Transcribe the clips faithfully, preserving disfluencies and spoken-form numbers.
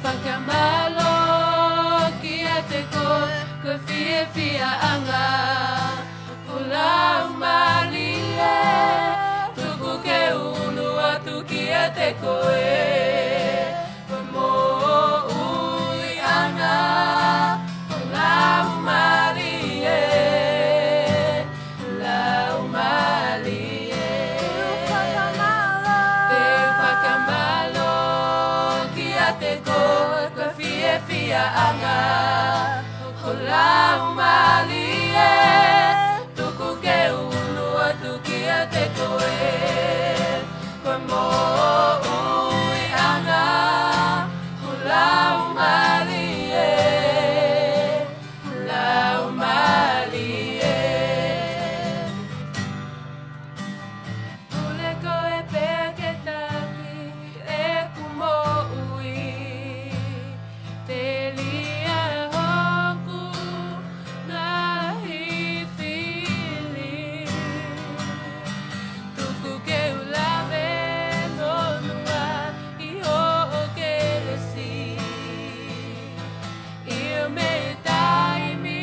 Fakamālō kiate koe, ko e fiefiaʻanga ʻo e Laumālie. Tuku ke u ʻunu atu kiate koe, ko e moʻuiʻanga ʻo e Laumālie. Laumālie. Te u fakamālō kiate koe, ko e fiefiaʻanga ʻo e Laumālie. Tuku ke u ʻunu atu kiate koe, ko e moʻuiʻanga ʻo e Laumālie. Laumālie. Pule koe pē ke taki ʻeku moʻui, telia hoku ngaahi fili. Tuku ke u lave monūʻia ʻi hoʻo kelesi, ʻio mei taimi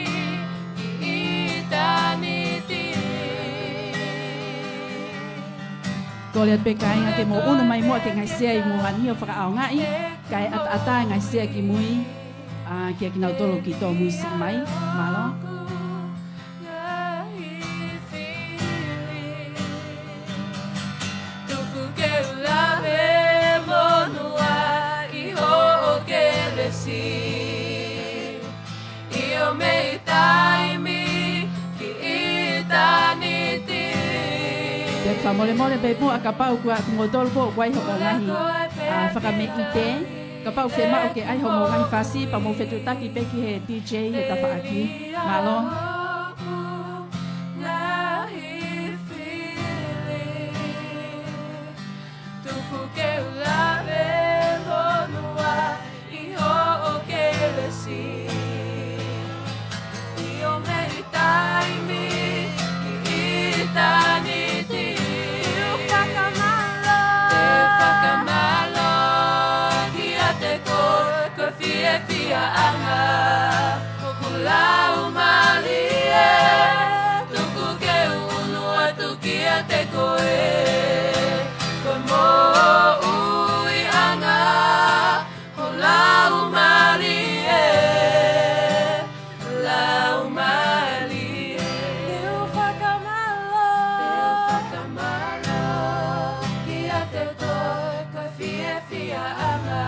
ki ʻitāniti. Kole atu pē kāinga ke mou ʻunu mai muʻa ki he ngaahi sea ʻi muʻa ni ʻo fakaʻaongaʻi, kae ʻataʻatā e ngaahi sea ki mui, ā, kiate kinautolu ʻoku tōmuisi mai, mālō. Tuku ke u lave monūʻia ʻi hoʻo kelesi, ʻio mei taimi ki ʻitāniti. Te u fakamolemole pē muʻa kapau kuo ʻosi kimoutolu pē ʻoku ʻi ai hoʻomou ngaahi, ā, fakameʻite. Kapau fiemaʻu ke ʻai hoʻomou ngaahi fasi, pea mou fetuʻutaki pē ki he D J he tafaʻaki. Mālō. Tuku ke u lave monūʻia ʻi hoʻo kelesi, ʻio mei taimi ki ʻitāniti. Te u fakamālō. Te u fakamālō kiate koe, ko e fiefiaʻanga ʻo e Laumālie. Tuku ke u ʻunu atu kiate koe, ko e moʻuiʻanga ʻo e Laumālie. Laumālie. Te u fakamālō. Te u fakamālō kiate koe, ko e fiefiaʻanga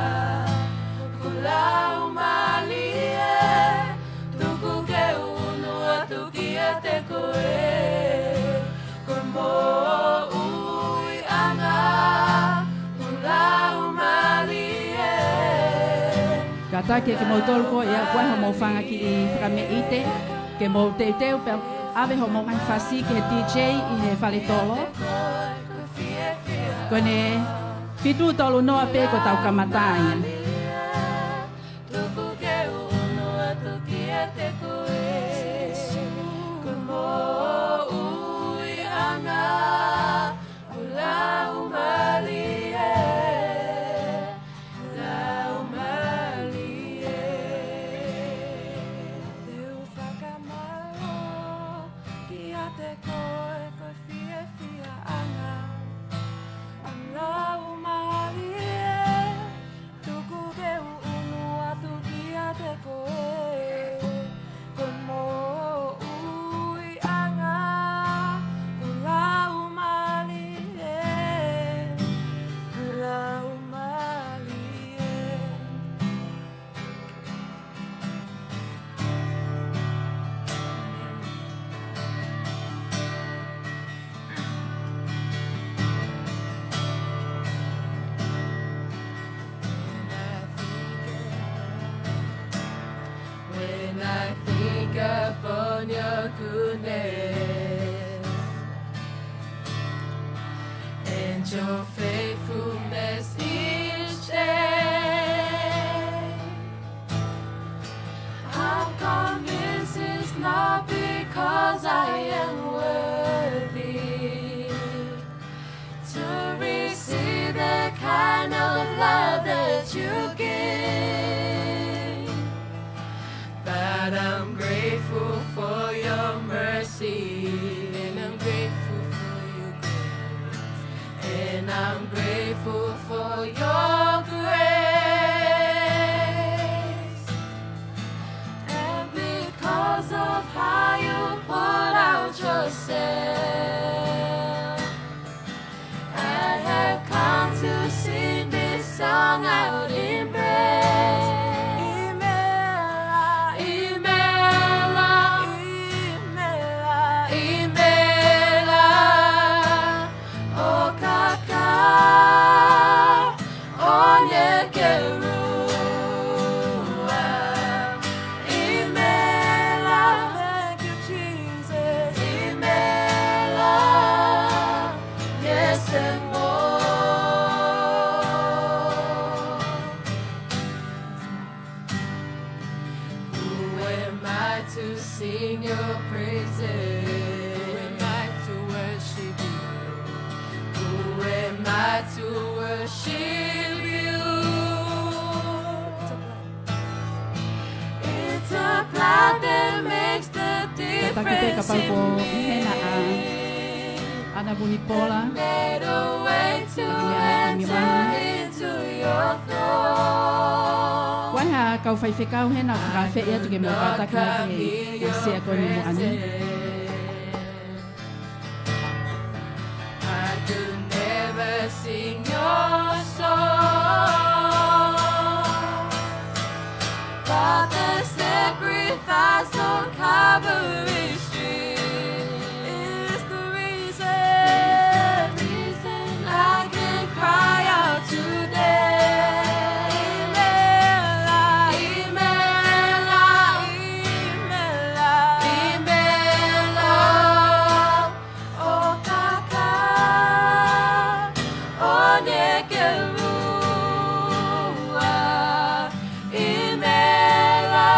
ʻo e Laumālie. Tuku ke u ʻunu atu kiate koe, ko e moʻuiʻanga ʻo e Laumālie. Kātaki kiate kimoutolu ko ia ʻoku ʻi ai hoʻomou fanga kiʻi fakameʻite, ke mou teuteu pea ʻave hoʻomou ngaahi fasi ki he D J ʻi he fale tolo. Ko ʻene fitu tolu noa pē kuo tau kamata ia. Tuku ke u ʻunu atu kiate koe, ko e moʻuiʻanga ʻo e Laumālie. Laumālie. Te u fakamālō kiate koe, ko e fiefiaʻanga ʻo e Laumālie. Tuku ke u ʻunu atu kiate koe, ko e moʻuiʻanga ʻo e Laumālie. Laumālie. When I think upon your goodness and your faithfulness each day, I'm convinced it's not because I am worthy to receive the kind of love that you give. To sing your praises. Who am I to worship you, Lord? Who am I to worship you? It's a blood that makes the difference in me. Kātaki pē kapau ko e hena ʻa ʻAna Vunipola. Made a way to enter into your throne. Ko e hā e kau faifekau hena ʻoku fakaafeʻi atu ke mou kātaki mai ki he sea ko eni muʻa ni. I could never sing your song, but the sacrifice on Calvary's tree is the reason, is the reason I can cry out today. ʻImela, ʻimela, ʻimela, ʻimela. ʻO kaka, ʻo neke lua, ʻimela.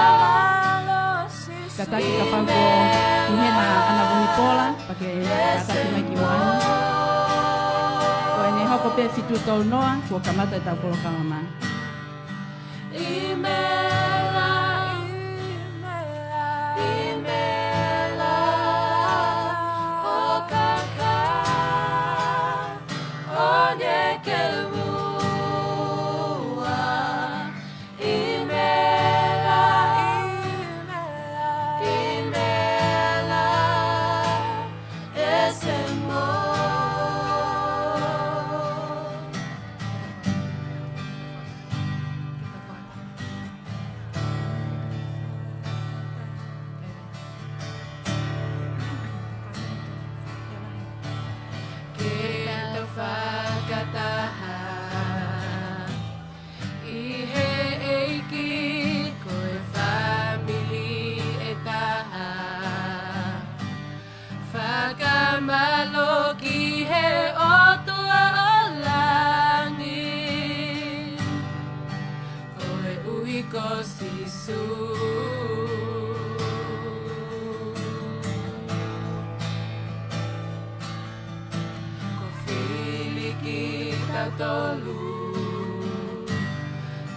Kātaki kapau ko e hena ʻa ʻAna Vunipola, pea ke kātaki mai ki muʻa ni. Ko ʻene hoko pē fitu tolu noa, kuo kamata ʻetau polokalama. ʻImela, ʻimela, ʻimela, ʻo kaka, ʻo neke lua, ʻimela, ʻimela, ʻimela, ʻEsemo. Ke tau fakataha ʻi he ʻEiki, ko e fāmili ʻe taha. Fakamālō ki he ʻOtua ʻo langi, koeʻuhi ko Sīsū kuo fili kitautolu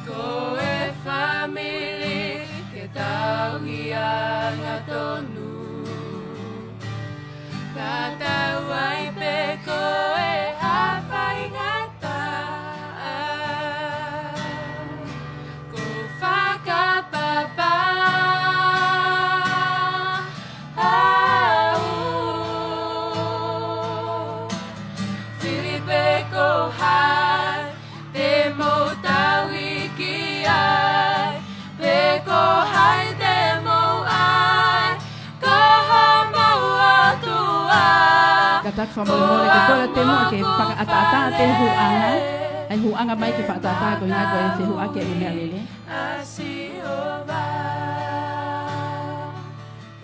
ko e fāmili ke tauhi angatonu. Tatau ai pē ko e hā e faingataʻa, ko e fakapapau au. Fili pē ko hai te mou tauhi ki ai, pe ko hai te mou ʻai ko homou ʻOtua. Kātaki fakamolemole ke kole atu pē muʻa ke fakaʻataʻatā pē huʻanga. ʻAi huʻanga mai ke fakaʻataʻatā koeʻuhi ko e fehuʻaki ʻa e meʻalele. ʻA Sihova.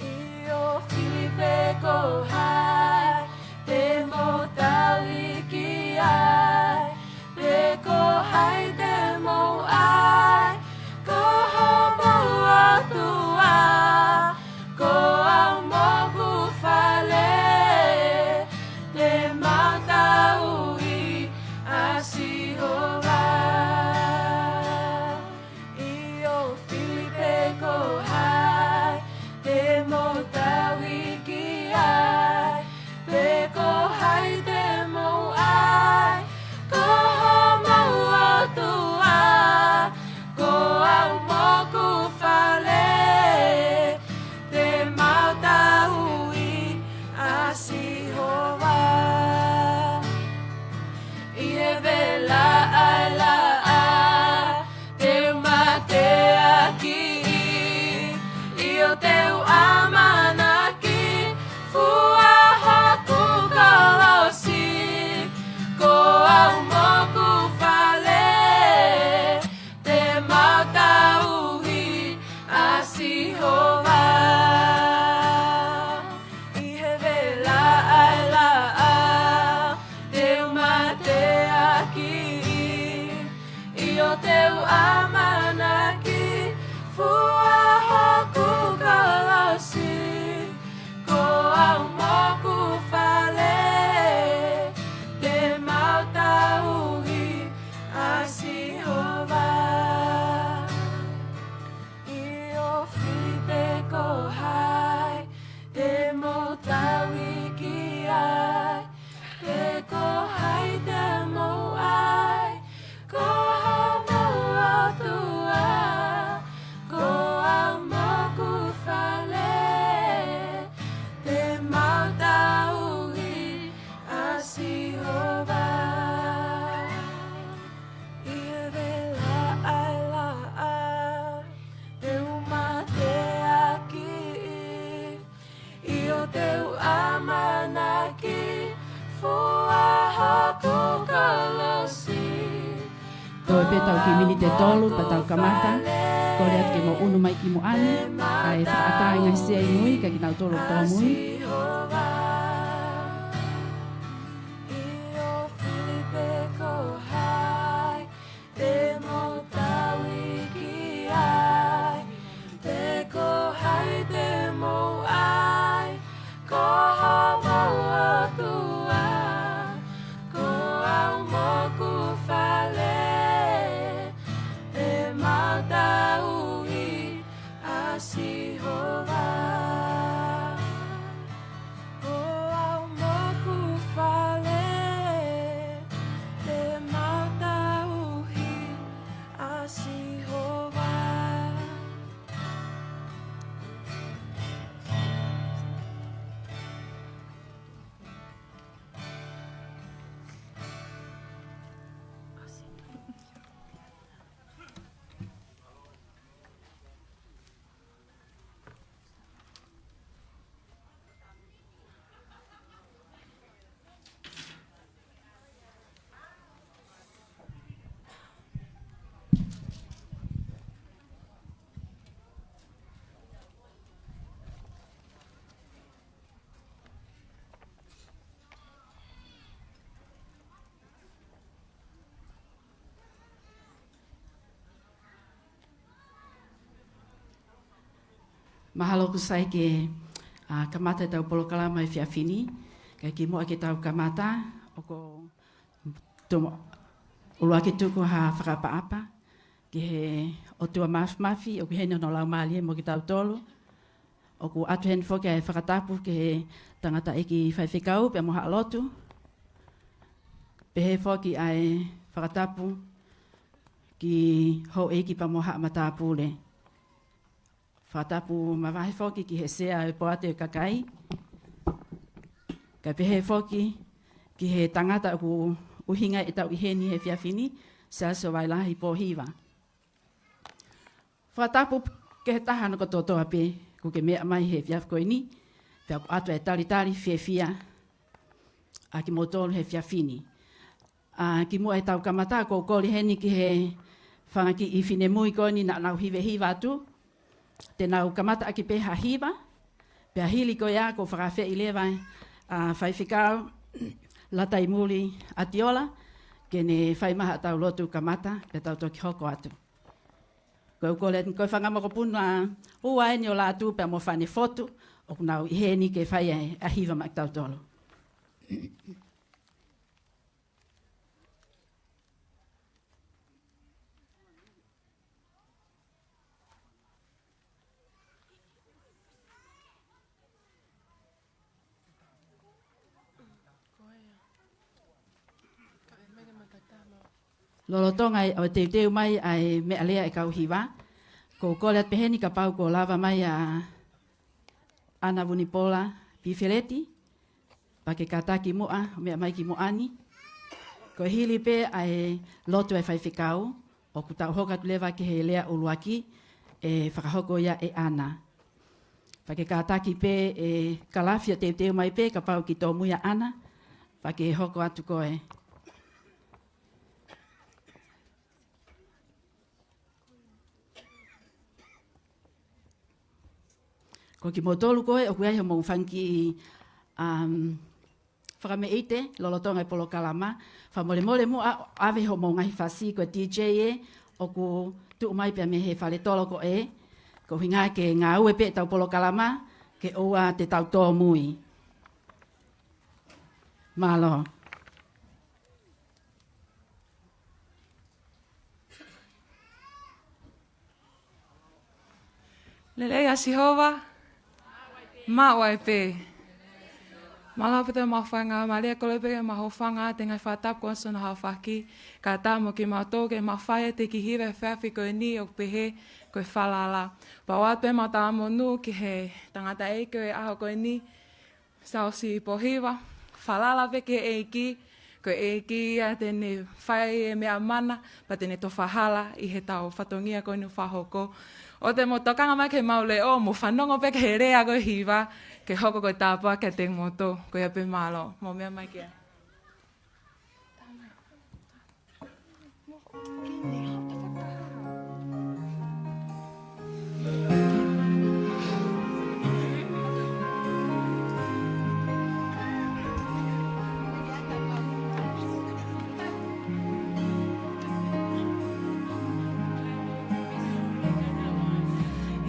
ʻIo, fili pē ko hai te mou tauhi ki ai, pe ko hai te mou ʻai ko homou ʻOtua, ko au mo hoku fale te mau tauhi ʻa Sihova. ʻIo, fili Pea tau kiʻi miniti ʻe tolu, pea tau kamata. Kole atu ke mou ʻunu mai ki muʻa ni, kae fakaʻatā e ngaahi sea ʻi mui, kae kinautolu ʻoku tōmui. Te mou tauhi ki ai, pe ko hai te mou ʻai, ko homou ʻOtua, ko au mo ʻeku fale, te mau tauhi ʻa Sihova. Ko au mo ʻeku fale, te mau tauhi ʻa Sihova. Mahalo ʻoku sai ke, ā, kamata ʻetau polokalama he efiafi ni, kae kimuʻa ke tau kamata, ʻoku ou tuku, ʻuluaki tuku ha fakaʻapaʻapa ki he ʻOtua Māfimafi, ʻoku ʻi heni hono Laumālie mo kitautolu. ʻOku ʻoatu heni foki ʻa e fakatapu ki he tangataʻeiki faifekau pea mo haʻa lotu. Pehē foki ʻa e fakatapu ki houʻeiki pea mo haʻa matāpule. Fakatapu mavahe foki ki he sea ʻo e poate ʻo e kakai. Kae pehē foki ki he tangata ʻoku ʻuhinga ʻetau ʻi heni he efiafi ni, Siaosi ʻo Vailahi Pōhiva. Fakatapu ki he taha hono kotoa pē ʻoku ke meʻa mai he efiafi ko eni, pea ʻoku ʻoatu e talitali fiefia ʻa kimoutolu he efiafi ni. Ā, kimuʻa he tau kamata, ʻoku ou kole heni ki he fanga kiʻi finemui ko eni naʻa nau hivehiva atu. Te nau kamata ʻaki pē ha hiva, pea hili ko ia ʻoku ou fakaafeʻi leva ʻa Faifekau Lataimuli ʻAtiola, ke ne fai mai haʻatau lotu kamata, pea tau toki hoko atu. Ko e kole, ko e fanga mokopuna ua eni ʻo Lātū pea mo Fanefotu, ʻoku nau ʻi heni ke fai ʻa e, ʻa e hiva maʻa kitautolu. Lolotonga ʻo e teuteu mai ʻa e meʻalea ʻa e kau hiva, ʻoku ou kole atu pē heni kapau kuo lava mai ʻa ʻAna Vunipola Pifeleti, pea ke kātaki muʻa, meʻa mai ki muʻa ni. Ko e hili pē ʻa e lotu ʻa e faifekau, ʻoku tau hoko atu leva ki he lea ʻuluaki, ʻe fakahoko ia ʻe ʻAna. Pea ke kātaki pē ʻe Kalafi ʻo teuteu mai pē, kapau ʻoku tōmui ʻa ʻAna, pea ke hoko atu koe. Ko kimoutolu ko ē ʻoku ʻi ai hoʻomou fanga kiʻi, um, fakameʻite lolotonga e polokalama, fakamolemole muʻa ʻave hoʻomou ngaahi fasi, ko e D J ē ʻoku tuʻu mai pē mei he fale tolo ko ē, ko e ʻuhinga ke ngāue pē ʻetau polokalama, ke ʻoua te tau tōmui. Mālō. Lelei ʻa Sihova, maʻu ai pē. Mālō pē ʻetau maʻu faingamālie, kole pē ke mau hūfanga ʻi he ngaahi fakatapu ko eni ʻoku nau hafaki, kae ʻatā mo kimautolu ke mau fai ʻete kiʻi hiva he efiafi ko eni ʻoku pehē ko e Falala. Pea ʻoatu pē ʻemau talamonū ki he tangataʻeiki ʻo e ʻaho ko eni, Siaosi Pōhiva, falala pē ki he ʻEiki, ko e ʻEiki ia te ne fai e meʻa mana, pea te ne tofa hala ʻi heʻetau fatongia ko eni ʻoku fakahoko. ʻOua te mou tokanga mai ki heʻemau leʻo, mou fanongo pē ki he lea ko e hiva, ke hoko ko e tāpuaki kiate kimoutolu, ko ia pē, mālō, mou meʻa mai ki ai.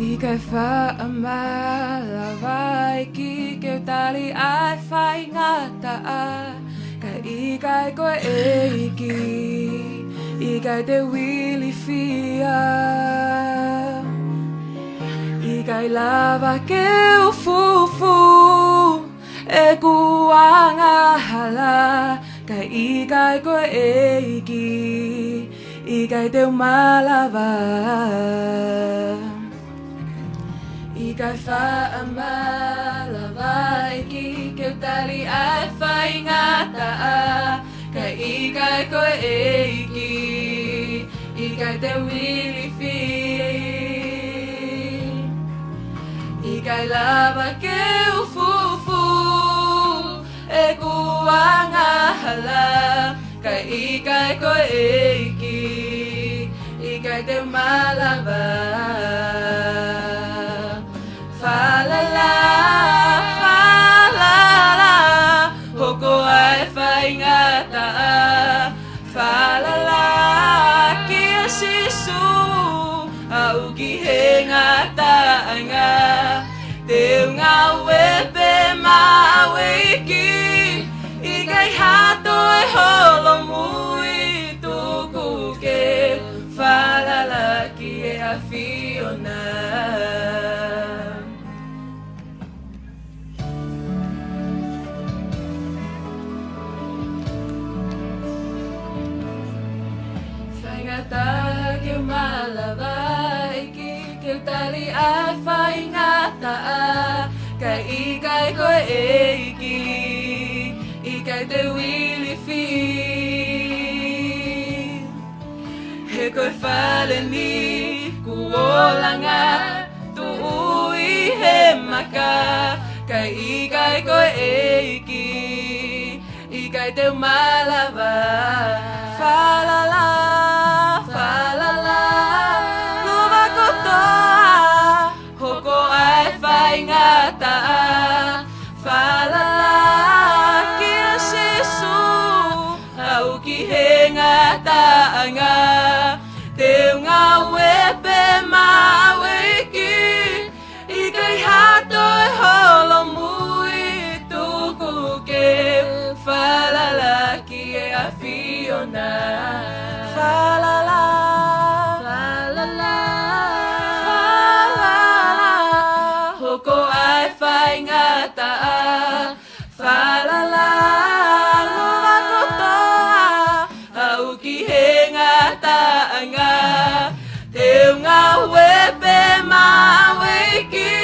ʻIkai faʻa malava ʻEiki ke u tali ʻa e faingataʻa, ka ʻikai ko e ʻEiki, ʻikai te u ilifia. ʻIkai lava ke u fufū ʻeku angahala, ka ʻikai ko e ʻEiki, ʻikai te u malava. ʻIkai faʻa malava ʻEiki ke u tali ʻa e faingataʻa, ka ʻikai ko e ʻEiki, ʻikai te u ilifia. ʻIkai lava ke u fufū ʻeku angahala, ka ʻikai ko e ʻEiki, ʻikai te u malava. Falala, falala, hoko ʻa e faingataʻa. Falala kia Sīsū, aʻu ki he ngataʻanga. Te u ngāue pē maʻu ʻEiki, ʻikai ha toe holomui tuku ke falala ki he ʻAfiona. Faingataʻa ke u malava ʻEiki ke u tali ʻa e faingataʻa, ka ʻikai ko e ʻEiki, ʻikai te u ilifia. He ko e fale ni kuo langa, tuʻu ʻi he maka, ka ʻikai ko e ʻEiki, ʻikai te u malava. Falala, falala, lava kotoa, hoko ʻa e faingataʻa. Falala kia Sīsū, aʻu ki he ngataʻanga. Te u ngāue pē maʻu ʻEiki, ʻikai ha toe holomui tuku ke falala ki he ʻAfiona. Falala, falala, falala, hoko ʻa e faingataʻa. Falala, lava kotoa, aʻu ki he ngataʻanga. Te u ngāue pē maʻu ʻEiki,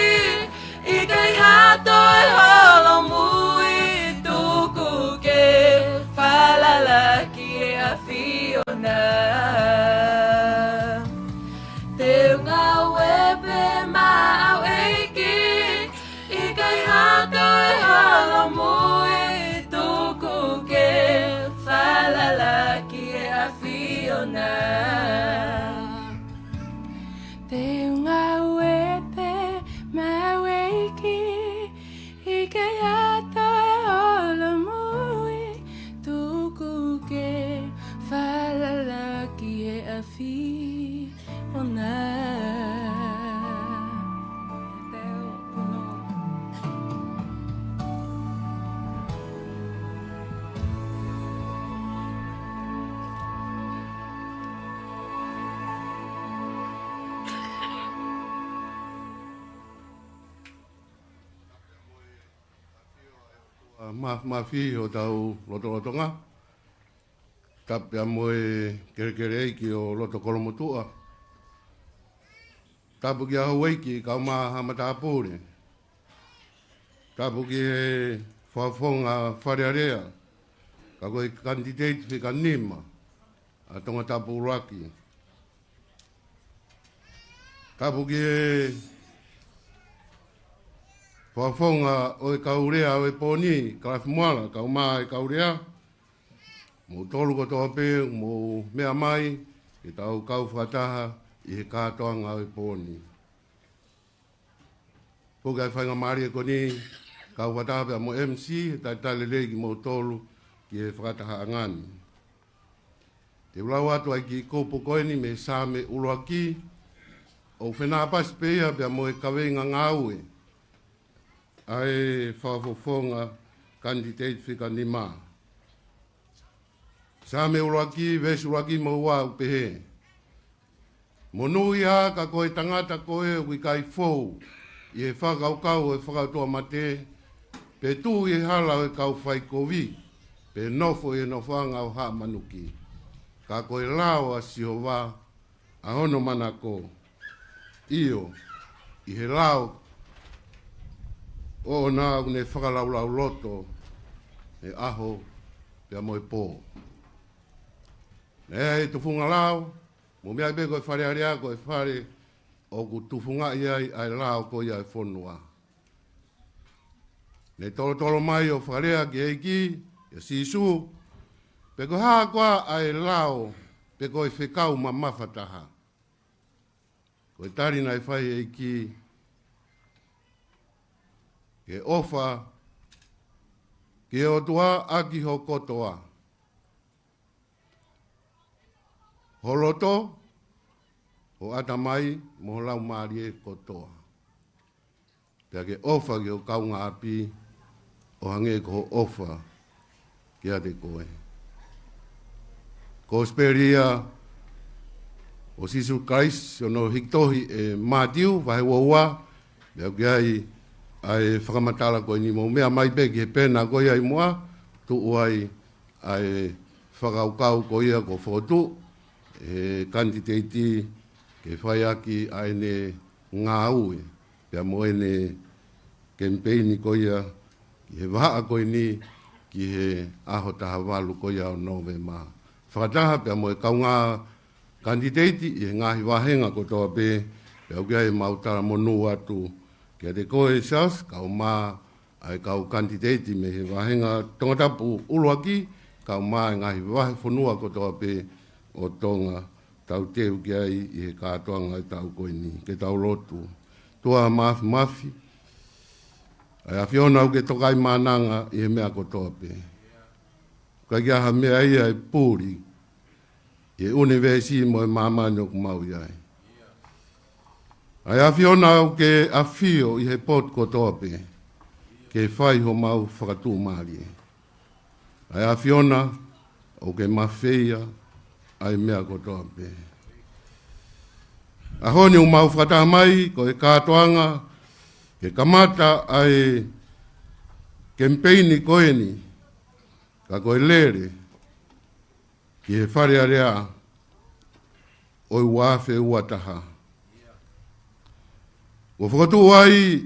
ʻikai ha toe holomui tuku ke falala ki he ʻAfiona. Te u ngāue pē maʻu ʻEiki, ʻikai ha toe holomui tuku ke falala ki he ʻAfiona. Te u ngāue pē maʻu ʻEiki, ʻikai ha toe holomui tuku ke falala ki he ʻAfiona. ʻA, ma-, mafi hotau lotolotonga. Tapu pea mo e kelekele ʻEiki ʻo loto Kolomotuʻa. Tapu kia Houʻeiki kae ʻumaʻā ha matāpule. Tapu ki he fakafofonga Fale Alea, ka ko e kanititeiti fika nima ʻa Tongatapu ʻUluaki. Tapu ki he fakafofonga ʻo e kau lea ʻo e pō ni, Kalafi Moala, kae ʻumaʻā e kau lea, moutolu kotoa pē mou meʻa mai, ke tau kau fakataha ʻi he kātoanga ʻo e pō ni. Pea ʻoku ʻi ai e faingamālie ko eni, kau fakataha pea mo e M C, he talitali lelei kimoutolu ki he fakatahaʻanga ni. Te u lau atu ʻa e kiʻi kupu ko eni mei he Saame ʻuluaki, ʻOku fenāpasi pē ia pea mo e kaveinga ngāue ʻa e fakafofonga kanititeiti fika nima. Saame ʻuluaki, veesi ʻuluaki mo ua ʻoku pehē: Monūʻia ka ko e tangata ko ē ʻoku ʻikai fou ʻi he fakakaukau ʻo e fakatuʻamate, pe tuʻu ʻi he hala ʻo e kau faikovi, pe nofo ʻi he nofoʻanga ʻo haʻa manuki. Ka ko e lao ʻa Sihova ʻa hono manako, ʻio, ʻi he lao ʻoʻona ʻoku ne fakalaulauloto he ʻaho pea mo e pō. Naʻe ʻi ai e tufunga lao, mou meaʻi pē ko e Fale Alea ko e fale ʻoku tufungaʻi ai ʻa e lao ko ia ʻo e fonua. Ne tolotolo mai ʻo fakalea ki he ʻEiki, ʻia Sīsū, pe ko e hā koā ʻa e lao, pe ko e fekau mamafa taha. Ko e tali naʻe fai ʻe he ʻEiki, ke ʻofa ki he ʻOtua ʻaki ho kotoa, ho loto, ho ʻatamai, mo ho laumālie kotoa. Pea ke ʻofa ki ho kaungāʻapi ʻo hangē ko hoʻo ʻofa kiate koe. Kosipeli ia ʻo Sīsū Kalaisi, hono hiki tohi ʻe Mātiu, vahe ua ua, pea ʻoku ʻi ai ʻa e fakamatala ko eni, mou meaʻi mai pē ki he pena ko ia ʻi muʻa, tuʻu ai ʻa e fakakaukau ko ia kuo fokotuʻu ʻe he kanititeiti ke fai ʻaki ʻa ʻene ngāue, pea mo ʻene kemipeini ko ia ki he vahaʻa ko eni, ki he ʻaho taha valu ko ia ʻo Nōvema. Fakataha pea mo e kaungā kanititeiti ʻi he ngaahi vāhenga kotoa pē, pea ʻoku ʻi ai ʻemau talamonū atu kiate koe Siaosi, kaeʻumaʻā ʻa e kau kanititeiti mei he vāhenga Tongatapu ʻuluaki, kaeʻumaʻā e ngaahi vahefonua kotoa pē ʻo Tonga, tau teu ki ai ʻi he kātoanga ʻo e taʻu ko eni. Ke tau lotu. ʻOtua Māfimafi, ʻa e ʻAfiona ʻoku ke tokaimaʻananga ʻi he meʻa kotoa pē. ʻIkai ke ʻi ai ha meʻa ia ʻe puli ʻi he ʻunivēsi mo e māmani ʻoku mau ʻi ai. ʻA e ʻAfiona ʻoku ke ʻafio ʻi he potu kotoa pē, ke fai homau fakatuʻumālie. ʻA e ʻAfiona ʻoku ke mafeia ʻa e meʻa kotoa pē. ʻAho ni ʻoku mau fakataha mai, ko e kātoanga ke kamata ʻa e kemipeini ko eni, ka ko e lele ki he Fale Alea ʻo e ua afe ua taha. Kuo fokotuʻu ai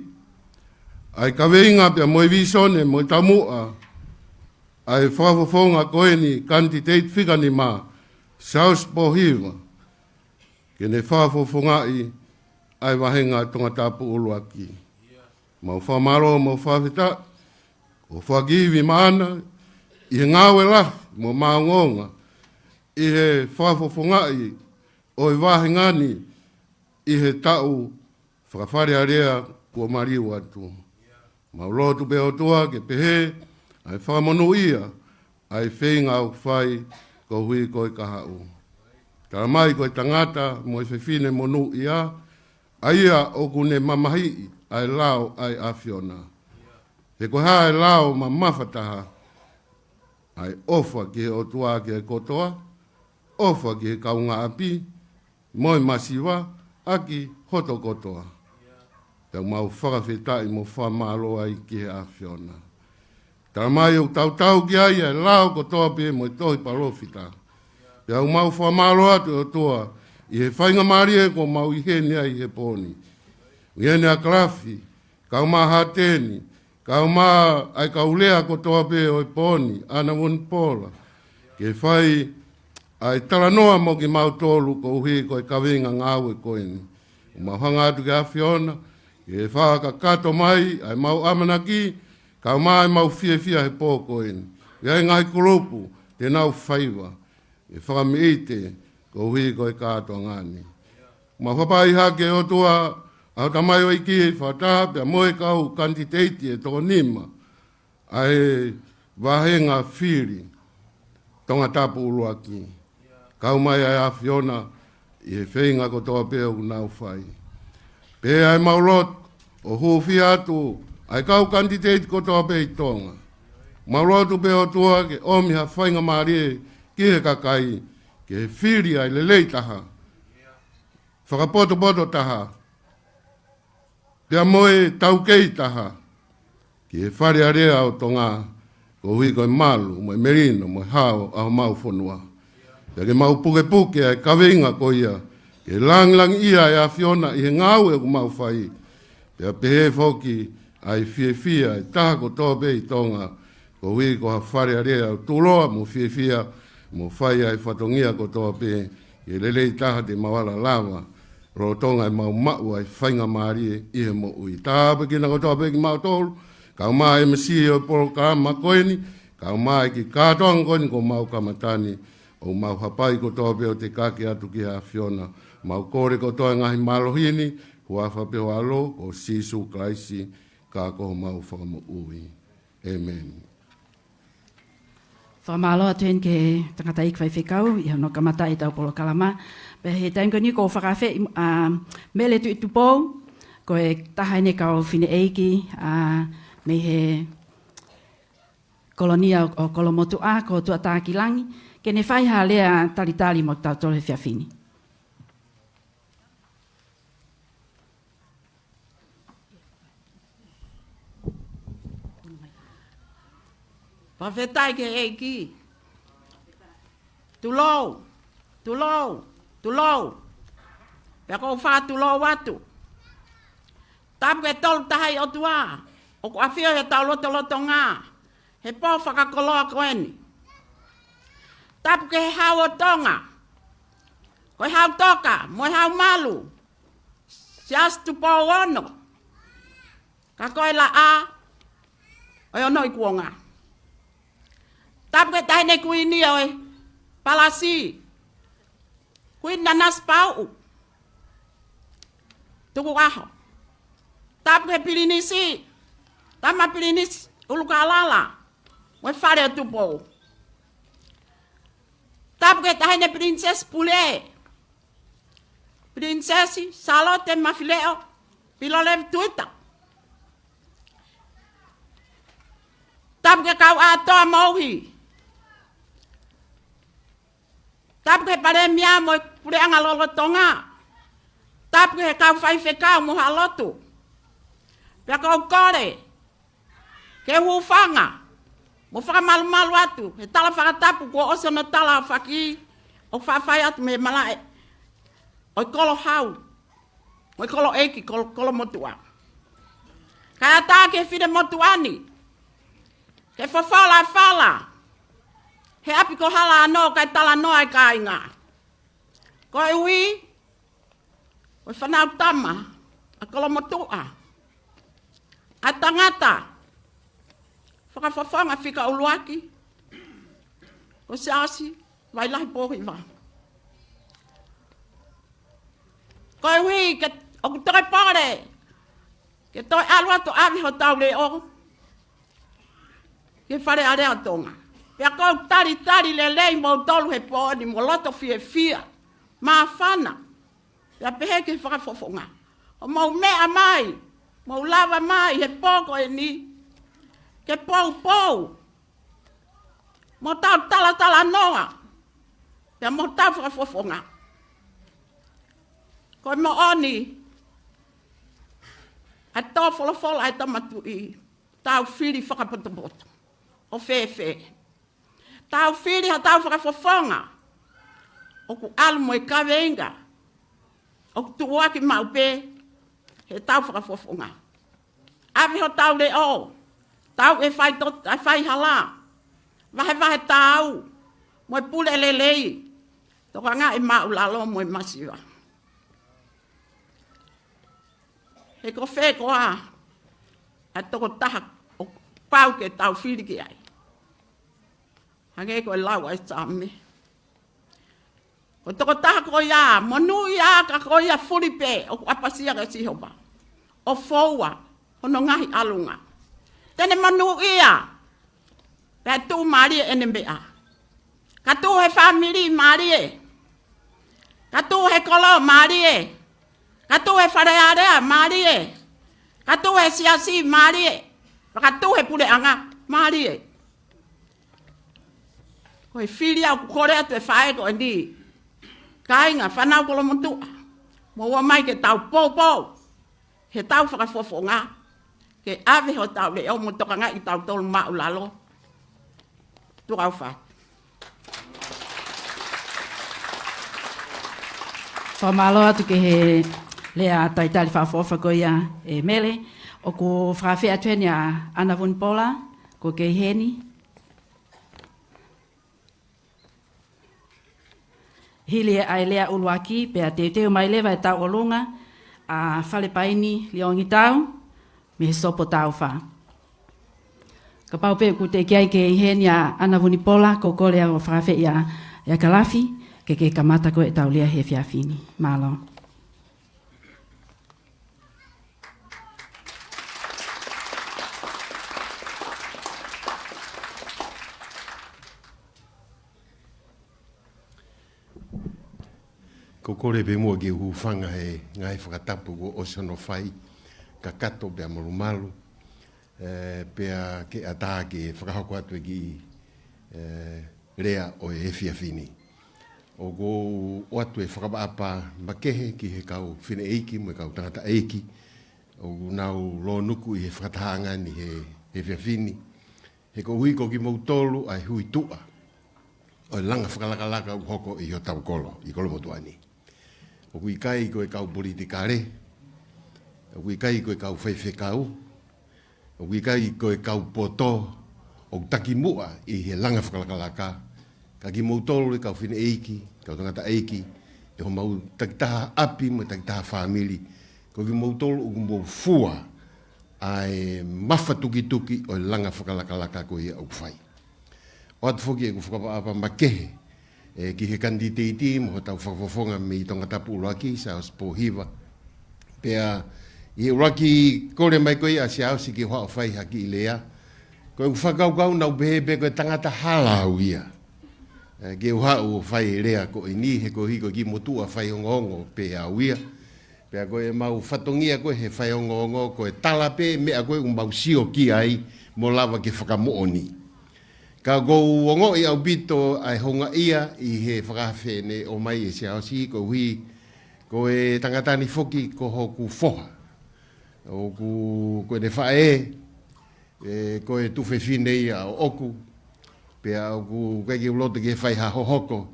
ʻa e kaveinga pea mo e vīsone mo e taumuʻa ʻa e fakafofonga ko eni kanititeiti fika nima, Siaosi Pōhiva, ke ne fakafofongaʻi ʻa e vāhenga Tongatapu ʻuluaki. Mau fakamālō, mau fakafetaʻi, ʻo fakaivi maʻana ʻi he ngāue lahi mo māʻongoʻonga ʻi he fakafofongaʻi ʻo e vāhenga ni ʻi he taʻu faka-Fale Alea kuo maliu atu. Mau lotu pē ʻOtua ke pehē ʻa e fakamonūʻia ʻa e feinga ʻoku fai koeʻuhi ko e kahaʻu. Tala mai ko e tangata mo e fefine monūʻia, ʻa ia ʻoku ne mamahiʻi ʻa e lao ʻa e ʻAfiona. He ko e hā e lao mamafa taha, ʻa e ʻofa ki he ʻOtua ki he kotoa, ʻofa ki he kaungāʻapi, mo e masiva, ʻaki hoto kotoa. Pea mau fakafetaʻi mo fakamālō ai ki he ʻAfiona. Tala mai ʻoku tautau ki ai ʻa e lao kotoa pē mo e tohi palōfita. Pea ʻoku mau fakamālō atu ʻOtua ʻi he faingamālie kuo mau ʻi heni ai he pō ni. ʻI heni ʻa Kalafi, kaeʻumaʻā Hāteni, kaeʻumaʻā ʻa e kau lea kotoa pē ʻo e pō ni, ʻAna Vunipola, ke fai ʻa e talanoa mo kimautolu koeʻuhi ko e kaveinga ngāue ko eni. ʻOku mau hanga atu ki he ʻAfiona ke fakakakato mai ʻa ʻemau ʻamanaki, kaeʻumaʻā ʻemau fiefia he pō ko eni. ʻI ai e ngaahi kulupu te nau faiva, ʻe fakamiʻite koeʻuhi ko e kātoanga ni. Mau hapai hake ʻOtua ʻa e tamaioʻeiki fakataha pea mo e kau kanititeiti ʻe toko nima ʻa e vāhenga fili Tongatapu ʻuluaki. Kau mai ʻa e ʻAfiona ʻi he feinga kotoa pē ʻoku nau fai. Pea ʻi heʻemau lotu ʻo hūfia atu ʻa e kau kanititeiti kotoa pē ʻi Tonga, mau lotu pē ʻOtua ke ʻomi ha faingamālie ki he kakai ke fili ʻa e lelei taha, fakapotopoto taha, pea mo e taukei taha ki he Fale Alea ʻo Tonga, koeʻuhi ko e malu mo e melino mo e hao ʻa homau fonua. Pea ke mau pukepuke ʻa e kaveinga ko ia, ke langilangiʻia ʻa e ʻAfiona ʻi he ngāue ʻoku mau fai. Pea pehē foki ʻa e fiefia ʻa e taha kotoa pē ʻi Tonga, koeʻuhi ko ha Fale Alea ʻoku tuʻuloa mo fiefia mo fai ʻa e fatongia kotoa pē ki he lelei taha te mau ala lava lolotonga ʻemau maʻu ʻa e faingamālie ʻi he moʻui. Tāpuekina kotoa pē kimautolu, kae ʻumaʻā e M C ʻo e polokalama ko eni, kae ʻumaʻā e kiʻi kātoanga ko eni kuo mau kamata ni, ʻoku mau hapai kotoa pē ʻo tekaki atu ki he ʻAfiona. Mau kole kotoa e ngaahi mālohi ni, huafa pē ho ʻAlo ko Sīsū Kalaisi, ka ko homau Fakamoʻui. ʻĒmeni. Fakamālō atu heni ki he tangataʻeiki faifekau ʻi hono kamataʻi ʻetau polokalama. Pea ʻi he taimi ko eni ʻoku ou fakaafeʻi ʻa Mele Tuʻitupou, ko e taha eni e kau fineʻeiki ʻa mei he kolonia ʻo, ʻo Kolomotuʻa, ko Tuʻatākilangi, ke ne fai ha lea talitali mo kitautolu he efiafi ni. Fakafetaʻi ki he ʻEiki. Tulou, tulou, tulou. Pea ʻoku ou fakatulou atu. Tapu ki he Tolu Tahaʻi ʻOtua ʻoku ʻafio ʻi hotau lotolotonga he pō fakakoloa ko eni. Tapu ki he Hau ʻo Tonga, ko e Hau Toka mo e Hau Malu, Siaosi Tupou Ono, ka ko e laʻā ʻo e Ono ʻi Kuonga. Tapu ki he Taʻahine Kuini ʻo e Palasi, Kuini Nanasipauʻu Tukuʻaho. Tapu ki he Pilinisi, Tama Pilinisi ʻUlukālala mo e Fale ʻo Tupou. Tapu ki he Taʻahine Pilinisesi Pule, Pilinisesi Sālote Mafileʻo Pilolevu Tuita. Tapu ki he kau ʻātoa moʻui. Tapu ki he Palēmia mo e puleʻanga lolotonga. Tapu ki he kau faifekau mo haʻa lotu. Pea ʻoku ou kole ke hūfanga mo fakamalumalu atu he tala fakatapu kuo ʻosi hono tala ʻo faki ʻo faʻa fai atu mei he malaʻe ʻo e kolo hau mo e kolo ʻeiki, kolo, Kolomotuʻa. Kae ʻatā ki he finemotuʻa ni ke fofola e fala he ʻapi ko Halaʻano kae talanoa e kāinga. Koeʻuhi ko e fānau tama ʻa Kolomotuʻa, ʻa e tangata fakafofonga fika ʻuluaki ko Siaosi Vailahi Pōhiva. Koeʻuhi ke, ʻoku toe pole ke toe ʻalu atu ʻo ʻave hotau leʻo ki he Fale Alea ʻo Tonga. Pea ʻoku ou talitali lelei moutolu he pō ni mo loto fiefia, māfana, pea pehē ki he fakafofonga ʻo mou meʻa mai, mou lava mai he pō ko eni ke poupou mo tau talatalanoa pea mo tau fakafofonga. Ko e moʻoni ʻa e tō folofola ʻa e Tama Tuʻi, tau fili fakapotopoto ʻo fēfē? Tau fili ha tau fakafofonga ʻoku ʻalu mo e kaveinga ʻoku tuʻuaki maʻu pē he tau fakafofonga. ʻAve hotau leʻo, tau e fai tot-, ʻa e faihala, vahevahe tau mo e pule lelei, tokangaʻi māʻulalo mo e masiva. He ko fē koā ʻa e tokotaha ʻoku pau ke tau fili ki ai? Hangē ko e lau ʻa e Saame, ko e tokotaha ko ia monūʻia ka ko ia fuli pē ʻoku ʻapasia kia Sihova, ʻo foua hono ngaahi ʻalunga. Te ne monūʻia pea tuʻumālie ʻene meʻa. Ka tuʻu he fāmili mālie, ka tuʻu he kolo mālie, Ka tuʻu he Fale Alea, mālie. Ka tuʻu he siasi, mālie. Ka tuʻu he puleʻanga, mālie. Ko e fili ʻoku ou kole atu ʻe faʻē ko eni. Kāinga, fānau Kolomotuʻa. Mou ō mai ke tau poupou. He tau fakafofonga. Ke ʻave hotau leʻo mo tokangaʻi kitautolu māʻulalo. Tuʻa ʻofa. Fakamālō atu ki he lea talitali fakaʻofoʻofa ko ia ʻe Mele. ʻOku fakafeʻao atu heni ʻa ʻAna Vunipola, ʻoku kei heni. Hili ʻa e lea ʻuluaki, pea teuteu mai leva ʻe Tauʻolunga, ʻa Falepaini Liongitau, mei he Sopo Taufa. Kapau pē ʻoku teʻeki ai ke ʻi heni ʻa ʻAna Vunipola, ʻoku ou kole au ʻo fakafeʻao ʻa Kalafi, ke ke kamata koe ʻetau lea he efiafi ni. Mālō. ʻOku ou kole pē muʻa ke u hūfanga he ngaahi fakatapu kuo ʻosi hono fai, kakato pea malumalu, ē, pea ke ʻatā ke fakahoko atu e kiʻi, ē, lea ʻo e efiafi ni. ʻOku ou ʻoatu e fakaʻapaʻapa makehe ki he kau fineʻeiki mo e kau tangataʻeiki ʻoku nau lōnuku ʻi he fakatahaʻanga ni he, he efiafi ni. He koeʻuhi ko kimoutolu ʻa e hui tuʻa ʻo e langa fakalakalaka ʻoku hoko ʻi hotau kolo, ʻi Kolomotuʻa ni. ʻOku ʻikai ko e kau politikale, ʻoku ʻikai ko e kau faifekau, ʻoku ʻikai ko e kau poto ʻoku takimuʻa ʻi he langa fakalakalaka, ka kimoutolu e kau fineʻeiki, kau tangataʻeiki, ʻi homau takitaha ʻapi mo e takitaha fāmili, ko kimoutolu ʻoku mou fua ʻa e mafatukituki ʻo e langa fakalakalaka ko ia ʻoku fai. ʻOatu foki ʻeku fakaʻapaʻapa makehe, ē, ki he kanititeiti mo hotau fakafofonga mei Tongatapu ʻuluaki, Siaosi Pōhiva. Pea ʻi he ʻuluaki kole mai ko ia ʻa Siaosi ke u haʻu ʻo fai ha kiʻi lea, ko ʻeku fakakaukau naʻá ku pehē pē ko e tangata hala au ia, ē, ke u haʻu ʻo fai e lea ko eni, he koeʻuhi ko e kiʻi motuʻa faiongoongo pē au ia. Pea ko ʻemau fatongia ko ē he faiongoongo, ko e tala pē meʻa ko ē ʻoku mau sio ki ai mo lava ke fakamoʻoni. Ka ʻoku ou ongoʻi ʻaupito ʻa e houngaʻia ʻi he fakaafe ne ʻomai ʻe Siaosi, koeʻuhi ko e tangata ni foki ko hoku foha. ʻOku, ko ʻene faʻē, ē, ko e tuofefine ia ʻoʻoku, pea ʻoku ʻikai ke u loto ke fai ha hohoko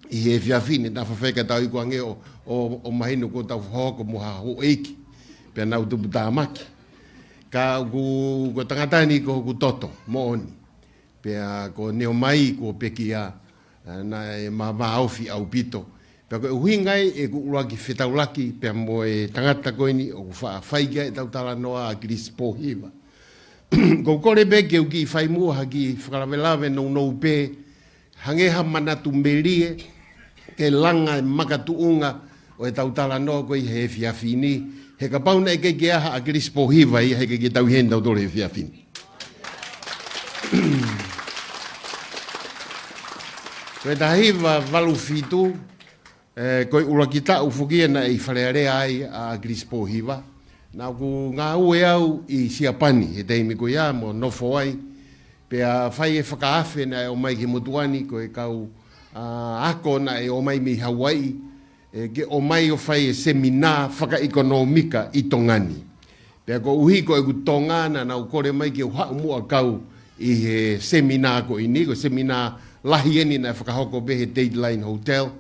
ʻi he efiafi ni, naʻa faifai ka tau iku ange ʻo, ʻo, ʻo mahino kuo tau hohoko mo ha houʻeiki, pea nau tuputāmaki. Ka ʻoku, ko e tangata ni ko hoku toto moʻoni. Pea ko ʻene ō mai kuo pekia, ā, naʻe ma-, māofi ʻaupito. Pea ko e ʻuhinga ia ʻeku ʻuluaki fetaulaki pea mo e tangata ko eni ʻoku faʻa fai ki ai ʻetau talanoa, ʻa Kilisi Pōhiva. ʻOku ou kole pē ke u kiʻi fai muʻa ha kiʻi fakalavelave nounou pē, hangē ha manatu melie, ke langa e makatuʻunga ʻo ʻetau talanoa ko ia he efiafi ni, he kapau naʻe ʻikai ke ʻi ai ha ʻAkilisi Pōhiva ia, heʻikai ke tau ʻi heni tautolu he efiafi ni. Ko e taha hiva valu fitu, ē, ko e ʻuluaki taʻu foki ia naʻe ʻi Fale Alea ai ʻa ʻAkilisi Pōhiva. Naʻá ku ngāue au ʻi Siapani he taimi ko ia mo nofo ai. Pea fai e fakaafe naʻe ō mai ki he motuʻa ni ko e kau, ā, ako naʻe ō mai mei Hauaiʻi, ē, ke ō mai ʻo fai e seminā fakaʻekonōmika ʻi Tonga ni. Pea koeʻuhi ko ʻeku Tonga, naʻa nau kole mai ke u haʻu muʻa ʻo kau ʻi he seminā ko eni, ko e seminā lahi eni naʻe fakahoko pē he Dateline Hotel.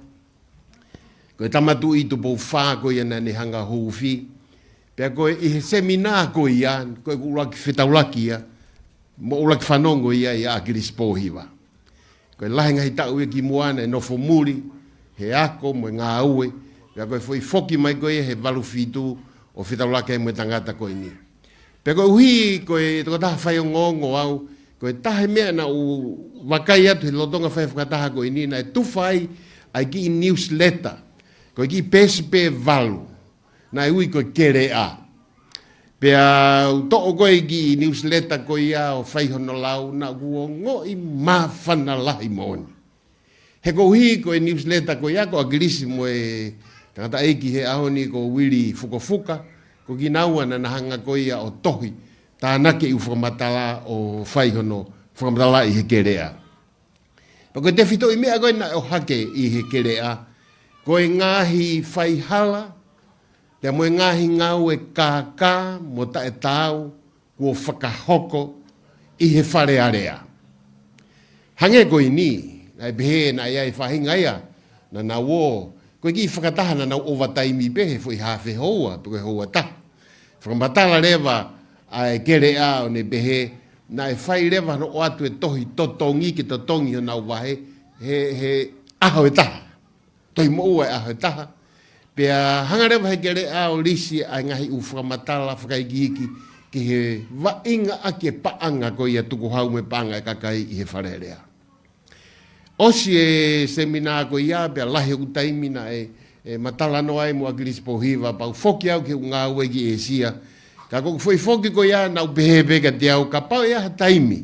Ko e Tama Tuʻi Tupou Fā ko ia naʻá ne hanga ʻo huufi. Pea ko e ʻi he seminā ko ia, ko ʻeku ʻuluaki fetaulaki ia, mo ʻuluaki fanongo ia ʻia ʻAkilisi Pōhiva. Ko e lahi e ngaahi taʻu ia kimuʻa naʻe nofo muli he ako mo e ngāue. Pea ko e foʻi foki mai ko ia he valu fitu ʻo fetaulaki ai mo e tangata ko eni. Pea koeʻuhi ko e tokotaha faiongoongo au, ko e taha e meʻa naʻá ku vakai atu he lolotonga fai e fakataha ko eni, naʻe tufa ai ʻa e kiʻi newsletter, ko e kiʻi peesi pē ʻe valu, naʻe ui ko e Keleʻa. Pea u toʻo ko ē e kiʻi newsletter ko ia ʻo fai hono lau, naʻá ku ongoʻi māfana lahi moʻoni. He koeʻuhi ko e newsletter ko ia ko ʻAkilisi mo e Tangataʻeiki he ʻaho ni ko Uili Fukofuka, ko kinaua naʻa na hanga ko ia ʻo tohi, tānaki e ʻū fakamatala ʻo fai hono fakamatala ʻi he keleʻa. Pea ko e tefitoʻi meʻa ko ē naʻe ʻohake ʻi he keleʻa, ko e ngaahi faihala, pea mo e ngaahi ngāue kākā mo taʻetaau, kuo fakahoko ʻi he Fale Alea. Hangē ko eni, naʻe pehē naʻe ʻi ai e faʻahinga ia, naʻa nau ō, ko e kiʻi fakataha naʻa nau ʻovataimi pē he foʻi haafe houa, pe ko e houa taha. Fakamatala leva ʻa e keleʻa ʻo ne pehē, naʻe fai leva hono ʻoatu e tohi totongi ke totongi honau vahe, he, he ʻaho ʻe taha. Tohi moʻua e ʻaho ʻe taha. Pea hanga leva he keleʻa ʻo lisi ʻa e ngaahi ʻū fakamatala fakaikiiki ki he vaʻinga ʻaki e paʻanga ko ia tukuhau mo e paʻanga e kakai ʻi he Fale Alea. ʻOsi e seminā ko ia pea lahi hoku taimi naʻe, e, ma talanoa ai mo ʻAkilisi Pōhiva pea u foki au ki heʻeku ngāue ki ʻĒsia. Ka ko ʻeku foʻi foki ko ia naʻa ku pehē pē kiate au kapau ʻe ʻi ai ha taimi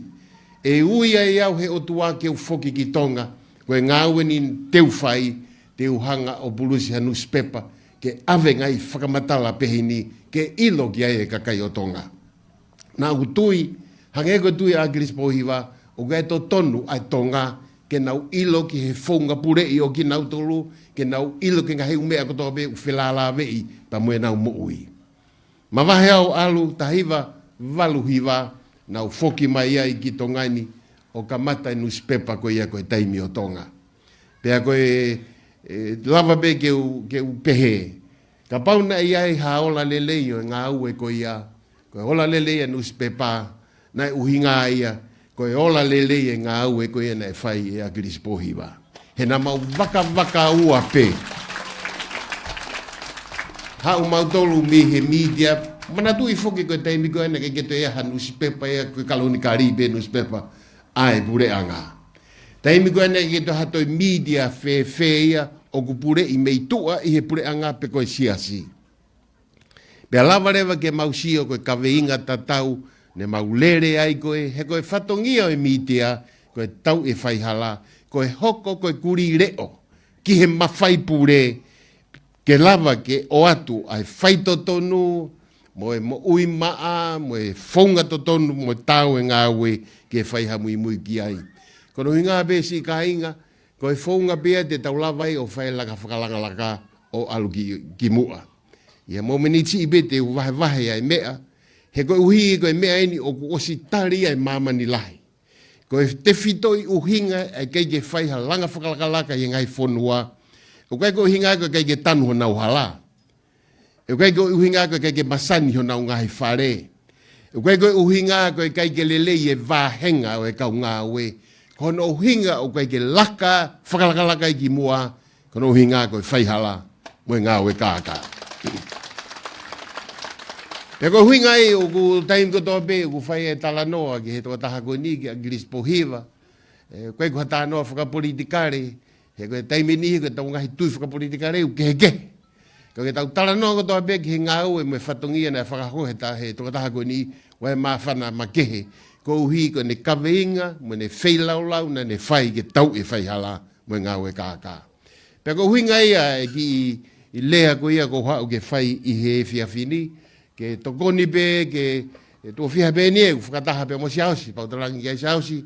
ʻe ui ai au he ʻOtua ke u foki ki Tonga, ko e ngāue ni te u fai, te u hanga ʻo pulusi ha nusipepa ke ʻave e ngaahi fakamatala pehē ni ke ʻilo ki ai e kakai ʻo Tonga. Naʻa ku tui, hangē ko e tui ʻa ʻAkilisi Pōhiva, ʻoku ʻi ai e totonu ʻa e Tonga ke nau ʻilo ki he founga puleʻi ʻo kinautolu, ke nau ʻilo ki he ngaahi ʻū meʻa kotoa pē ʻoku felālāveʻi pea mo ʻenau moʻui. Mavahe au ʻalu taha hiva valu hiva, naʻa ku foki mai ai ki Tonga ni ʻo kamata e nusipepa ko ia ko e Taimi ʻo Tonga. Pea ko e, e, lava pē ke u, ke u pehē, kapau naʻe ʻi ai ha ola lelei ʻo e ngāue ko ia, ko e ola lelei e nusipepa, naʻe ʻuhinga ia, ko e ola lelei e ngāue ko ia naʻe fai ʻe ʻAkilisi Pōhiva. He naʻa mau vakavakaua pē. Haʻu mautolu mei he mītia, manatuʻi foki ko e taimi ko ē naʻe ʻikai ke toe ʻi ai ha nusipepa ia, ko e kalonikali pē nusipepa ʻa e puleʻanga. Taimi ko ē naʻe ʻikai ke toe ʻi ai ha toe mītia fēfē ia ʻoku puleʻi mei tuʻa ʻi he puleʻanga pe ko e siasi. Pea lava leva ke mau sio ko e kaveinga tatau ne mau lele ai ko ē, he ko e fatongia ʻo e mītia, ko e tauʻi e faihala, ko e hoko ko e kulī leʻo ki he mafai pule, ke lava ke ʻoatu ʻa e faitotonu, mo e moʻui maʻa, mo e founga totonu, mo e taau e ngāue ke fai ha muimui ki ai. Ko hono ʻuhinga pē siʻi kāinga, ko e founga pē ia te tau lava ai ʻo fai e langa fakalakalaka ʻo ʻalu ki, ki muʻa. ʻI he momeniti siʻi pē te u vahevahe ʻa e meʻa, he koeʻuhi ko e meʻa eni ʻoku ʻosi tali ʻa e māmani lahi. Ko e tefitoʻi ʻuhinga ʻa e ʻikai ke fai ha langa fakalakalaka ʻi he ngaahi fonua, ʻoku ʻikai ko e ʻuhinga ko e ʻikai ke tanu honau hala. ʻOku ʻikai ko e ʻuhinga ko e ʻikai ke masani honau ngaahi fale. ʻOku ʻikai ko e ʻuhinga ko e ʻikai ke lelei e vāhenga ʻo e kau ngāue. Ko hono ʻuhinga ʻoku ʻikai ke laka fakalakalaka ai ki muʻa, ko hono ʻuhinga ko e faihala mo e ngāue kākā. Pea ko e ʻuhinga ia ʻoku taimi kotoa pē ʻoku fai e talanoa ki he tokotaha ko eni, ki ʻAkilisi Pōhiva. ʻE, ʻoku ʻikai ko ha talanoa fakapolitikale, he ko e taimi ni, ko e tau ngaahi tui fakapolitikale ʻoku kehekehe. Ka ko e tau talanoa kotoa pē ki he ngāue mo e fatongia naʻe fakahoko he ta-, he tokotaha ko eni, ʻoku ʻi ai e māfana makehe, koeʻuhi ko ʻene kaveinga mo ʻene feilaulau naʻa ne fai ke tauʻi e faihala mo e ngāue kākā. Pea ko e ʻuhinga ia e kiʻi lea ko ia ʻoku ou haʻu ke fai ʻi he efiafi ni, ke tokoni pē, ke, e, tuʻo fiha pē eni ʻeku fakataha pē mo Siaosi, Pautalangi ki ai Siaosi,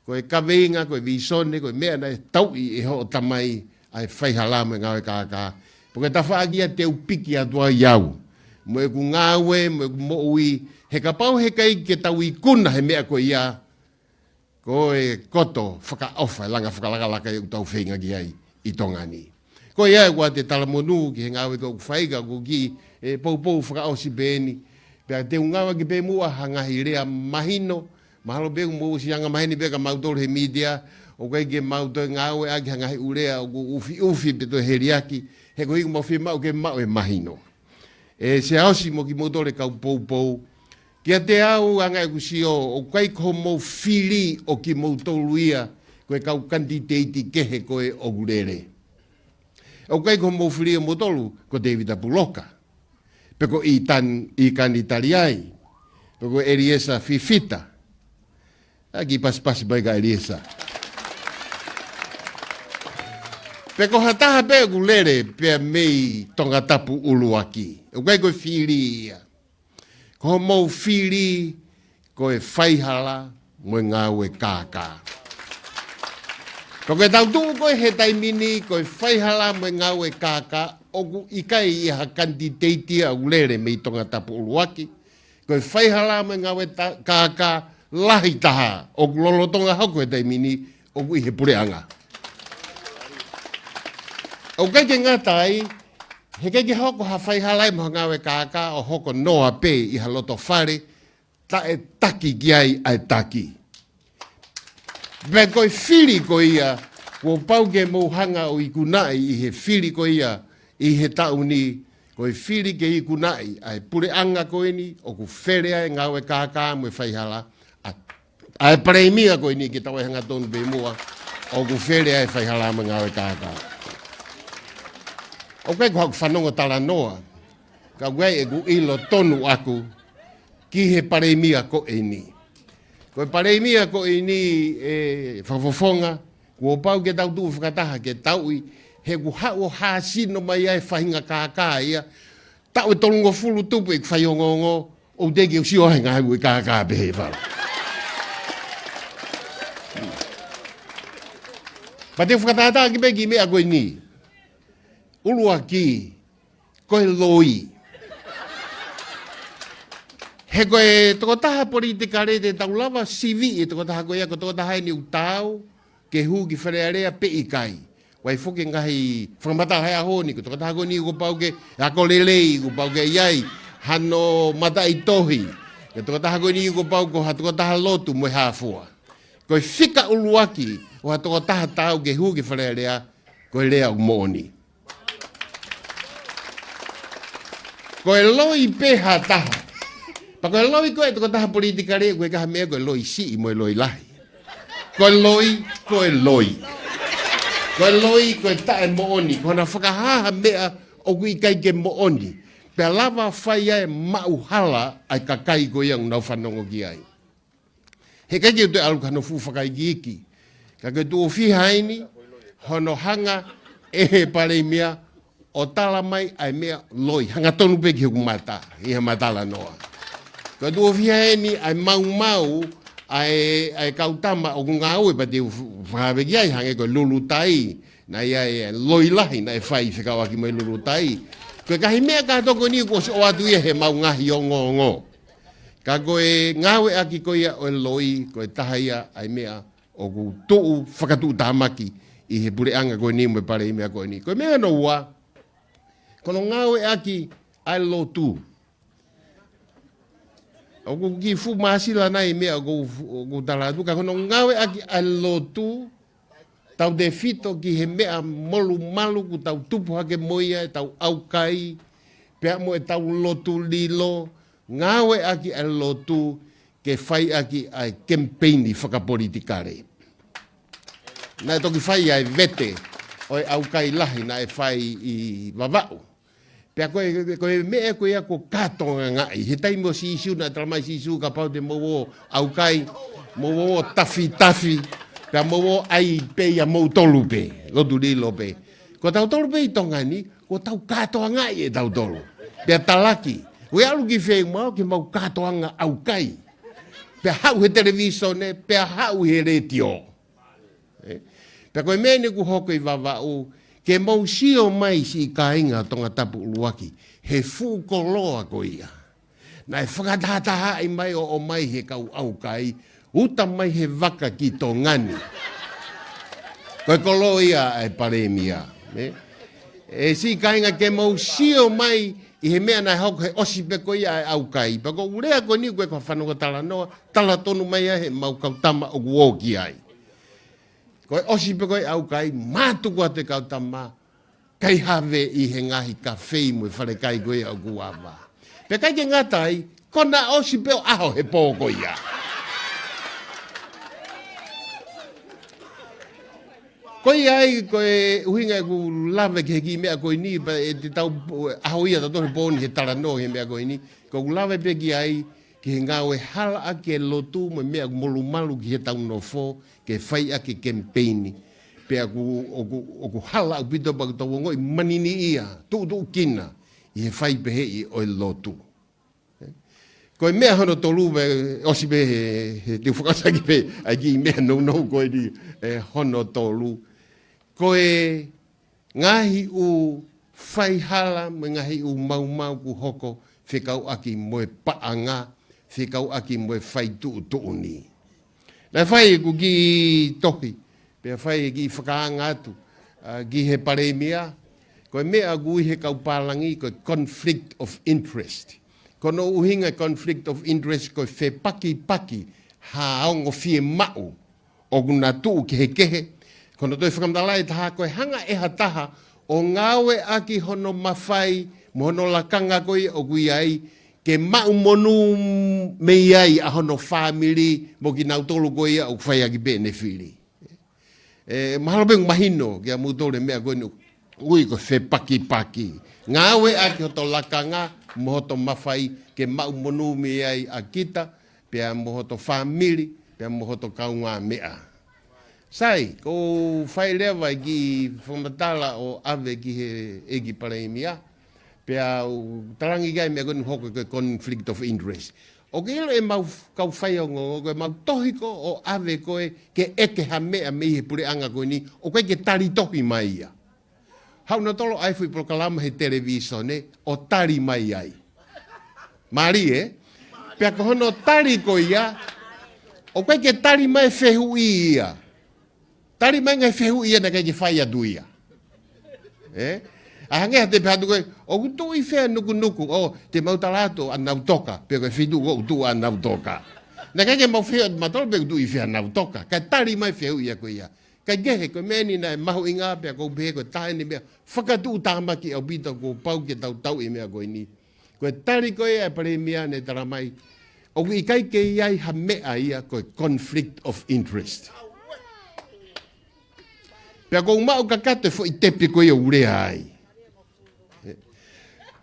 ko e kaveinga, ko e vīsone, ko e meʻa naʻe tauʻi ʻe hoʻo tamai ʻa e faihala mo e ngāue kākā. Pea ko e tafaʻaki ia te u piki atu ai au mo ʻeku ngāue, mo ʻeku moʻui, he kapau he ʻikai ke tau ikuna he meʻa ko ia, ko e koto fakaʻofa e langa fakalakalaka ʻoku tau feinga ki ai ʻi Tonga ni. Ko ia ʻoku ou talamonū ki he ngāue ʻoku ou fai, ka ʻoku ou kiʻi, e, poupou fakaʻosi pē eni. Pea te u ngāue ki pē muʻa ha ngaahi lea mahino, mahalo pē ʻoku mou ʻosi anga maheni pē kia mautolu he mītia, ʻoku ʻikai ke mau toe ngāueʻaki ha ngaahi ʻū lea ʻoku ʻufiʻufi pe toe heliaki, he koeʻuhi ʻoku mau fiemaʻu ke maʻu e mahino. ʻE Siaosi mo kimoutolu e kau poupou, kiate au anga ʻeku sio, ʻoku ʻikai ko hoʻomou fili ʻo kimoutolu ia ko e kau kanititeiti kehe ko ē ʻoku lele. ʻOku ʻikai ko hoʻomou fili ʻo moutolu ko Tēvita Puloka, pe ko ʻItani, ʻIkani Taliai, pe ko ʻEliesa Fifita. ʻA, kiʻi pasipasi mai kia ʻEliesa. Pe ko ha taha pē ʻoku lele pea mei Tongatapu ʻuluaki. ʻOku ʻikai ko e fili ia. Ko hoʻomou fili ko e faihala mo e ngāue kākā. Pea ko e tau tuʻu ko ē he taimi ni ko e faihala mo e ngāue kākā, ʻoku ʻikai ʻi ha kanititeiti ia ʻoku lele mei Tongatapu ʻuluaki. Ko e faihala mo e ngāue ta-, kākā lahi taha ʻoku lolotonga hoko he taimi ni ʻoku ʻi he puleʻanga. ʻOku ʻikai ke ngata ai, he ʻikai ke hoko ha faihala ia mo ha ngāue kākā ʻo hoko noa pē ʻi ha loto fale, taʻe taki ki ai ʻa e taki. Pea ko e fili ko ia, kuo pau ke mou hanga ʻo ikunaʻi ʻi he fili ko ia, ʻi he taʻu ni, ko e fili ke ikunaʻi ʻa e puleʻanga ko eni, ʻoku fele ai e ngāue kākā mo e faihala, ʻa, ʻa e palēmia ko eni ke tau ʻai hangatonu pē muʻa, ʻoku fele ai e faihala mo e ngāue kākā. ʻOku ʻikai ko haʻaku fanongo talanoa, ka ʻoku ʻi ai ʻeku ʻilo tonu ʻaku, ki he palēmia ko eni. Ko e palēmia ko eni ʻe Fakafofonga, kuo pau ke tau tuʻu fakataha ke tauʻi, he ʻoku haʻu ʻo hāsino mai ai e faʻahinga kākā ia, taʻu ʻe tolungofulu tupu ʻeku faiongoongo, ʻoku teʻeki ke u sio ai ngaahi ue kākā pē he fala. Pea te u fakatātā ki pē ki he meʻa ko eni. ʻUluaki, ko e loi. He ko e tokotaha politikale te tau lava sivi e tokotaha ko ia, ko e tokotaha eni ʻoku taau ke hū ki Fale Alea pe ʻikai. ʻOku ʻi ai foki e ngaahi fakamatala he ʻaho ni, ko e tokotaha ko eni kuo pau ke ako lelei, kuo pau ke ʻi ai hano mataʻitohi. Ko e tokotaha ko eni kuo pau ko ha tokotaha lotu mo e hā fua. Ko e fika ʻuluaki ʻo ha tokotaha taau ke hū ki Fale Alea, ko e lea ʻoku moʻoni. Ko e loi pē ha taha. Pea ko e loi ko ē ʻa e tokotaha politikale, ʻoku ʻikai ha meʻa ko e loi siʻi mo e loi lahi. Ko e loi, ko e loi. Ko e loi, ko e taʻemoʻoni. Ko hona fakahā ha meʻa ʻoku ʻikai ke moʻoni. Pea lava fai ai e maʻuhala ʻa e kakai ko ia ʻoku nau fanongo ki ai. He ʻikai ke u toe ʻalu ki hano fuʻu fakaikiiki. Ka ko e tuʻo fiha eni, hono hanga ʻe he palēmia ʻo tala mai ʻa e meʻa loi. Hangatonu pē ki hoku mata, ʻi ha mata talanoa. Ko e tuʻo fiha eni ʻa e maumau ʻa e, ʻa e kau tama ʻoku ngāue pea te u f-, fakahā pē ki ai hangē ko e lulutai. Naʻe ʻi ai e loi lahi naʻe fai fekauʻaki mo e lulutai. Ko e ngaahi meʻa kātoa ko eni kuo ʻosi ʻoatu ia heʻemau ngaahi ongoongo. Ka ko e ngāueʻaki ko ia ʻo e loi, ko e taha ia ʻa e meʻa ʻoku tuʻu fakatuʻutāmaki ʻi he puleʻanga ko eni mo e palēmia ko eni. Ko e meʻa hono ua, ko hono ngāueʻaki ʻa e lotu. ʻOku kiʻi fuʻu māsila nai e meʻa ʻoku, ʻoku tala atu, ka ko hono ngāueʻaki ʻa e lotu, tautefito ki he meʻa molumalu ʻoku tau tupu hake mo ia, ʻetau ʻaukai, pea mo ʻetau lotu lilo, ngāueʻaki ʻa e lotu ke faiʻaki ʻa e kemipeini fakapolitikale. Naʻe toki fai ʻa e vete ʻo e ʻaukai lahi naʻe fai ʻi Vavaʻu. Pea ko e, ko e meʻa ko ia kuo kātoangaʻi. He taimi ʻo Sīsū naʻe tala mai Sīsū kapau te mou ō ʻaukai, mou ō tafitafi, pea mou ō ʻai pē ia moutolu pē, lotu lilo pē. Ko tautolu pē ʻi Tonga ni, kuo tau kātoangaʻi ʻe tautolu. Pea talaki, ʻoku ʻalu ki fē mau ke mau kātoanga ʻaukai. Pea haʻu he televīsone, pea haʻu he letiō. Ē? Pea ko e meʻa eni ʻoku hoko ʻi Vavaʻu, ke mou sio mai siʻi kāinga Tongatapu ʻuluaki, he fuʻu koloa ko ia. Naʻe fakatahatahaʻi mai ʻo ʻomai he kau ʻaukai, uta mai he vaka ki Tonga ni. Ko e koloa ia ʻa e palēmia. Ē? ʻE siʻi kāinga ke mou sio mai ʻi he meʻa naʻe hoko he ʻosi pē ko ia ʻa e ʻaukai. Pea ko ʻeku lea ko eni ʻoku ʻikai ko ha fanongo talanoa, tala tonu mai ʻa heʻemau kau tama ʻoku ō ki ai. Ko e ʻosi pē ko ē ʻaukai, mātuku atu e kau tama, kai have ʻi he ngaahi kafei mo e falekai ko ia ʻoku ava. Pea ʻikai ke ngata ai, ko ʻena ʻosi pē ʻo ʻaho he pō ko ia. Ko ia ai, ko e ʻuhinga ʻeku lave ki he kiʻi meʻa ko eni, pea ʻe te tau ʻaho ia tautolu he pō ni he talanoa he meʻa ko eni. Ko ʻeku lave pē ki ai, ki he ngāue halaʻaki e lotu mo e meʻa molumalu ki heʻetau nofo, ke faiʻaki e kemipeini. Pea ʻoku, ʻoku, ʻoku hala ʻaupito pea ʻoku tau ongoʻi manini ia, tuʻutuʻukina, ʻi he fai peheʻi ʻo e lotu. Ko e meʻa hono tolu, ʻosi pē he, he te u fakaʻosi ʻaki pē, ʻa e kiʻi meʻa nounou ko eni, ē, hono tolu. Ko e ngaahi ʻū faihala, mo e ngaahi ʻū maumau kuo hoko, fekauʻaki mo e paʻanga, fekauʻaki mo e fai tuʻutuʻuni. Naʻe fai ʻeku kiʻi tohi, pea fai e kiʻi fakaanga atu, ʻa, ki he palēmia, ko e meʻa ʻoku ui he kau pālangi, ko e conflict of interest. Ko hono ʻuhinga e conflict of interest, ko e fepakipaki ha ongo fiemaʻu ʻoku na tuʻu kehekehe. Ko hono toe fakamatala ʻe taha, ko e hanga ʻe ha taha ʻo ngāueʻaki hono mafai mo hono lakanga ko ia ʻoku ʻi ai, ke maʻu monū mei ai ʻa hono fāmili mo kinautolu ko ia ʻoku fai ʻaki pē ʻene fili. Ē, mahalo pē ʻoku mahino kia moutolu e meʻa ko eni ʻoku ui ko e fepakipaki. Ngāueʻaki hoto lakanga mo hoto mafai ke maʻu monū mei ai ʻa kita, pea mo hoto fāmili, pea mo hoto kaungāmeʻa. Sai, ʻoku ou fai leva e kiʻi fakamatala ʻo ʻave ki he ʻEiki Palēmia, pea u talaange ki ai e meʻa ko eni ʻoku hoko ko e conflict of interest. ʻOku ke ʻilo ʻemau f-, kau faiongoongo, ko ʻemau tohi ko ē ʻo ʻave ko ē ke ʻeke ha meʻa mei he puleʻanga ko eni, ʻoku ʻikai ke tali tohi mai ia. Haʻu nautolu ʻo ʻai e foʻi polokalama he televīsone ʻo tali mai ai. Mālie, ē? Pea ko hono tali ko ia, ʻoku ʻikai ke tali mai e fehuʻi ia. Tali mai e ngaahi fehuʻi ia naʻe ʻikai ke fai atu ia. Ē? ʻA hangē ha taha pehē atu ko ē, ʻoku tuʻu ʻi fē ʻa Nukunuku? ʻO, te mau tala atu ʻa Nautoka, pe ko e feituʻu ʻoku tuʻu ai ʻa Nautoka. Naʻe ʻikai ke mau fehuʻi atu mautolu pe ʻoku tuʻu ʻi fē ʻa Nautoka. Kae tali mai e fehuʻi ia ko ia. Kae kehe, ko e meʻa eni naʻe mahuʻinga pea ʻoku ou pehē ko e taha eni e meʻa fakatuʻutāmaki ʻaupito kuo pau ke tau tauʻi e meʻa ko eni. Ko e tali ko ia ʻa e Palēmia naʻe tala mai, ʻoku ʻikai ke ʻi ai ha meʻa ia ko e conflict of interest. Pea ʻoku ou maʻu kakato e foʻi tepi ko ia ʻoku ou lea ai.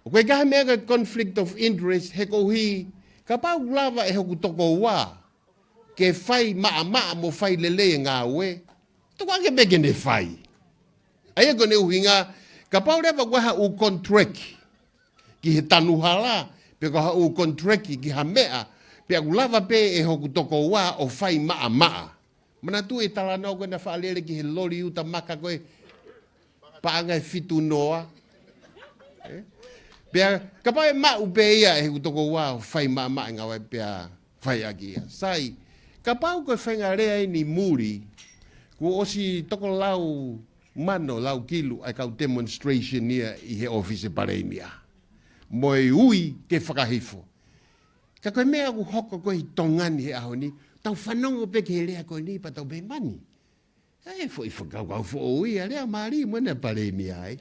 ʻOku ʻikai ha meʻa ko e conflict of interest he koeʻuhi, kapau ʻoku lava ʻe hoku tokoua ke fai maʻamaʻa mo fai lelei e ngāue, tuku ange pē ke ne fai. ʻA ia ko hono ʻuhinga, kapau leva ʻoku ʻi ai ha ʻū contract ki he tanu hala, pe ko ha ʻū contract ki ha meʻa, pea ʻoku lava pē ʻe hoku tokoua ʻo fai maʻamaʻa. Manatuʻi e talanoa ko ē naʻe faʻa lele ki he loli uta maka ko ē paʻanga ʻe fitu noa. Ē? Pea kapau ʻe maʻu pē ia ʻe hoku tokoua ʻo fai maʻamaʻa e ngāue pea fai ʻaki ia. Sai, kapau ko e faʻahinga lea eni muli, kuo ʻosi toko lau mano, lau kilu ʻa e kau demonstration ia ʻi he ʻōfisi Palēmia. Mo e ui ke fakahifo. Ka ko e meʻa ʻoku hoko ko ē ʻi Tonga ni he ʻaho ni, tau fanongo pē ki he lea ko eni pea tau pehē mani. ʻE foʻi fakakaukau foʻou ia, lea mālie mo ena Palēmia ai.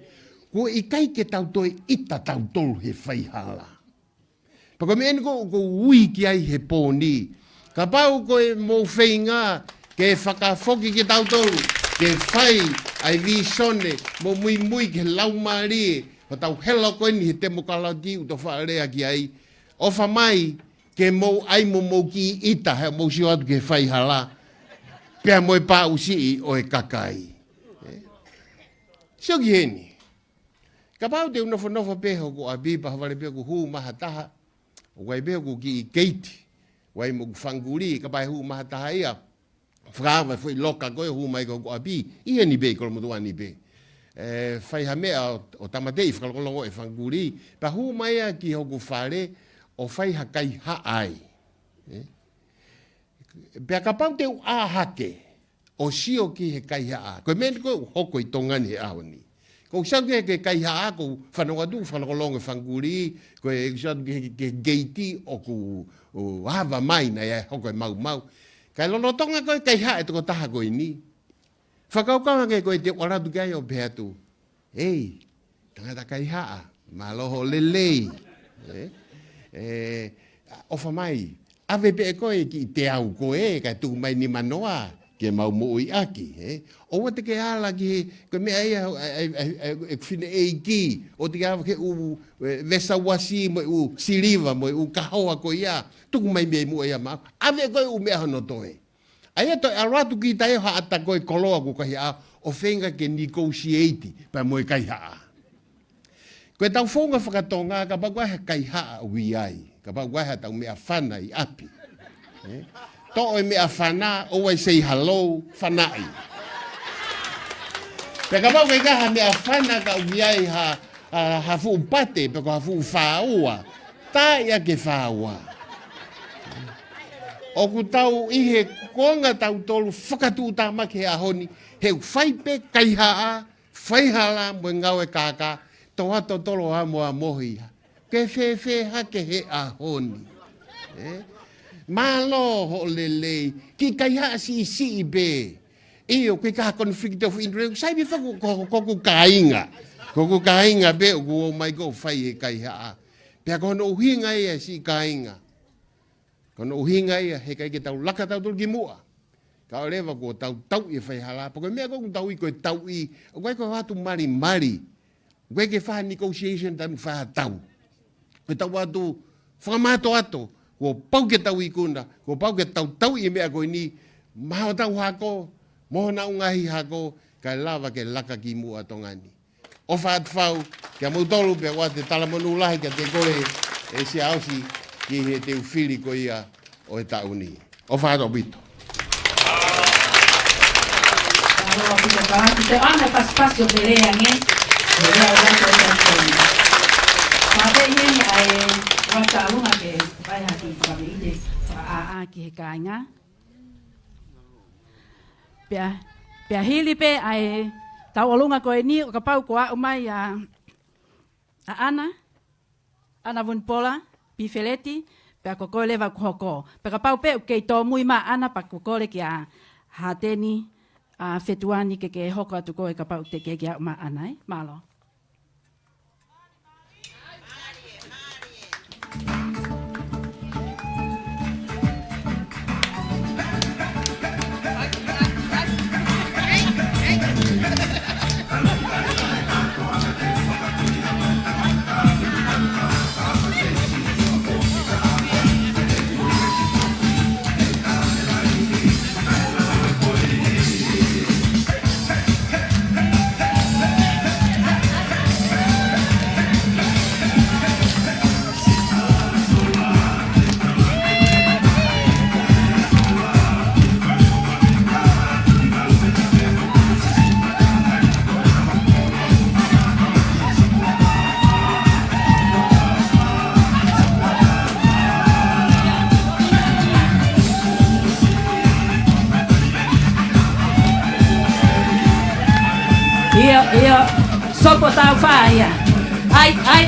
Kuo ʻikai ke tau toe ʻita tautolu he faihala. Pea ko e meʻa eni ʻoku ou ui ki ai he pō ni. Kapau ko e mou feinga ke fakafoki kitautolu, ke fai ʻa e vīsone, mo muimui ki he laumālie, hotau hela ko eni he temokalati ʻoku tau faʻa lea ki ai. ʻOfa mai, ke mou ʻai mo mou kiʻi ʻita, he mou sio atu ki he faihala, pea mo e paʻusiʻi ʻo e kakai. Ē? Sio ki heni. Kapau te u nofonofo pē hoku ʻapi pea ʻohovale pē ʻoku hū mai ha taha, ʻoku ʻi ai pē hoku kiʻi keiti, ʻoku ʻi ai mo ʻeku fanga kulī, kapau ʻe hū mai ha taha ia, fakaava e foʻi loka ko ē ʻo hū mai ki hoku ʻapi, ʻi heni pē ʻi Kolomotuʻa ni pē. Ē, fai ha meʻa ʻo, ʻo tāmateʻi, fakalokoloko e fanga kulī, pea hū mai ia ki hoku fale ʻo fai ha kaihaʻa ai. Ē? Pea kapau te u ʻā hake ʻo sio ki he kaihaʻa. Ko e meʻa eni ʻoku hoko ʻi Tonga ni he ʻaho ni. ʻOku ou sio ki he kaihaʻa, ʻoku ou fanongo atu, fakalokoloko e fanga kulī, ʻoku ou sio atu ki he, ki he keiti ʻoku, ʻo ava mai naʻe hoko e maumau. Kae lolotonga ko ē e kaihaʻa e tokotaha ko eni, fakakaukau ange ko ē te u ʻalu atu ki ai ʻo pehē atu, "Ei, tangata kaihaʻa, mālō hoʻo lelei. Ē? Ē, ʻofa mai, ʻave pē ʻe koe e kiʻi teau ko ē, kae tuku mai nima noa, ke mau moʻui ʻaki, ē? ʻOua te ke ala ki he, ko e meʻa ia, ʻa e, ʻa e, ʻa e, ʻa e, ʻeku fineʻeiki, ʻoua te ke ala ki he ʻū, ē, vesa uasi mo e ʻū siliva mo e ʻū kahoa ko ia, tuku mai mei muʻa ia maʻau. ʻAve ʻe koe e ʻū meʻa hono toe." ʻA ia toe ʻalu atu kita ia ʻo haʻata ko e koloa ʻoku kaihaʻa, ʻo feinga ke negotiate pea mo e kaihaʻa. Ko ʻetau founga fakatonga, kapau ko e kaihaʻa ʻoku ʻi ai, kapau ko e haʻatau meʻafana ʻi ʻapi, ē? Toʻo e meʻafana, ʻoua ʻe say hello, fanaʻi. Pea kapau ko e kaihaʻa meʻafana ka ʻoku ʻi ai ha, ha, ha fuʻu pate, pe ko ha fuʻu fāua, tā ia ke fāua. ʻOku tau ʻi he konga tautolu fakatuʻutāmaki he ʻaho ni, he ʻoku fai pē kaihaʻa, faihala mo e ngāue kākā, tō atu tolo amo amo hia. Ke fēfē hake he ʻaho ni. Ē? Mālō hoʻo lelei, kiʻi kaihaʻa siʻisiʻi pē. ʻIo, ko e kaihaʻa conflict of interest, sai pē faku ko, ko, ko hoku kāinga. Ko hoku kāinga pē, ʻoku ō mai ʻo fai e kaihaʻa. Pea ko hono ʻuhinga ia siʻi kāinga. Ko hono ʻuhinga ia, he ʻikai ke tau laka tautolu ki muʻa. Kae ʻoua leva kuo tau tauʻi e faihala, pe ko e meʻa ko ē ʻoku tau ui ko e tauʻi, ʻoku ʻikai ko e ʻatu malimali. ʻOku ʻikai ke fai ha negotiation taimi fai ha tau. Ko e tau atu fakamātoato, kuo pau ke tau ikuna, kuo pau ke tau tauʻi e meʻa ko eni, maʻa hotau hako, mo honau ngaahi hako, kae lava ke laka ki muʻa Tonga ni. ʻOfa atu fau, kia moutolu pea ʻoua te talamonū lahi ka te kole ʻe Siaosi ki he teu fili ko ia ʻo e taʻu ni. ʻOfa atu ʻaupito. Mālō ʻaupito, ka te ʻoange pasipasi ʻo pele ange, ʻo lea ʻo lea ʻo lea ʻo lea. Pea pehē ni ʻa e ʻoatu ʻa e ʻuhinga ke fai ha kiʻi fakameʻite fakaʻāʻā ki he kāinga. Pea, pea hili pē ʻa e tauʻolunga ko eni ʻo kapau kuo aʻu mai ʻa, ʻa ʻAna, ʻAna Vunipola Pifeleti, pea ko koe leva kuo hoko. Pea kapau pē ʻoku kei tōmui mai ʻa ʻAna pea kuo kole kia Hateni, ʻa Fetuani ke ke hoko atu koe kapau te ke kei aʻu mai ʻa ʻAna, ē? Mālō. ʻIo, ʻio. Sopo tau fai ia. ʻAi, ʻai.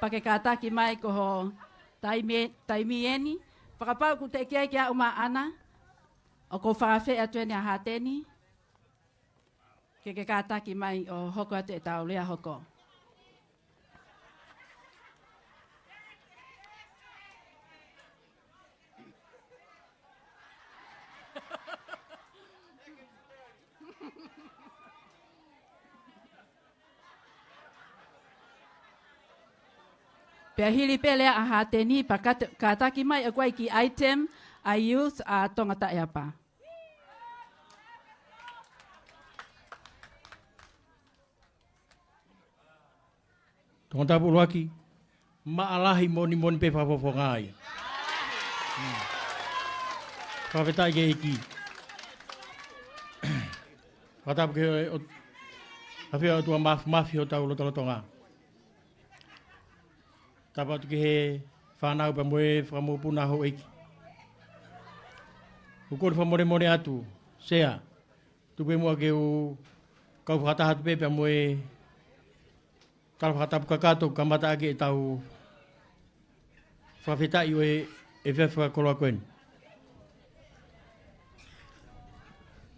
Pea ke kātaki mai ko ho taimi, taimi eni. Fakapapau ʻoku teʻeki ai ke aʻu maʻana, ʻoku ou fakafeʻiloaki atu eni ʻa Hateni. Ke ke kātaki mai ʻo hoko atu ʻetau lea hoko. Pea hili pē lea ʻa Hateni, pea kāta-, kātaki mai ʻa e kiʻi item ʻa e youth ʻa Tongataʻeapa. Tongatapu ʻuluaki, maʻalahi moʻoni moʻoni pē fakafofonga ia. Mm. Fakafetaʻi ki he ʻEiki. Fakatapu ki he ʻOtua, ʻafio ʻOtua Māfimafi hotau lotolotonga. Tapu atu ki he fānau pea mo e fakamokopuna houʻeiki. ʻOku ou kole fakamolemole atu, Sea, tuku pē muʻa ke u kau fakataha atu pē pea mo e tala fakatapu kakato kamata ʻaki ʻetau fakafetaʻi ʻo e, ʻefiafi fakakoloa ko eni.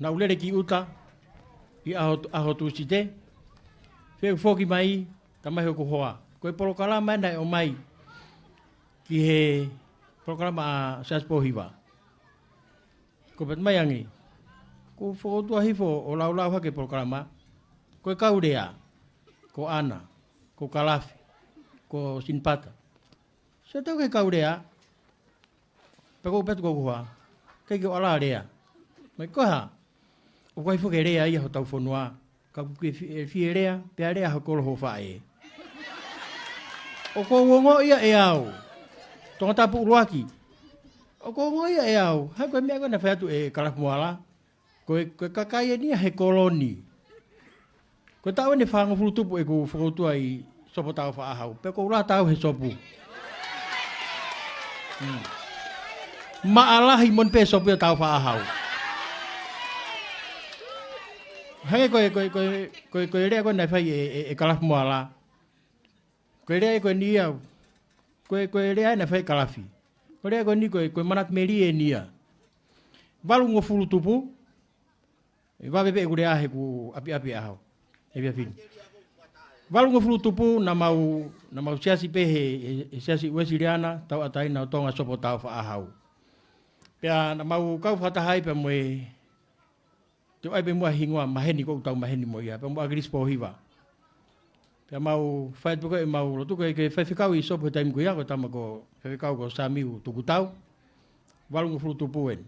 Naʻa ku lele ki ʻuta ʻi he ʻaho, ʻaho Tūsite, fēʻufoki mai, tamai hoku hoa. Ko e polokalama ena ʻe ʻomai ki he polokalama ʻa Siasi Pōhiva. Ko e pehē mai ange, ko e fokoutua hifo ʻo laulau hake polokalama, ko e kau lea, ko ʻAna, ko Kalafi, ko Sinipata. Sio atu ki he kau lea, pea ko u pehē atu ko hoku hoa, ʻikai ke u ala lea. Mai ko e hā, ʻoku ʻikai foki ke lea ia hotau fonua, ka ʻoku ke fie, fie lea, pea lea hoʻo kolo hoʻo faʻē. ʻOku ou ongoʻi ia ʻe au. Tongatapu ʻuluaki. ʻOku ou ongoʻi ia ʻe au. Hā ko e meʻa ko ē naʻe fai atu ʻe Kalafi Moala. Ko e, ko e kakai eni ia he koloni. Ko e taʻu eni ʻe fāngofulu tupu ʻeku fokoutua ʻi Sopo Tāufaʻāhau. Pea ʻoku ou lata au he sopu. Mm. Maʻalahi moʻoni pē sopu ia Tāufaʻāhau. Hangē ko e, ko e, ko e, ko e, ko e lea ko ē naʻe fai ʻe, ʻe, ʻe Kalafi Moala. Ko e lea ko eni ia, ko e, ko e lea naʻe fai ʻe Kalafi. Ko e lea ko eni ko e, ko e manatu melie eni ia. Valungofulu tupu, ʻe vave pē ʻeku lea he ʻoku ʻapiʻapi ʻaho. ʻE via fini. Valungofulu tupu naʻa mau, naʻa mau siasi pē he, he, he Siasi Uēsiliana, Tauʻatāina ʻo Tonga Sopo Tāufaʻāhau. Pea naʻa mau kau fakataha ai pea mo e te u ʻai pē muʻa hingoa maheni ko ʻoku tau maheni mo ia, pea mo ʻAkilisi Pōhiva. Pea mau fai atu pē ko ē ʻemau lotu ko ē ke faifekau ʻi sopu he taimi ko ia, ko e tama ko faifekau ko Samiu Tukutau, valungofulu tupu eni.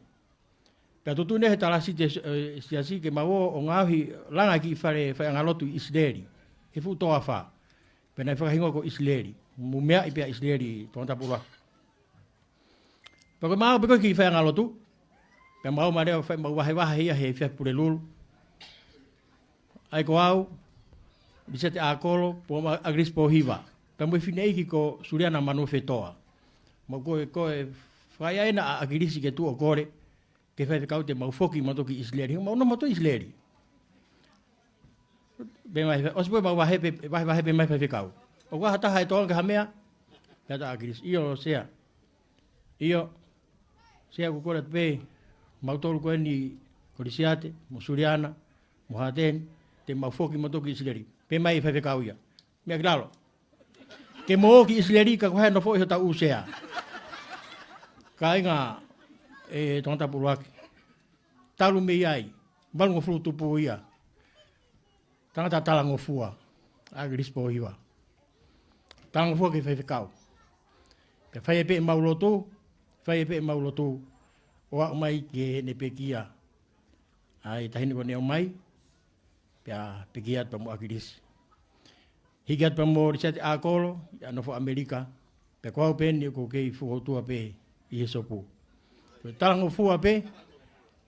Pea tuʻutuʻuni he talasi te, eh, siasi ke mau ō ʻo ngaohi langa kiʻi fale faiʻanga lotu ʻi ʻIsileli, he fuʻu toafa. Pea naʻe fakahingoa ko ʻIsileli, mo meaʻi pē ʻa ʻIsileli, Tongatapu ʻuluaki. Pea ko e mau pē ko ē kiʻi faiʻanga lotu. Pea mau ma leo fai mau vahevahe ia he efiafi Pulelulu. ʻAi ko au, Lisete ʻAkolo, pea mo ʻAkilisi Pōhiva. Pea mo e fineʻeiki ko Suliana Manuofetoa. Mau ko e, ko e fai ai ena ʻa ʻAkilisi ke tuʻu ʻo kole, ke faifekau te mau foki mautolu ki ʻIsileli. Mau nofo mautolu ʻi ʻIsileli. Pea mai, ʻosi pē mau vahe pē, vahevahe pē mai faifekau. ʻOku ʻi ai ha taha ʻe tō ange ha meʻa? Pea talaange ʻe ʻAkilisi, ʻio, Sea. ʻIo, Sea, ʻoku ou kole atu pē, mautolu ko eni ko Lisiate, mo Suliana, mo Hateni, te mau foki mautolu ki ʻIsileli. Pea mai faifekau ia. Meʻa ki lalo. Ke mou ō ki ʻIsileli ka ko hai ʻe nofoʻi hotau ʻū sea. Kāinga, ʻe Tongatapu ʻuluaki. Talu mei ai, valungofulu tupu ia. Tangata talangofua, ʻAkilisi Pōhiva. Talangofua ki he faifekau. Pea fai ai pē ʻemau lotu, fai ai pē ʻemau lotu, ʻo aʻu mai ki heʻene pekia. ʻAi taʻahine ko eni ʻo mai, pea pekia atu pea mo ʻAkilisi. Hiki atu pea mo Lisiate ʻAkolo, ʻa e nofo ʻAmelika, pea ko au pē eni ʻoku ou kei fokoutua pē ʻi he sopu. Ko e talangofua pē,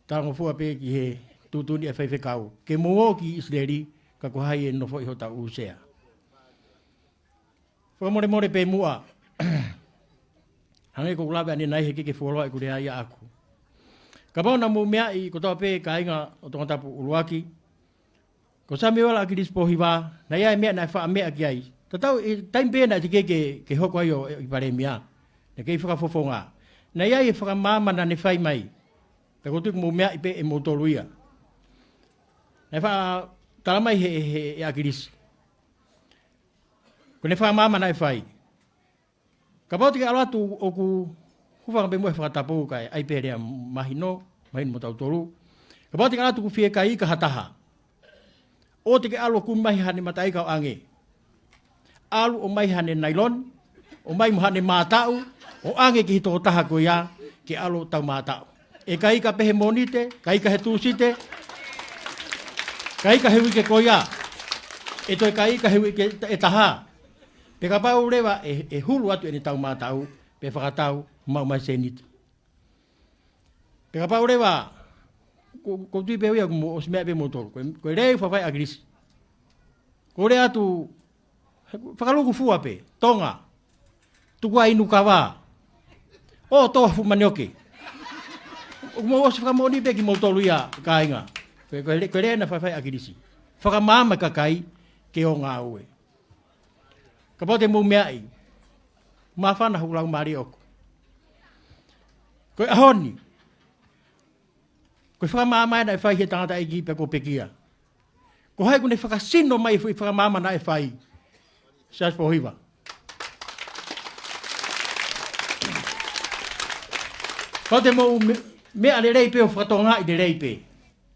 talangofua pē ki he tuʻutuʻuni ʻa e faifekau. Ke mou ō ki ʻIsileli, ka ko hai ʻe nofoʻi hotau ʻū sea. Fakamolemole pē muʻa. Hangē ko ʻeku lave ʻanenai he ʻikai ke fuoloa ʻeku lea ia ʻaku. Kapau naʻa mou meaʻi kotoa pē kāinga ʻo Tongatapu ʻuluaki. Ko Samiuela ʻAkilisi Pōhiva, naʻe ʻi ai e meʻa naʻe faʻa meʻa ki ai. Tatau ʻi he taimi pē naʻe teʻeki ke, ke hoko ai ʻa e palēmia. Naʻe kei fakafofonga. Naʻe ʻi ai e fakamaama naʻa ne fai mai. Pea ʻoku ou tui ʻoku mou meaʻi pē ʻe moutolu ia. Naʻe faʻa tala mai he, he, he ʻAkilisi. Ko ʻene fakamaama naʻe fai. Kapau te ke ʻalu atu ʻoku hūfanga pē muʻa he fakatapu kae ʻai pē lea mahino, mahino mo tautolu. Kapau te ke ʻalu atu ʻoku fiekaika ha taha. ʻOua te ke ʻalu ʻo kumi mai haʻane mataʻika ʻo ʻange. ʻAlu ʻomai haʻane nailoni, ʻomai mo haʻane mātaʻu, ʻo ʻange ki he tokotaha ko ia, ke ʻalu ʻo tau mātaʻu. ʻE kaika pē he Mōnite, kaika he Tūsite, kaika he uike ko ia. ʻE toe kaika he uike ʻe taha. Pea kapau leva ʻe, ʻe hulu atu ʻene tau mātaʻu, pea fakatau maʻu mai sēniti. Pea kapau leva, ko, ʻoku ou tui pē au ia ʻoku mou ʻosi meaʻi pē moutolu. Ko e, ko e lea ʻoku fai ʻe ʻAkilisi. Ko e lea atu, fakaluku fua pē, Tonga, tuku ā inu kava. ʻO tō fuʻu manioke. ʻOku mou ʻosi fakamoʻoni pē kimoutolu ia kāinga. Ko e, ko e lea, ko e lea naʻe fai ʻe ʻAkilisi. Fakamaama e kakai, ke ō ngāue. Kapau te mou meaʻi, māfana hoku laumālie ʻoku. Ko e ʻaho ni, ko e fakamaama naʻe fai he tangataʻeiki pea kuo pekia. Ko hai ʻoku ne fakasino mai e foʻi fakamaama naʻe fai, Siaosi Pōhiva. Kapau te mou me-, meʻa lelei pē ʻo fakatokangaʻi lelei pē.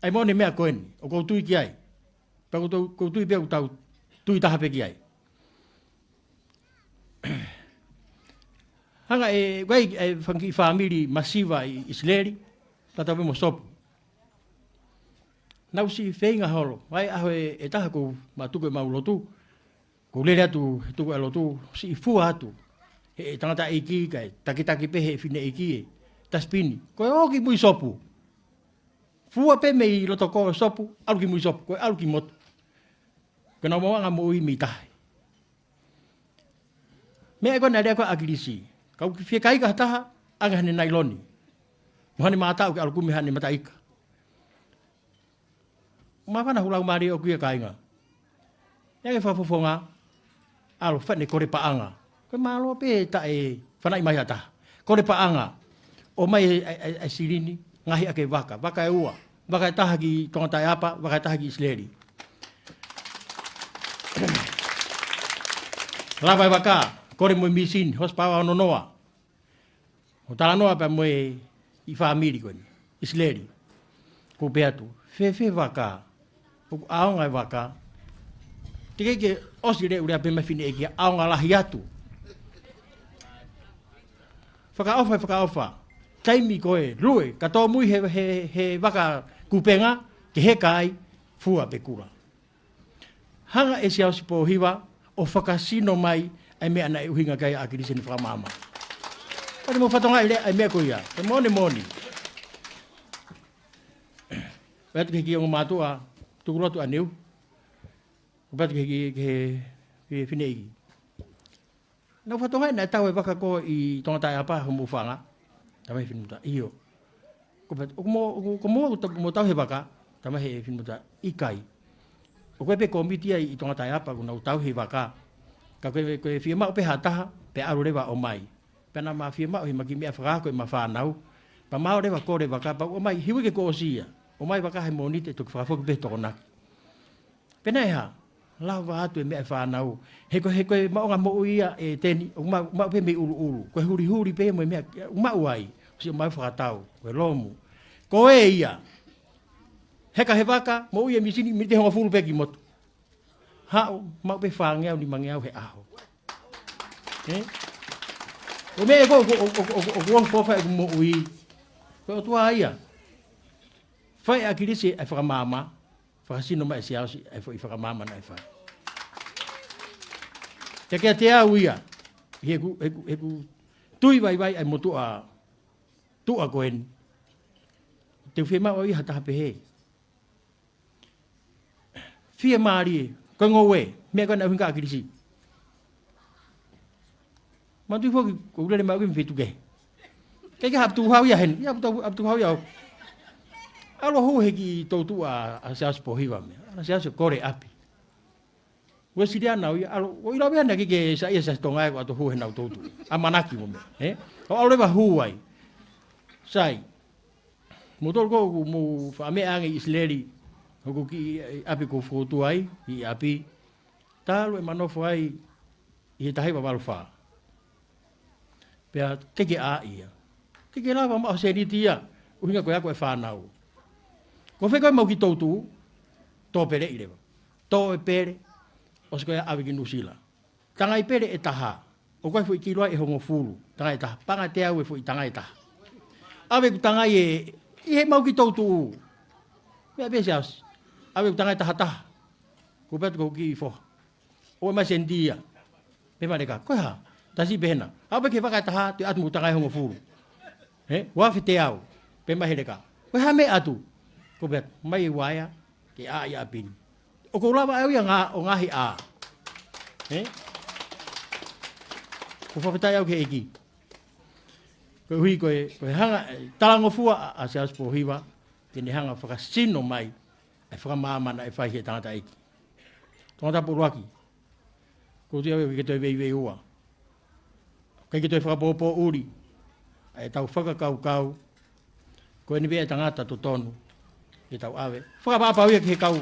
ʻAi mo ne meʻa ko eni, ʻoku ou tui ki ai. Pea ʻoku ou tui, ʻoku ou tui pē ʻoku tau tui taha pē ki ai. Hanga ʻe, ʻoku ʻi ai e fanga kiʻi fāmili masiva ʻi ʻIsileli, tatau pē mo Sopu. Naʻa ku siʻi feinga holo, ʻi he ʻaho ʻe, ʻe taha ʻoku ma tuku ʻemau lotu, ʻoku ou lele atu, he tuku ʻa e lotu, siʻi fua atu, he, he tangataʻeiki kae, takitaki pē he fineʻeiki e, tasipini, ko e ō ki mui Sopu. Fua pē mei loto ko Sopu, ʻalu ki mui Sopu, ko e ʻalu ki motu. Ko ʻenau maʻuʻanga moʻui mei tahi. Meʻa ko ē naʻe lea ko ē ʻa ʻAkilisi. Kapau ʻoku fiekaika ha taha, ʻange haʻane nailoni. Mo haʻane mātaʻu ke ʻalu kumi haʻane mataʻika. Māfana hoku laumālie ʻoku ia kāinga. Ia ke fakafofonga, ʻalu fai ʻene kole paʻanga. Ko e mālō pē taʻe fanaʻi mai ha taha. Kole paʻanga. ʻOmai e, e, e, e silini, ngaohi ʻaki e vaka. Vaka ʻe ua. Vaka ʻe taha ki Tongataʻeapa, vaka ʻe taha ki ʻIsileli. Lava e vaka, kole mo e mīsini, horsepower ono noa. ʻO talanoa pea mo e kiʻi fāmili ko eni, ʻIsileli. Ko u pehē atu, fēfē vaka, ʻoku ʻaonga e vaka, teʻeki ke ʻosi leʻo lea pē mei fineʻeiki ʻaonga lahi atu. Fakaʻofa, fakaʻofa. Taimi ko ē, lue, ka tōmui he, he, he vaka kupenga, ke heka ai, fua pe kula. Hanga ʻe Siaosi Pōhiva ʻo fakasino mai ʻa e meʻa naʻe ʻuhinga ki ai ʻa ʻAkilisi ʻene fakamaama. Pea te mou fakatokangaʻi leva ʻa e meʻa ko ia. Ko e moʻoni moʻoni. Pea atu ki he kiʻi ongo mātuʻa, tuku lotu ʻaneu. Pea atu ki he, ki he, ki he fineʻeiki. Naʻa ku fakatokangaʻi naʻe tau e vaka ko ē ʻi Tongataʻeapa hoʻomou fanga. Talamai ʻe he finemuta, ʻio. Ko u pehē atu, ʻoku mo, ʻoku, ko mo, ʻoku ta-, mo tau he vaka. Talamai ʻe he finemuta, ʻikai. ʻOku ʻi ai pē kōmiti ia ʻi Tongataʻeapa ʻoku nau tauhi e vaka. Ka ko e, ko e fiemaʻu pē ha taha, pea ʻalu leva ʻo ʻomai. Pea naʻa ma fiemaʻu he ma kiʻi meʻa fakaako ʻema fānau. Pea ma ō leva ʻo kole e vaka, pea ʻomai, he uike kuo ʻosi ia. ʻOmai e vaka he Mōnite, toki fakafoki pē he Tokonaki. Pea naʻe hā, lava atu e meʻa ʻa e fānau. He ko e, he ko e maʻuʻanga moʻui ia ʻe Teni, ʻoku maʻu, maʻu pē mei ʻuluʻulu. Ko e hulihuli pē mo e meʻa, ʻoku maʻu ai, ʻosi ʻomai ʻo fakatau, ko e lomu. Ko ē ia, heka he vaka, moʻui e mīsini, miniti ʻe hongofulu pē ki motu. Haʻu, maʻu pē fāngeau nimangeau he ʻaho. Ē? Ko e meʻa ko ē, ʻoku, ʻoku, ʻoku, ʻoku, ʻoku ʻofa ʻeku moʻui. Ko e ʻOtua ia. Fai ʻe ʻAkilisi ʻa e fakamaama. Fakasino mai ʻe Siaosi ʻa e foʻi fakamaama naʻe fai. Pea kiate au ia, heʻeku, heʻeku, heʻeku tui vaivai ʻa e motuʻa, tuʻa ko eni. Te u fiemaʻu au ia ha taha pehē. Fiemālie, ko e ngoue, meʻa ko ē naʻe ʻuhinga ki ai ʻa ʻAkilisi. Manatuʻi foki, ko u lele mai au ki he feituʻu kehe. Kei ke haʻu ʻo tuʻu hau ia heni, ia ʻalu ʻo tuʻu, ʻalu ʻo tuʻu hau ia au. ʻAlu ʻo hū he kiʻi toutuʻa ʻa, ʻa Siaosi Pōhiva meʻa, ʻa Siaosi kole ʻapi. Uēsiliana au ia, ʻalu, ʻo ʻiloa pē naʻe ʻikai ke saiʻia Siasi Tonga ia ko ʻAtohu he naʻa ku toutou. ʻAmanaki mo meʻa, ē? ʻO ʻalu leva hū ai. Sai. Mou tolu ko ʻoku mou faʻa meʻa ange ʻi ʻIsileli. Hoku kiʻi ʻapi ko Futu ai, ʻi ʻapi. Talu ʻema nofo ai, ʻi he taha hiva valu fā. Pea ʻikai ke ʻā ia. ʻIkai ke lava maʻu ha sēniti ia, ʻuhinga ko e ako e fānau. Ko fē ko ē mau kiʻi toutou, tō pele ʻi leva. Tō e pele, ʻosi ko ia ʻave ki Nuʻusila. Tangai pele ʻe taha, ʻoku ʻi ai foʻi kilu ai ʻe hongofulu, tangai ʻe taha, paʻanga ʻe teau e foʻi tangai ʻe taha. ʻAve ʻeku tangai ē, ʻi he mau kiʻi toutou. Meʻa pē Siasi, ʻave ʻeku tangai ʻe taha taha. Ko pea tu ko kiʻi foha. ʻOua mai sēniti ia. Pehē mai e leka, ko e hā? Tasi pē hena. Haʻu pē ki he vaka ʻe taha, te u ʻatu mo e tangai ʻe hongofulu. Ē? Ua afe teau. Pehē mai e leka, ko e hā meʻa atu? Ko pea mai e uaea, ke ʻā ʻi ʻapi ni. ʻOku ou lava au ia ngā, ʻo ngaahi ʻā. Ē? ʻOku ou fakafetaʻi au ki he ʻEiki. Koeʻuhi ko e, ko e hanga, talangofua ʻa, ʻa Siaosi Pōhiva, te ne hanga fakasino mai, ʻa e fakamaama naʻe fai he tangataʻeiki. Tongatapu ʻuluaki. Ko ia ʻoku ʻikai ke toe veiveiua. ʻIkai ke toe fakapōpōʻuli. ʻA ʻetau fakakaukau. Ko eni pē ʻa e tangata totonu. Ke tau ʻave. Fakaʻapaʻapa ia ki he kau.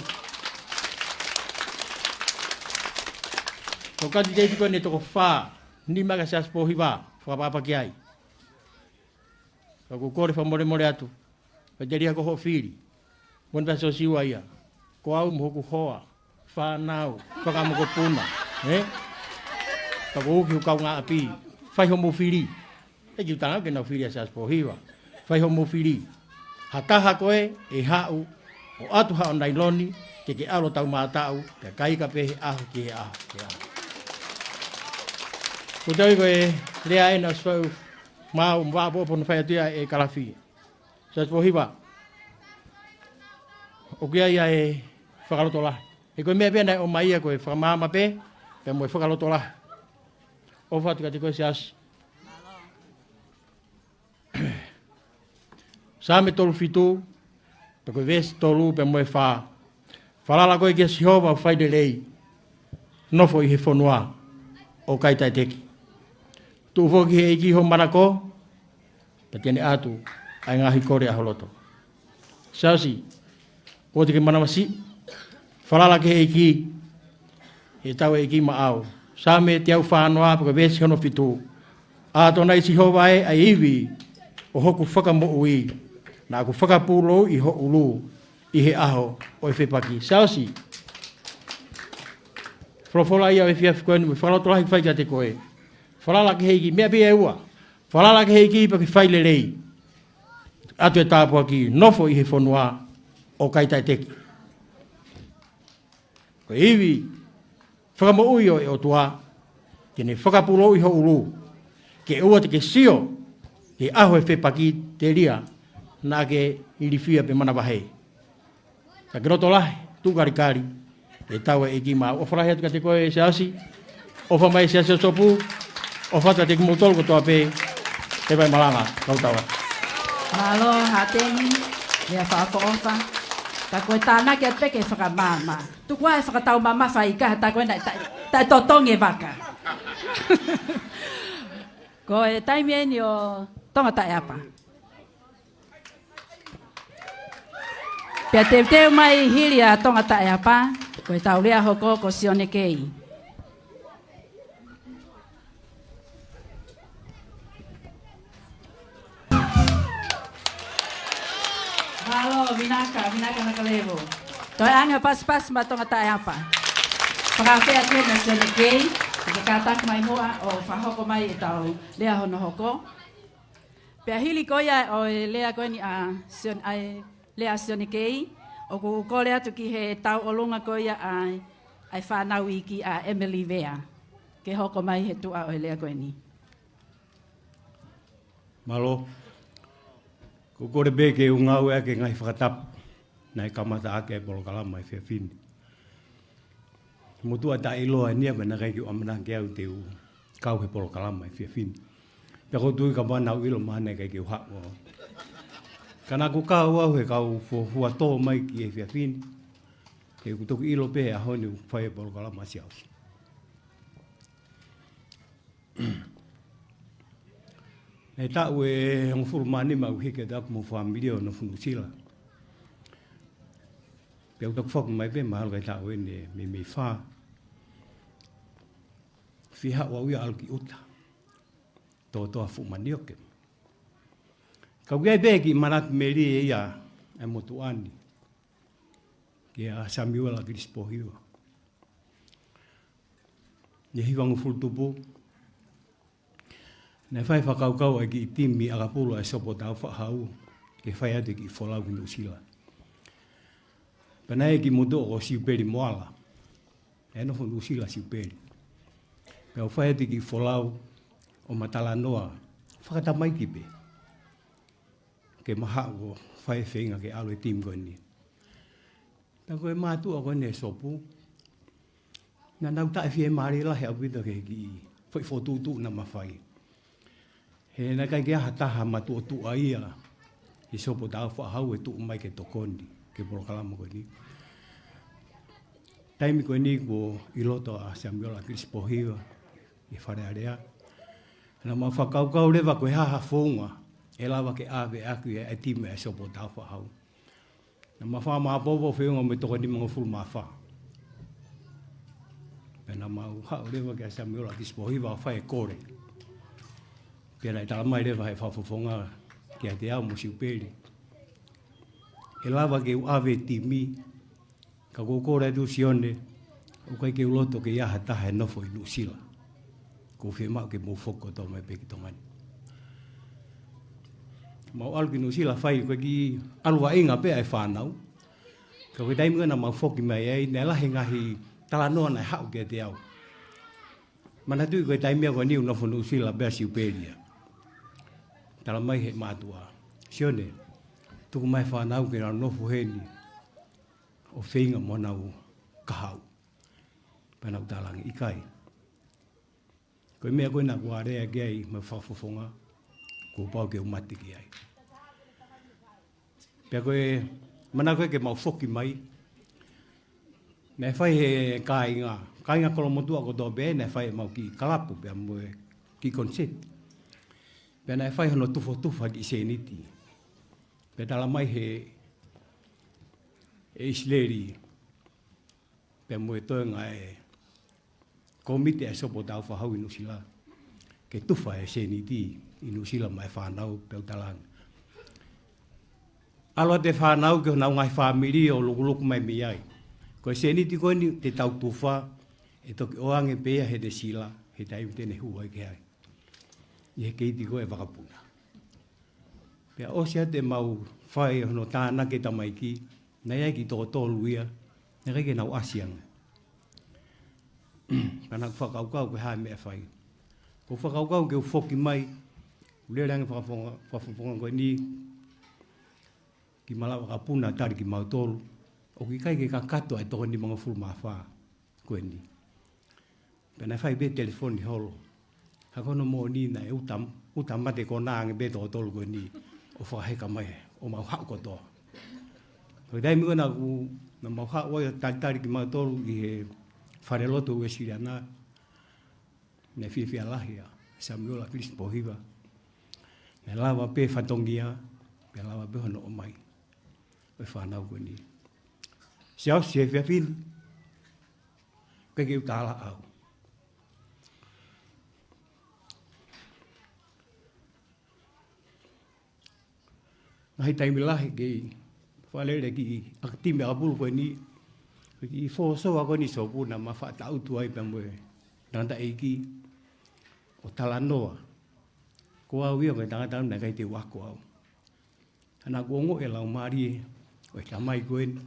Ko e kandidati ko eni ʻe toko fā. Nima kia Siaosi Pōhiva. Fakaʻapaʻapa ki ai. Ka ʻoku ou kole fakamolemole atu. Pea telia ko hoʻo fili. Moʻoni pē Siosiua ia. Ko au mo hoku hoa. Fānau. Fakamokopuna. Ē? Ka ko uki ho kaungāʻapi. Fai hoʻomou fili. ʻE kiu tanga ke nau fili ʻa Siaosi Pōhiva. Fai hoʻomou fili. Ha taha ko ē, ʻe haʻu, ʻo ʻatu haʻo nailoni, ke ke ʻalu ʻo taumātaʻu, pea kaika pē he ʻaho ki he ʻaho, ki he ʻaho. Ko e tau ko e lea ena ʻosi fai, mau, mo ʻapoʻapo na fai atu ia ʻe Kalafi. Siaosi Pōhiva. ʻOku ʻi ai ʻa e fakalotolahi. He ko e meʻa pē naʻe ʻomai ia ko e fakamaama pē, pea mo e fakalotolahi. ʻOfa atu kiate koe Siaosi. Saame tolu fitu, pea ko e veesi tolu, pea mo e fā. Falala koe kia Sihova ʻo fai lelei. Nofo ʻi he fonua ʻo kai taʻeteki. Tuʻu foki ki he ʻEiki ho manako, pea te ne ʻatu ʻa e ngaahi kole ʻa ho loto. Siaosi, kuo te ke manavasiʻi, falala ki he ʻEiki, he ʻe tau ʻEiki maʻau. Saame teau fā noa, pea ko e veesi hono fitu. ʻAtonai Sihova ē, ʻa e ivi ʻo hoku fakamoʻui, naʻa ku fakapūlouʻi ho ʻulu ʻi he ʻaho ʻo e fepaki. Siaosi, folofola ia ʻo e efiafi ko eni mo e fakalotolahi fai kiate koe. Falala ki he ʻEiki, meʻa pē ʻe ua. Falala ki he ʻEiki pea ke fai lelei. ʻAtu e tāpuaki, nofo ʻi he fonua ʻo kai taʻeteki. Ko e ivi fakamoʻui ʻo e ʻOtua, ke ne fakapūlouʻi ho ʻulu, ke ʻoua te ke sio ki he ʻaho e fepaki telia naʻa ke ilifia pe manavahē. Ka ke loto lahi, tuʻu kalikali, ʻe tau ʻEiki maʻau. ʻOfa lahi atu kiate koe Siaosi, ʻofa mai Siaosi ʻOsopu, ʻofa atu kiate kimoutolu kotoa pē, te vai malanga, kau tau atu. Mālō Hateni, lea fakaʻofoʻofa. Ka ko e tānaki atu pē ke fakamaama. Tuku ā e fakataumamafa ʻi kaha tā ko ena, taʻe, taʻe totongi e vaka. Ko e taimi eni ʻo Tonga Taʻeapa. Pea teuteu mai hili ʻa Tonga Taʻeapa, ko e tau lea hoko ko Sione Kei. Mālō, vinaka, vinaka Nakalevo. Toe ʻange pasipasi maʻa Tonga Taʻeapa. Fakafeʻao atu ʻa Sione Kei, ke kātaki mai muʻa ʻo fakahoko mai e tau lea hono hoko. Pea hili ko ia ʻo e lea ko eni ʻa Sione, ʻa e lea ʻa Sione Kei, ʻoku kole atu ki he tauʻolunga ko ia ʻa e, ʻa e fānau iiki ʻa Emily Vea, ke hoko mai he tuʻa ʻo e lea ko eni. Mālō. ʻOku ou kole pē ke u ngāueʻaki e ngaahi fakatapu naʻe kamata ʻaki e polokalama he efiafi ni. Motuʻa taʻeʻiloa eni ia, pea naʻe ʻikai ke u ʻamanaki au te u kau he polokalama he efiafi ni. Pea ʻoku ou tui kapau naʻa ku ʻilo mai naʻe ʻikai ke u haʻu au. Ka naʻa ku kau au he kau fuofua tō mai ki he efiafi ni. He ʻoku toki ʻilo pē he ʻaho ni ʻoku fai e polokalama Siaosi. Naʻe taʻu ʻe hongofulu mā nima ʻeku hiki atu ʻaku mo e fāmili ʻo nofo Nuʻusila. Pea u toki foki mai pē mahalo ko e taʻu eni ʻe meimei fā. Fie haʻu au ia ʻalu ki ʻuta. Tōtōa fuʻu manioke. Ka ʻoku ʻi ai pē kiʻi manatu melie ia ʻa e motuʻa ni kia Samiuela Kilisi Pōhiva. ʻI he hivangofulu tupu, naʻe fai fakakaukau ʻa e kiʻi timi ʻakapulu ʻa e Sopu ʻo Tāufaʻāhau ke fai atu e kiʻi folau ki Nuʻusila. Pea naʻe ʻi ai e kiʻi motuʻa ko Siupeli Moala, ʻe nofo Nuʻusila Siupeli. Pea u fai atu e kiʻi folau ʻo ma talanoa fakatamaiki pē ke ma haʻu ʻo fai e feinga ke ʻalu e timi ko eni. Pea ko e mātuʻa ko eni e Sopu, naʻa nau taʻefiemālie lahi ʻaupito ki he kiʻi foʻi fokotuʻutuʻu naʻa ma fai. He naʻe ʻikai ke ʻi ai ha taha matuʻotuʻa ia ʻi he Sopu ʻo Tāufaʻāhau ʻe tuʻu mai ke tokoni ki he polokalama ko eni. Taimi ko eni kuo ʻi loto ʻa Samiuela Kilisi Pōhiva ʻi Fale Alea. Naʻa ma fakakaukau leva ko e hā ha founga ʻe lava ke ʻave ʻaki ʻa e timi ʻa e Sopu ʻo Tāufaʻāhau. Naʻa ma fakamāopoopo feʻunga mo e toko nimangofulu mā fā. Pea naʻa mau haʻu leva kia Samiuela Kilisi Pōhiva ʻo fai e kole. Pea naʻe talamai leva ʻe he fakafofonga kiate au mo Siupeli, ʻe lava ke u ʻave e timi, ka ʻoku ou kole atu Sione, ʻoku ʻikai ke u loto ke ʻi ai ha taha ʻe nofo ʻi Nuʻusila. ʻOku ou fiemaʻu ke mou foki kotoa mai pē ki Tonga ni. Mau ʻalu ki Nuʻusila fai ko e kiʻi ʻalu vaʻinga pē ʻa e fānau. Ka ko e taimi ko ē naʻa mau foki mai ai, naʻe lahi e ngaahi talanoa naʻe haʻu kiate au. Manatuʻi ko e taimi ia ko eni ʻoku nofo Nuʻusila pē ʻa Siupeli ia. Talamai ʻe he mātuʻa, Sione, tuku mai e fānau ke nau nofo heni ʻo feinga mo ʻenau kahaʻu. Pea naʻa ku talaange, ʻikai. Ko e meʻa ko ē naʻa ku alea ki ai mo e fakafofonga, kuo pau ke u mate ki ai. Pea ko e manako ia ke mau foki mai, naʻe fai ʻe he kāinga, kāinga kolomotuʻa kotoa pē, naʻe fai ʻemau kiʻi kalapu pea mo e kiʻi koniseti. Pea naʻe fai hono tufotufa kiʻi sēniti. Pea talamai ʻe he, ʻe ʻIsileli, pea mo e toenga e kōmiti ʻa e Sopu ʻo Tāufaʻāhau ʻi Nuʻusila, ke tufa e sēniti ʻi Nuʻusila maʻa e fānau, pea u talaange, ʻalu atu e fānau ki honau ngaahi fāmili ʻo lukuluku mai mei ai. Ko e sēniti ko eni te tau tufa, ʻe toki ʻoange pē ia heʻene sila he taimi te ne hū ai ki ai, ʻi he keiti ko ē ʻa e vakapuna. Pea ʻosi atu ʻemau fai hono tānaki e tamaiki, naʻe ʻi ai e kiʻi toko tolu ia naʻe ʻikai ke nau ʻasi ange. Pea naʻa ku fakakaukau ko e hā e meʻa ʻe fai. ʻOku ou fakakaukau ke u foki mai, u lele ange fakafofonga, fakafofonga ko eni ki Malava Kapuna ʻo tali kimautolu. ʻOku ʻikai ke kakato ʻa e toko nimangofulu mā fā ko eni. Pea naʻe fai pē telefoni holo. Ka ko hono moʻoni naʻe ʻuta, ʻuta mate konā ange pē toko tolu ko eni ʻo fakaheka mai, ʻo mau haʻu kotoa. Ko e taimi ko ē naʻa ku, naʻa mau haʻu ai ʻo talitali kimautolu ʻi he falelotu Uēsiliana, naʻe fiefia lahi ʻa Samiuela Kilisi Pōhiva. Naʻe lava pē fatongia, pea lava pē hono ʻomai ʻo e fānau ko eni. Siaosi, he efiafi ni, ʻikai ke u tālaʻau. Ngaahi taimi lahi kei fakalele ki he kiʻi timi ʻakapulu ko eni, ko e kiʻi fōsoa ko eni Sopu naʻa ma faʻa tangutu ai pea mo e tangataʻeiki ʻo talanoa. Ko au ia ko e tangata naʻe ʻikai te u ako au. Ka naʻa ku ongoʻi e laumālie ʻo e tamai ko eni,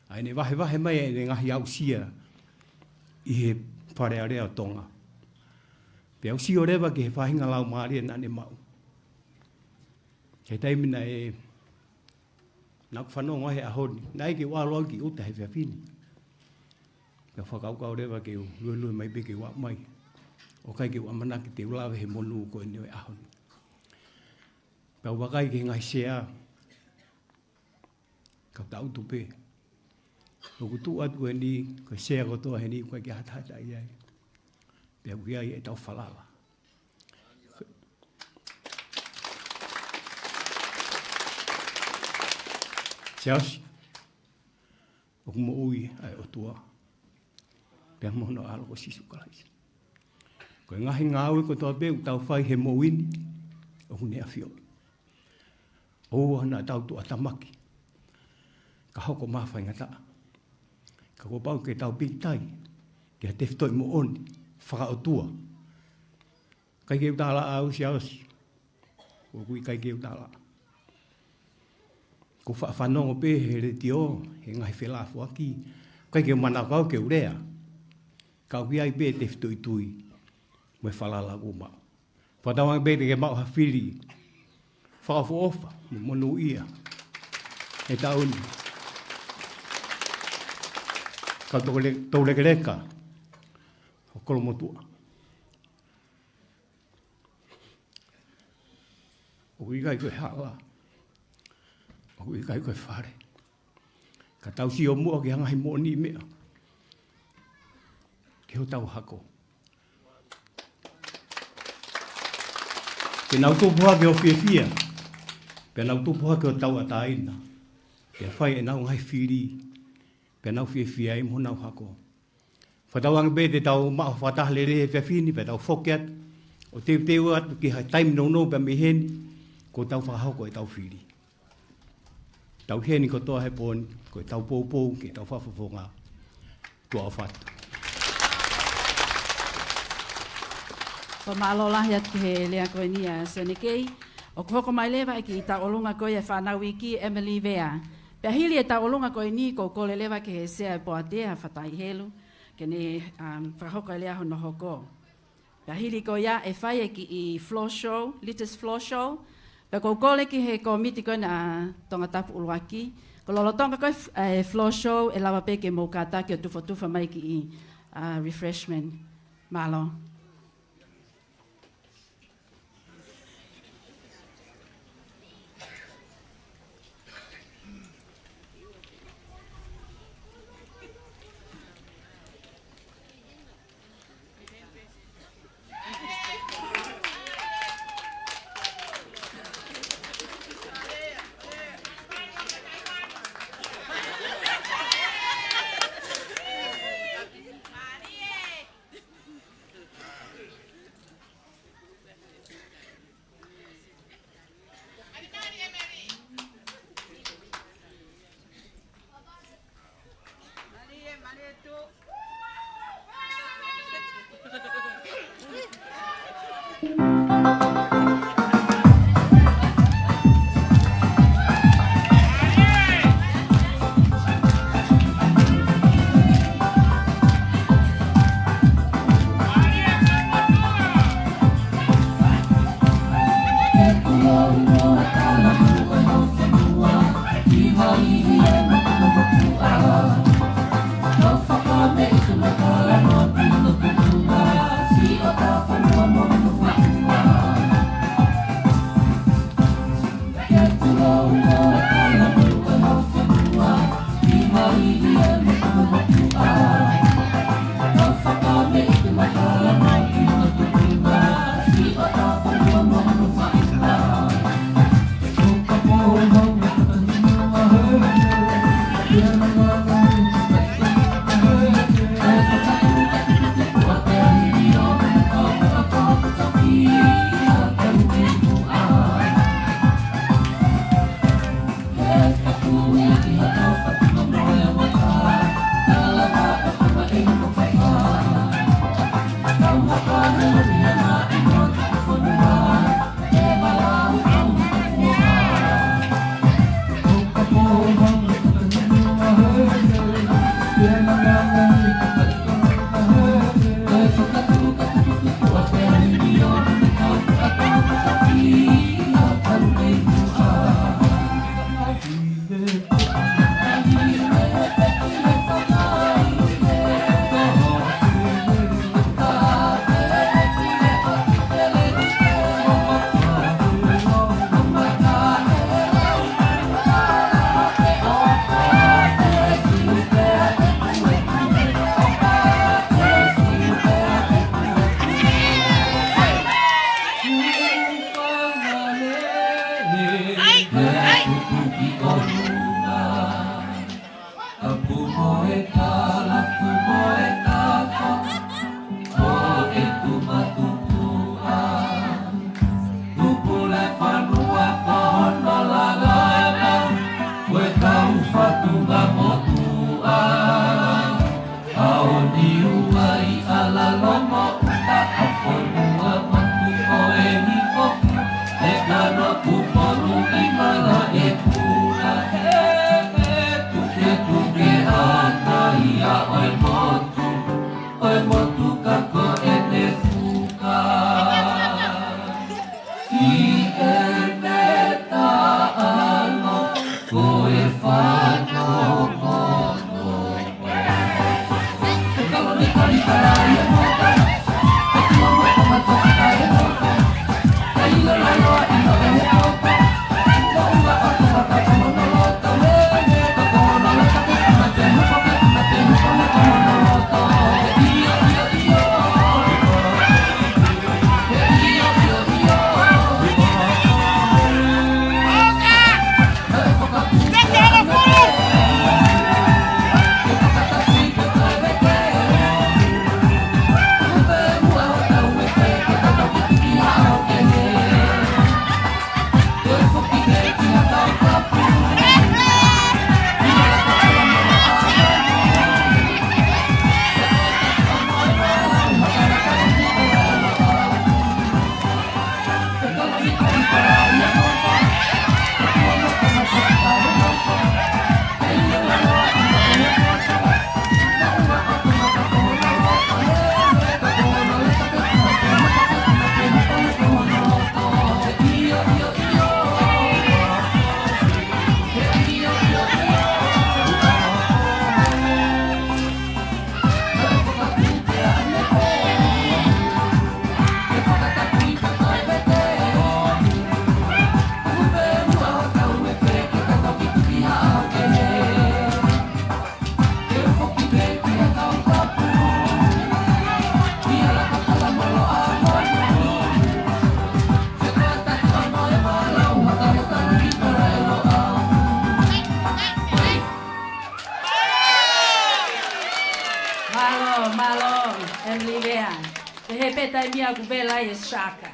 ʻa ʻene vahevahe mai ʻene ngaahi aʻusia ʻi he Fale Alea ʻo Tonga. Pea u sio leva ki he faʻahinga laumālie naʻa ne maʻu. He taimi naʻe, naʻa ku fanongo ai he ʻaho ni, naʻe ʻikai ke u ʻalu au ki ʻuta he efiafi ni. Pea fakakaukau leva ke u luelue mai pē ke u aʻu mai, ʻo ʻikai ke u ʻamanaki te u lave he monū ko eni ʻo e ʻaho ni. Pea u vakai ki he ngaahi sea, kau tangutu pē. ʻOku tuʻu atu eni, ko e sea kotoa heni, ʻoku ʻikai ke hatahata ai. Pea ʻoku ʻi ai ʻetau falala. Siaosi, ʻoku moʻui ʻa e ʻOtua. Pea mo hono ʻAlo ko Sīsū Kalaisi. Ko e ngaahi ngāue kotoa pē ʻoku tau fai he moʻui ni, ʻoku ne ʻafioʻi. ʻOua naʻa tau tuʻatamaki ka hoko mai ha faingataʻa. Ka kuo pau ke tau pīkitai ki ha tefitoʻi moʻoni fakaʻotua. ʻIkai ke u talaʻa au, Siaosi. ʻOku ʻikai ke u talaʻa. ʻOku ou faʻa fanongo pē he letiō, he ngaahi felāfoaki. ʻIkai ke u manako au ke u lea. Ka ʻoku ʻi ai pē tefitoʻi tui mo e falala ʻoku ou maʻu. Fakatauange pē te ke maʻu ha fili fakaʻofoʻofa mo monūʻia he taʻu ni. Kau tokole-, toulekeleka ʻo Kolomotuʻa. ʻOku ʻikai ko e hala. ʻOku ʻikai ko e fale. Ka tau sio muʻa ki he ngaahi moʻoniʻi meʻa ki hotau hako. Ke nau tupu hake ʻo fiefia. Pea nau tupu hake ʻo tauʻatāina. Pea fai ʻenau ngaahi fili. Pea nau fiefia ai mo honau hako. Fakatauange pē te tau maʻu fakataha lelei he efiafi ni, pea tau foki atu ʻo teuteu atu ki ha taimi nounou pē mei heni, kuo tau fakahoko ʻetau fili. Tau ʻi heni kotoa he pō ni, ko ʻetau poupou ki heʻetau fakafofonga. Tuʻa ʻofa atu. Fakamālō lahi atu ki he lea ko eni ʻa Senekei. ʻOku hoko mai leva e kiʻi tauʻolunga ko ia ʻa e fānau iiki, Emily Vea. Pea hili e tauʻolunga ko eni, ʻoku ou kole leva ki he sea ʻo e poate, ʻa Fatai Helu, ke ne, um, fakahoko e lea hono hoko. Pea hili ko ia ʻe fai e kiʻi floor show, latest floor show. Pea ʻoku ou kole ki he kōmiti ko ena ʻa Tongatapu ʻUluaki, ko lolotonga ko ē f-, e floor show ʻe lava pē ke mou kātaki ʻo tufotufa mai kiʻi, uh, refreshment. Mālō. ʻo Luna. Tapu mo e tala, tapu mo e tafa, ko e tumatupuʻa. Tupu le fanua ko hono lalala, ko e kau fatunga motuʻa. ʻAo Niua ʻi ʻAlalo mo ʻUta, ʻa Fonua Matu ko eni ko e kano Tupolu ʻi Malaʻe Puna. He, he, tuketuke ʻa Taia ʻo e motu, ʻo e motu ka ko ʻene fuka. Siʻene taʻalo ko e fano mono. Mālō, mālō, Emily Vea. Pehē pē taimi ʻoku vela ai e shaka.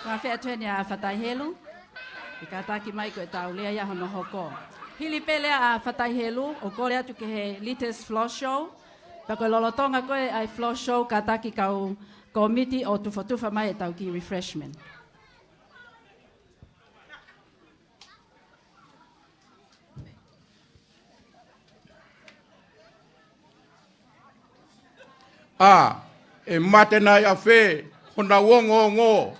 Ka fea tueni ʻa Fatai Helu, ʻe kātaki mai ko e tau lea ia hono hoko. Hili pē lea ʻa Fatai Helu, ʻo kole atu ki he Leaders Floor Show, pea ko e lolotonga ko ē ʻa e Floor Show kātaki kau kōmiti ʻo tufatufa mai e tau kiʻi refreshment. ʻA, ʻe mate nai ʻafē honau ongoongo?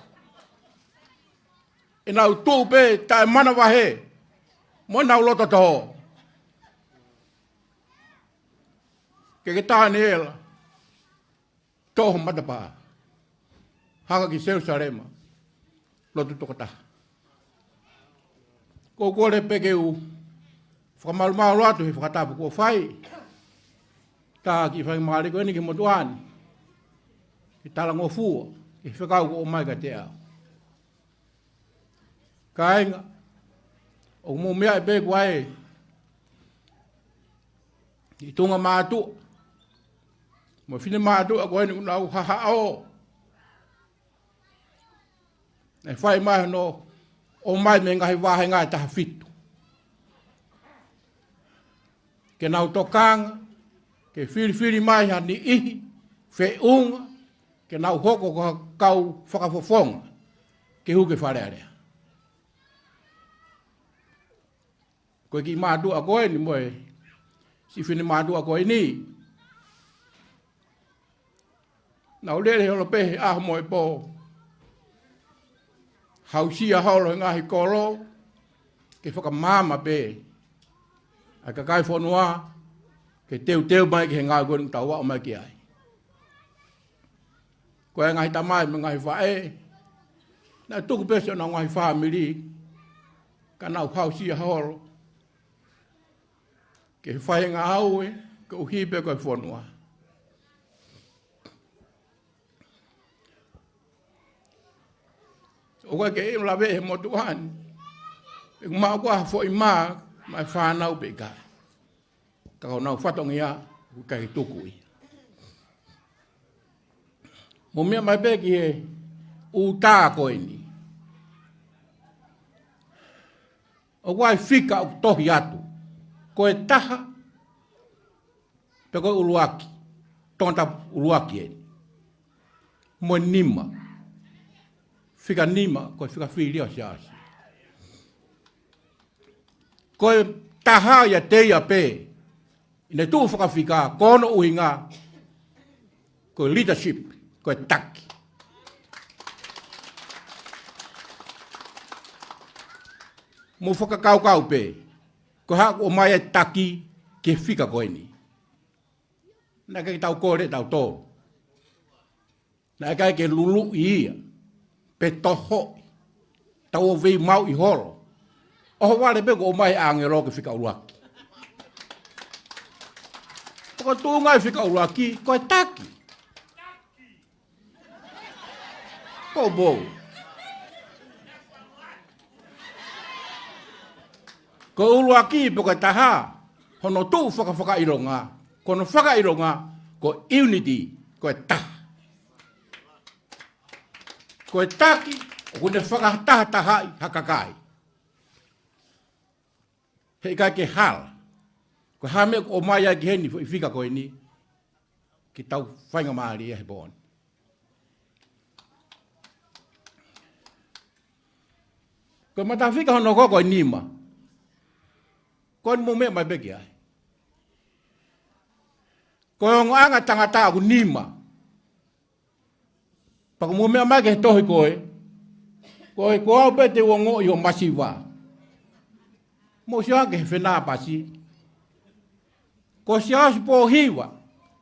ʻE nau tuʻu pē taʻemanavahē mo ʻenau loto toho. Ke ke Taniela, toʻo ho matapā, hanga ki Selusalema, lotu tokotaha. Ko u kole pē ke u fakamalumalu atu he fakatapu kuo fai. Tā kiʻi fai mālie ko eni ki he motuʻa ni, ke talangofua ki he fekau kuo ʻomai kiate au. Kāinga, ʻoku mou meaʻi pē kuo ʻi ai e tuʻunga mātuʻa mo e finemātuʻa ko eni ʻoku nau hahaʻo. Naʻe fai mai hono ʻomai mei he ngaahi vāhenga ʻe taha fitu ke nau tokanga ke filifili mai ha niʻihi feʻunga ke nau hoko ko ha kau fakafofonga ke hū ki Fale Alea. Ko e kiʻi mātuʻa ko eni mo e siʻi finemātuʻa ko eni, nau lele holo pē he ʻaho mo e pō, hausia holo he ngaahi kolo ke fakamaama pē ʻa e kakai fonua ke teuteu mai ki he ngāue ko eni ʻoku tau aʻu mai ki ai. Ko e ngaahi tamai mo e ngaahi faʻē, naʻe tuku pē siʻonau ngaahi fāmili, ka nau hausia holo ke fai e ngāue koeʻuhi pē ko e fonua. So, ʻoku ʻikai ke ʻilo lave he motuʻa ni pe ʻoku maʻu koā ha foʻi mā maʻa e fānau pe ʻikai. Ka ko honau fatongia ʻoku ʻikai tuku ia. Mou meʻa mai pē ki he ʻū tā ko eni. ʻOku ʻi ai e fika ʻoku tohi atu. Ko e taha, pe ko e ʻuluaki, tongatapu ʻuluaki eni. Mo e nima. Fika nima, ko e fika fili ʻo e siasi. Ko e taha ia te ia pē ʻi heʻene tuʻu fakafika, ko hono ʻuhinga, ko e leadership, ko e taki. Mou fakakaukau pē, ko e hā ʻoku ʻomai ai e taki ki he fika ko eni. Naʻe ʻikai ke tau kole ʻe tautolu. Naʻe ʻikai ke luluʻi ia, pe tohoʻi, tau ō vei mau ʻi holo. ʻOhovale pē kuo ʻomai ʻe he ʻāngelo ki he fika ʻuluaki. Ko e tuʻunga ʻo e fika ʻuluaki, ko e taki. Ko e pou. Ko e ʻuluaki pe ko e taha, hono tuʻu fakafakaʻilonga, ko hono fakaʻilonga, ko e unity, ko e taha. Ko e taki, ʻoku ne fakatahatahaʻi ha kakai. He ʻikai ke hala. Ko e hā e meʻa ʻoku ʻomai ai ki heni foʻi fika ko eni, ke tau faingamālie he pō ni. Ko e matafika hono hoko ko e nima. Ko eni mou meʻa mai pē ki ai. Ko e ongoʻanga ʻa e tangata ʻoku nima. Pea ko e mou meʻa mai ki he tohi ko ē, ko e ko au pē te u ongoʻi hoʻo masiva. Mou sio hake he fenāpasi. Ko Siaosi Pōhiva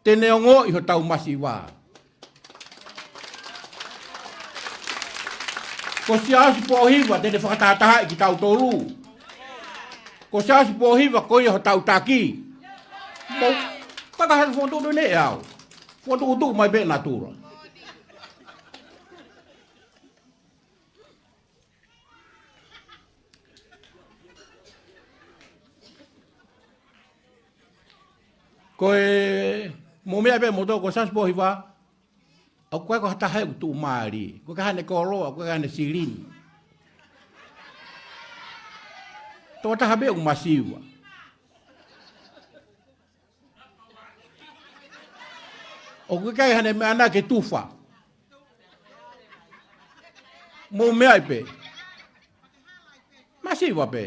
te ne ongoʻi hotau masiva. Ko Siaosi Pōhiva te ne fakatahatahaʻi kitautolu. Ko Siaosi Pōhiva ko ia hotau taki. Mou, kaka hatu fokotuʻutuʻu ʻe au. Fokotuʻutuʻu mai pē natula. Ko e, mou meʻa pē moutolu ko Siaosi Pōhiva, ʻoku ʻikai ko ha taha ʻoku tuʻumālie. ʻOku ʻikai haʻane koloa, ʻoku ʻikai haʻane silini. Tokotaha pē ʻoku masiva. ʻOku ʻikai haʻane meʻa na ke tufa. Mou meʻa ai pē. Masiva pē.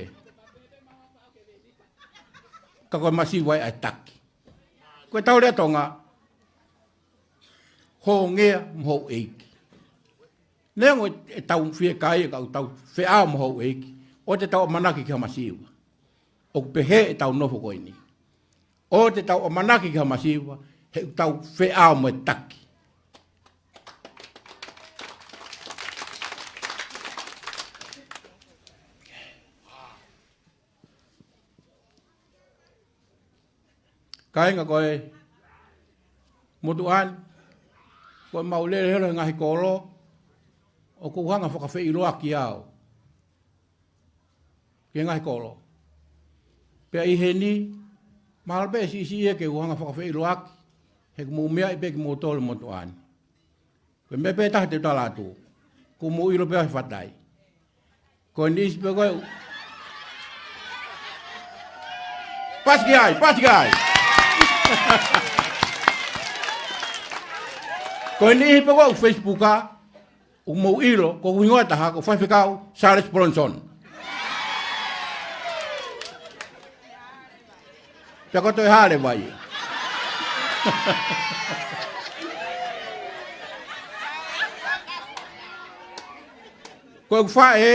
Ka ko e masiva ia ʻa e taki. Ko e tau lea Tonga, hongea mo houʻeiki. Neongo ʻetau fiekaia ka ʻoku tau feʻao mo houʻeiki, ʻoua te tau ʻamanaki ki ha masiva. ʻOku pehē ʻetau nofo ko eni. ʻOua te tau ʻamanaki ki ha masiva, he ʻoku tau feʻao mo e taki. Kāinga ko e motuʻa ni, ko ʻemau lele holo he ngaahi kolo, ʻoku ou hanga fakafeʻiloaki au ki he ngaahi kolo. Pea ʻi heni, mahalo pē ʻe siʻisiʻi ia ke u hanga fakafeʻiloaki, he ʻoku mou meaʻi pē kimoutolu motuʻa ni. Ko e meʻa pē taha te u tala atu. Kuo mou ʻilo pē au he fatai. Ko e niʻihi pē ko ē. Pasi ki ai, pasi ki ai. Ko e niʻihi pē ko ē ʻoku Facebook ʻa, ʻoku mou ʻilo, ko hoku hingoa ʻe taha, ko Faifekau Charles Bronson. Pea ko e toe hale vai. Ko e faʻē,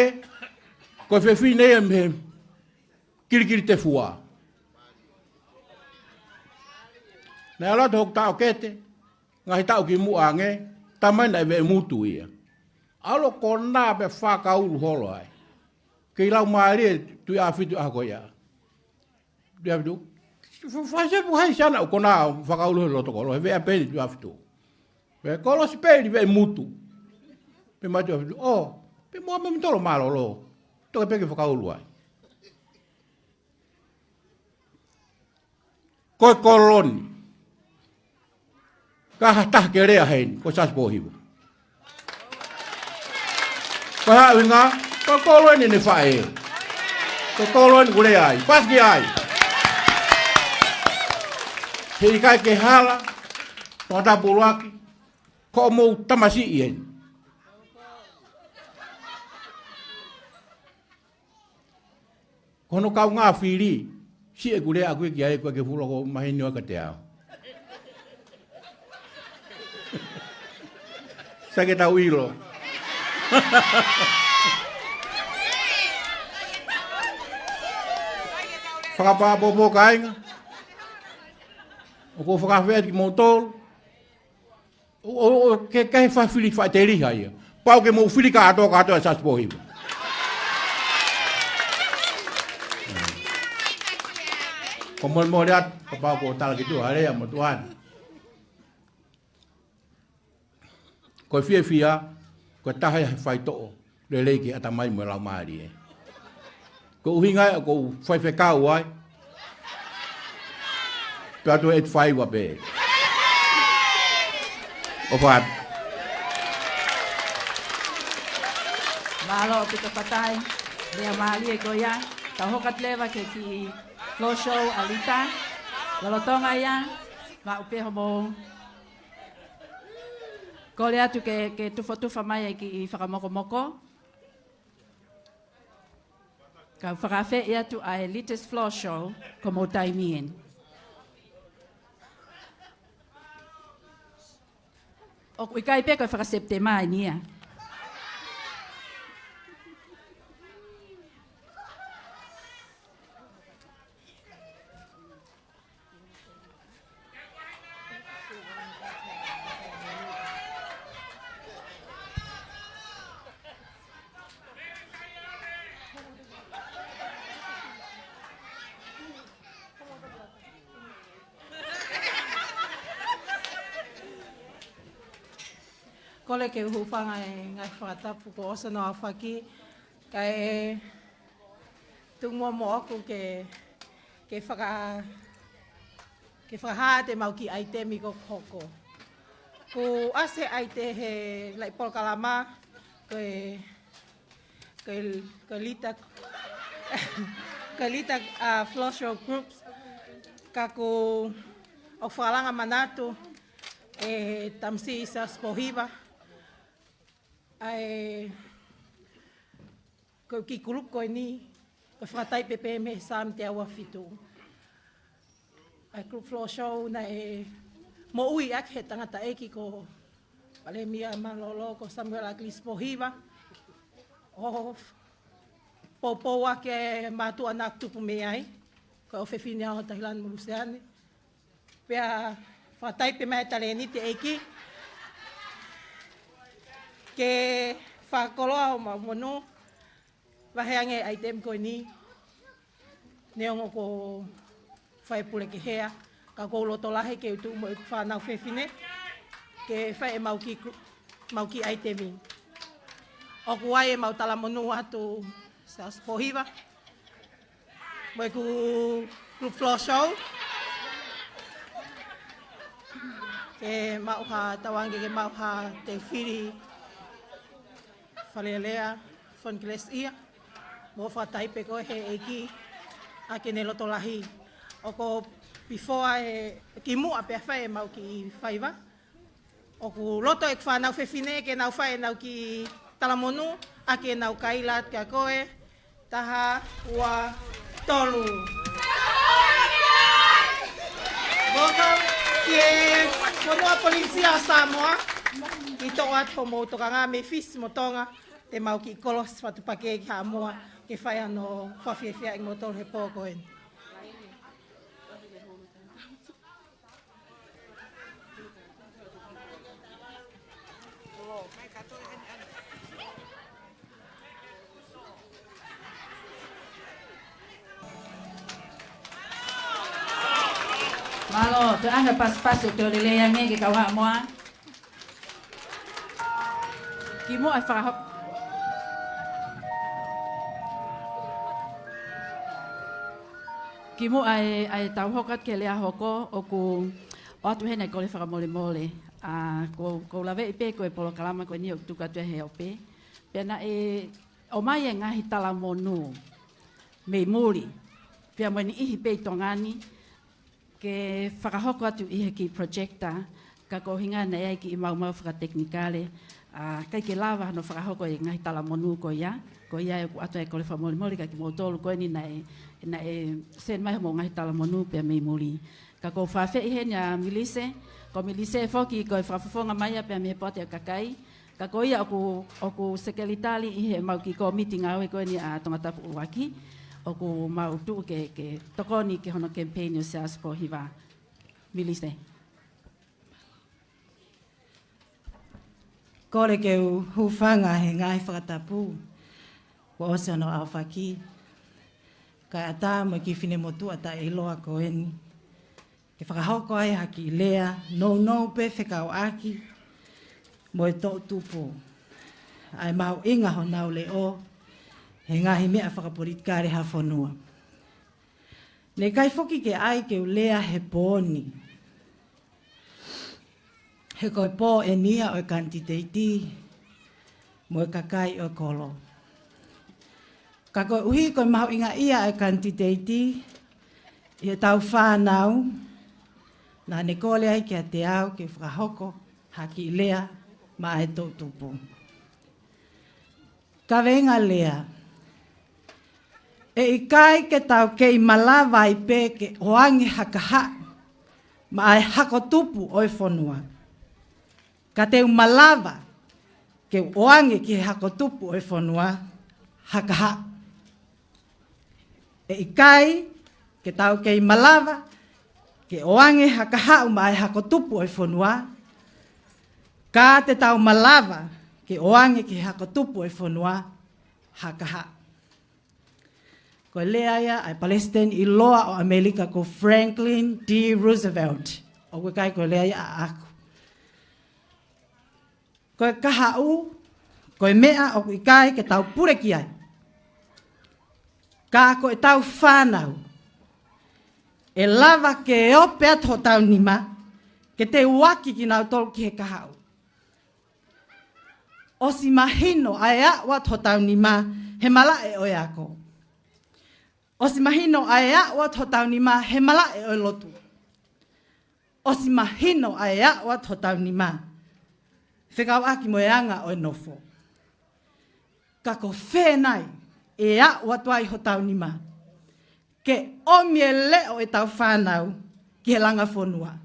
ko e fefine ia mei Kilikilitefua. Naʻe ʻalu atu hoku taʻokete, ngaahi taʻu kimuʻa ange, tamai naʻe Veʻemutu ia. ʻAlu ʻo konā pē fakaulu holo ai. Kei lau mālie Tuʻiʻāfitu ʻaho ko ia. Tuʻiʻāfitu. Fa-, fai sepu hai siana ʻoku konā fakaulu he loto kolo, he veʻa pē ni Tuʻiʻāfitu. Pea kolosi pē ni Veʻemutu. Pea mai Tuʻiʻāfitu, ʻō, Pea mo e meʻa mei tolo mālōlō. Toki pē ke fakaulu ai. Ko e kolo ni. Ka ha taha ke lea heni, ko Siaosi Pōhiva. Ko e hā e ʻuhinga, ko e kolo eni ʻene faʻē. Ko e kolo eni ʻoku lea ai, pasi ki ai. He ʻikai ke hala, Tongatapu ʻUluaki, ko hoʻomou tamasiʻi eni. Ko hono kaungā fili, siʻi ʻeku lea ʻaʻaku ia ki ai, ko e ke fula ko maheni ʻo ka te ao. Sai ke tau ʻilo. Fakapapōpō kāinga. ʻOku ou fakafeʻao kimoutolu. ʻO, ʻo, ʻo, ke, ke fai fili faʻiteliha ia. Pau ke mou fili kātoa, kātoa Siaosi Pōhiva. Ko e molemole atu, kapau ko e tala ki tuʻa, hale ia mo tuʻa. Ko e fiefia, ko e taha ia he faitoʻo lelei ki he ʻatamai mo e laumālie. Ko e ʻuhinga ia ʻoku ou faifekau ai. Pea ʻoatu e ʻeti faiva pē. ʻOfa atu. Mālō ʻaupito Fatai, lea mālie ko ia. Tau hoko atu leva ki he kiʻi floor show ʻa Lita. Lolotonga ia, maʻu pē homou kole atu ke, ke tufotufa mai e kiʻi fakamokomoko. Kau fakaafeʻi atu ʻa e Lita's Floor Show, ko hoʻomou taimi eni. ʻOku ʻikai pē ko e faka-Sepitema eni ia. Kole ke u hūfanga he ngaahi fakatapu kuo ʻosi hono aofaki, kae tuku muʻa moʻoku ke, ke faka-, ke fakahā atu ʻemau kiʻi ʻaitemi kuo hoko. Kuo ʻasi e ʻaitemi he laʻi polokalama, ko e, ko e, ko e Lita, ko e Lita, uh, Floor Show Groups, ka kuo u fakalanga manatu e tamasiʻi Siaosi Pōhiva. ʻA e, ko e kiʻi kulupu ko eni, ko e fakataipe pē mei he Saame teau ua fitu. ʻA e group floor show naʻe moʻui ʻaki he tangataʻeiki ko Palēmia mālōlō ko Samuela ʻAkilisi Pōhiva. ʻO poupou ʻaki e mātuʻa naʻa ku tupu mei ai, ko e ʻofefine ʻa Tahilani mo Luseane. Pea fakataipe mai e talēniti ʻeiki ke fakakoloa homau monū, vahe ange e ʻaitemi ko eni, neongo ko e fai pule ke hea, ka ʻoku ou loto lahi ke u tuʻu mo ʻeku fānau fefine, ke fai ʻemau kiʻi ku-, mau kiʻi ʻaitemi. ʻOku ʻi ai ʻemau talamonū atu Siaosi Pōhiva, mo ʻeku group floor show. Ke maʻu ha tauange, ke maʻu ha tefili, Fale Alea, Fon Kelesi ia. Mo fakataipe ko e he ʻeiki ʻa ke ne loto lahi. ʻOku before e kimuʻa pea fai ʻemau kiʻi faiva. ʻOku loto ʻeku fānau fefine ke nau fai ʻenau kiʻi talamonū ʻaki ʻenau kaila kia koe. Taha, ua, tolu. Welcome ki he fonua Polinisia ʻo Samoa. ʻI toʻo atu homou tokanga mei Fisi mo Tonga, te mau kiʻi kolosi fakatuʻupakē ki Haʻamoa, ke fai hano fakafiefiaʻi kimoutolu he pō ko eni. Mālō, toe ʻoange pasipasi ʻo toe lelei ange ki he kau Haʻamoa. Kimuʻa e fakahoko. Kimuʻa ʻa e, ʻa e tau hoko atu ki he lea hoko, ʻoku ʻoatu heni ʻa e kole fakamolemole. ʻA, ko, ko u laveʻi pē ko e polokalama ko eni ʻoku tuku atu ʻe he ʻope. Pea naʻe ʻomai e ngaahi talamonū mei muli. Pea mo e niʻihi pē ʻi Tonga ni, ke fakahoko atu ʻi he kiʻi projector, ka ko e ʻuhinga naʻe ʻi ai e kiʻi maumau fakatekinikale, ʻa, ʻikai ke lava hano fakahoko e ngaahi talamonū ko ia, ko ia ʻoku ʻoatu ai e kole fakamolemole kiate kimoutolu ko eni naʻe, naʻe send mai hoʻomou ngaahi talamonū pea mei muli. Ka ko u fakafeʻi heni ʻa Milise, ko Milise foki ko e fakafofonga mai ia pea mei he Poate ʻo e Kakai, ka ko ia ʻoku, ʻoku sekelitali ʻi heʻemau kiʻi kōmiti ngāue ko eni ʻa Tongatapu ʻUluaki, ʻoku mau tuʻu ke, ke tokoni ki hono campaign ʻo Siaosi Pōhiva. Milise. Kole ke u hūfanga he ngaahi fakatapu kuo ʻosi hono ʻaofaki, kae ʻatā mo e kiʻi finemotuʻa taʻeʻiloa ko eni, ke fakahoko ai ha kiʻi lea nounou pē fekauʻaki mo e toʻutupu, ʻa e mahuʻinga honau leʻo he ngaahi meʻa fakapolitikale ha fonua. Naʻe ʻikai foki ke ʻai ke u lea he pō ni, he ko e pō eni ia ʻo e kanititeiti mo e kakai ʻo e kolo. Ka koeʻuhi ko e mahuʻinga ia ʻa e kanititeiti ʻi heʻetau fānau, naʻa ne kole ai kiate au ke fakahoko ha kiʻi lea maʻa e toʻutupu. Kaveinga lea: ʻE ʻikai ke tau kei malava ai pē ke ʻoange ha kahaʻu maʻa e hako tupu ʻo e fonua, ka te u malava ke u ʻoange ki he hako tupu ʻo e fonua ha kahaʻu. ʻE ʻikai ke tau kei malava ke ʻoange ha kahaʻu maʻa e hako tupu ʻo e fonua, ka te tau malava ke ʻoange ki he hako tupu ʻo e fonua ha kahaʻu. Ko e lea ia ʻa e palesiteni ʻiloa ʻo ʻAmelika ko Franklin D Roosevelt. ʻOku ʻikai ko e lea ia ʻaʻaku. Ko e kahaʻu, ko e meʻa ʻoku ʻikai ke tau pule ki ai. Ka ko ʻetau fānau, ʻe lava ke ope atu hotau nima ke teuaki kinautolu ki he kahaʻu. ʻOsi mahino ʻa e aʻu atu hotau nima he malaʻe ʻo e ako. ʻOsi mahino ʻa e aʻu atu hotau nima he malaʻe ʻo e lotu. ʻOsi mahino ʻa e aʻu atu hotau nima fekauʻaki mo e anga ʻo e nofo. Ka ko fē nai ʻe aʻu atu ai hotau nima ke ʻomi e leʻo ʻetau fānau ki he langa fonua?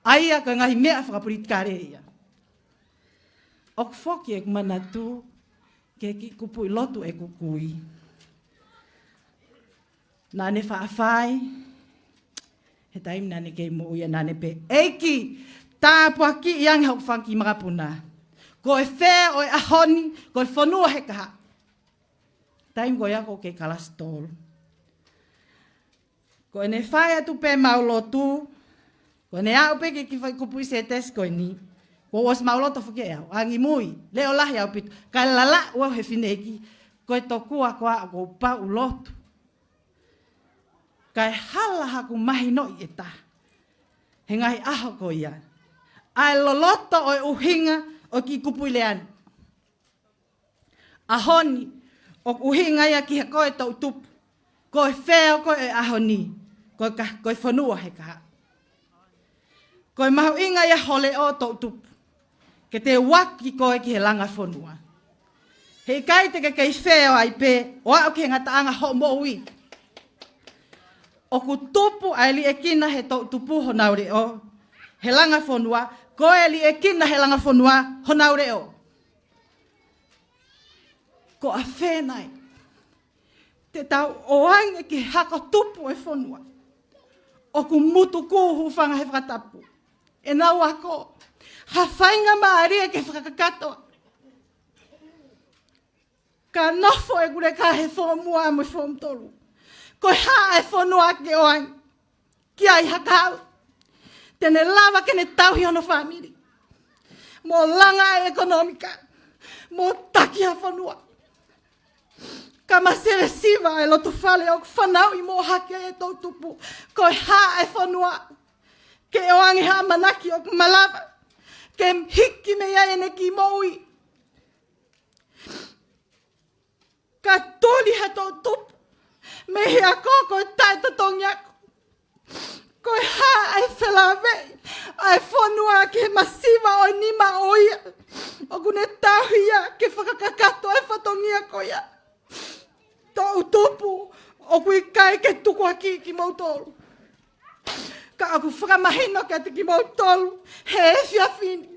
ʻA ia ko e ngaahi meʻa fakapolitikale ia. ʻOku foki ʻeku manatu ki he kiʻi kupuʻi lotu ʻeku kui. Naʻa ne faʻa fai he taimi naʻa ne kei moʻui, naʻa ne pehē: ʻEiki, tāpuakiʻi ange hoku fanga kiʻi makapuna. Ko e fē ʻo e ʻaho ni, ko e fonua he kahaʻu. Taimi ko ia ʻoku ou kei kalasi tolu. Ko ʻene fai atu pē ʻemau lotu, ko ʻene aʻu pē ki he kiʻi foʻi kupuʻi sētesi ko eni, kuo ʻosi maʻuloto foki ʻe au, angimui, leʻo lahi ʻaupito, kae lalaʻu au he fineʻeiki, ko e tokua ko ā ʻoku ou pauʻu lotu. Kae hala haku mahinoʻi ʻe taha he ngaahi ʻaho ko ia ʻa e loloto ʻo e ʻuhinga ʻo e kiʻi kupuʻi lea ni. ʻAho ni, ʻoku ʻuhinga ia ki he ko e toʻutupu. Ko e fē ʻo koe ʻi he ʻaho ni? Ko e ka-, ko e fonua he kahaʻu. Ko e mahuʻinga ia ho leʻo toʻutupu, ke teuaki koe ki he langa fonua. He ʻikai te ke kei fē ʻo ai pē ʻo aʻu ki he ngataʻanga hoʻo moʻui. ʻOku tupu ʻa e liʻekina he toʻutupu honau leʻo he langa fonua, ko e liʻekina he langa fonua honau leʻo. Ko ʻafē nai te tau ʻoange ki he hako tupu ʻo e fonua? ʻOku mutu kū, hūfanga he fakatapu, ʻenau ako, ha faingamālie ke fakakakato. Ka nofo ʻeku leka he foomu ua mo e foomu tolu. Ko e hā e fonua ke ʻoange ki ai ha kahaʻu te ne lava ke ne tauhi hono fāmili, mo langa e ʻekonōmika, mo taki ha fonua? Ka masivesiva e loto fale ʻoku fanauʻi mo ʻohake ai e toʻutupu. Ko e hā e fonua ke ʻoange ha ʻamanaki ʻoku malava ke hiki mei ai ʻene kiʻi moʻui? Ka tuli ha toʻutupu mei he ako ko e taʻetotongi ako. Ko e hā e felāveʻi ʻa e fonua ki he masiva ʻo e nima ʻo ia ʻoku ne tauhi ia ke fakakakato e fatongia ko ia? Toʻutupu, ʻoku ʻikai ke tukuakiʻi kimoutolu. Ka ʻoku fakamahino kiate kimoutolu he efiafi ni,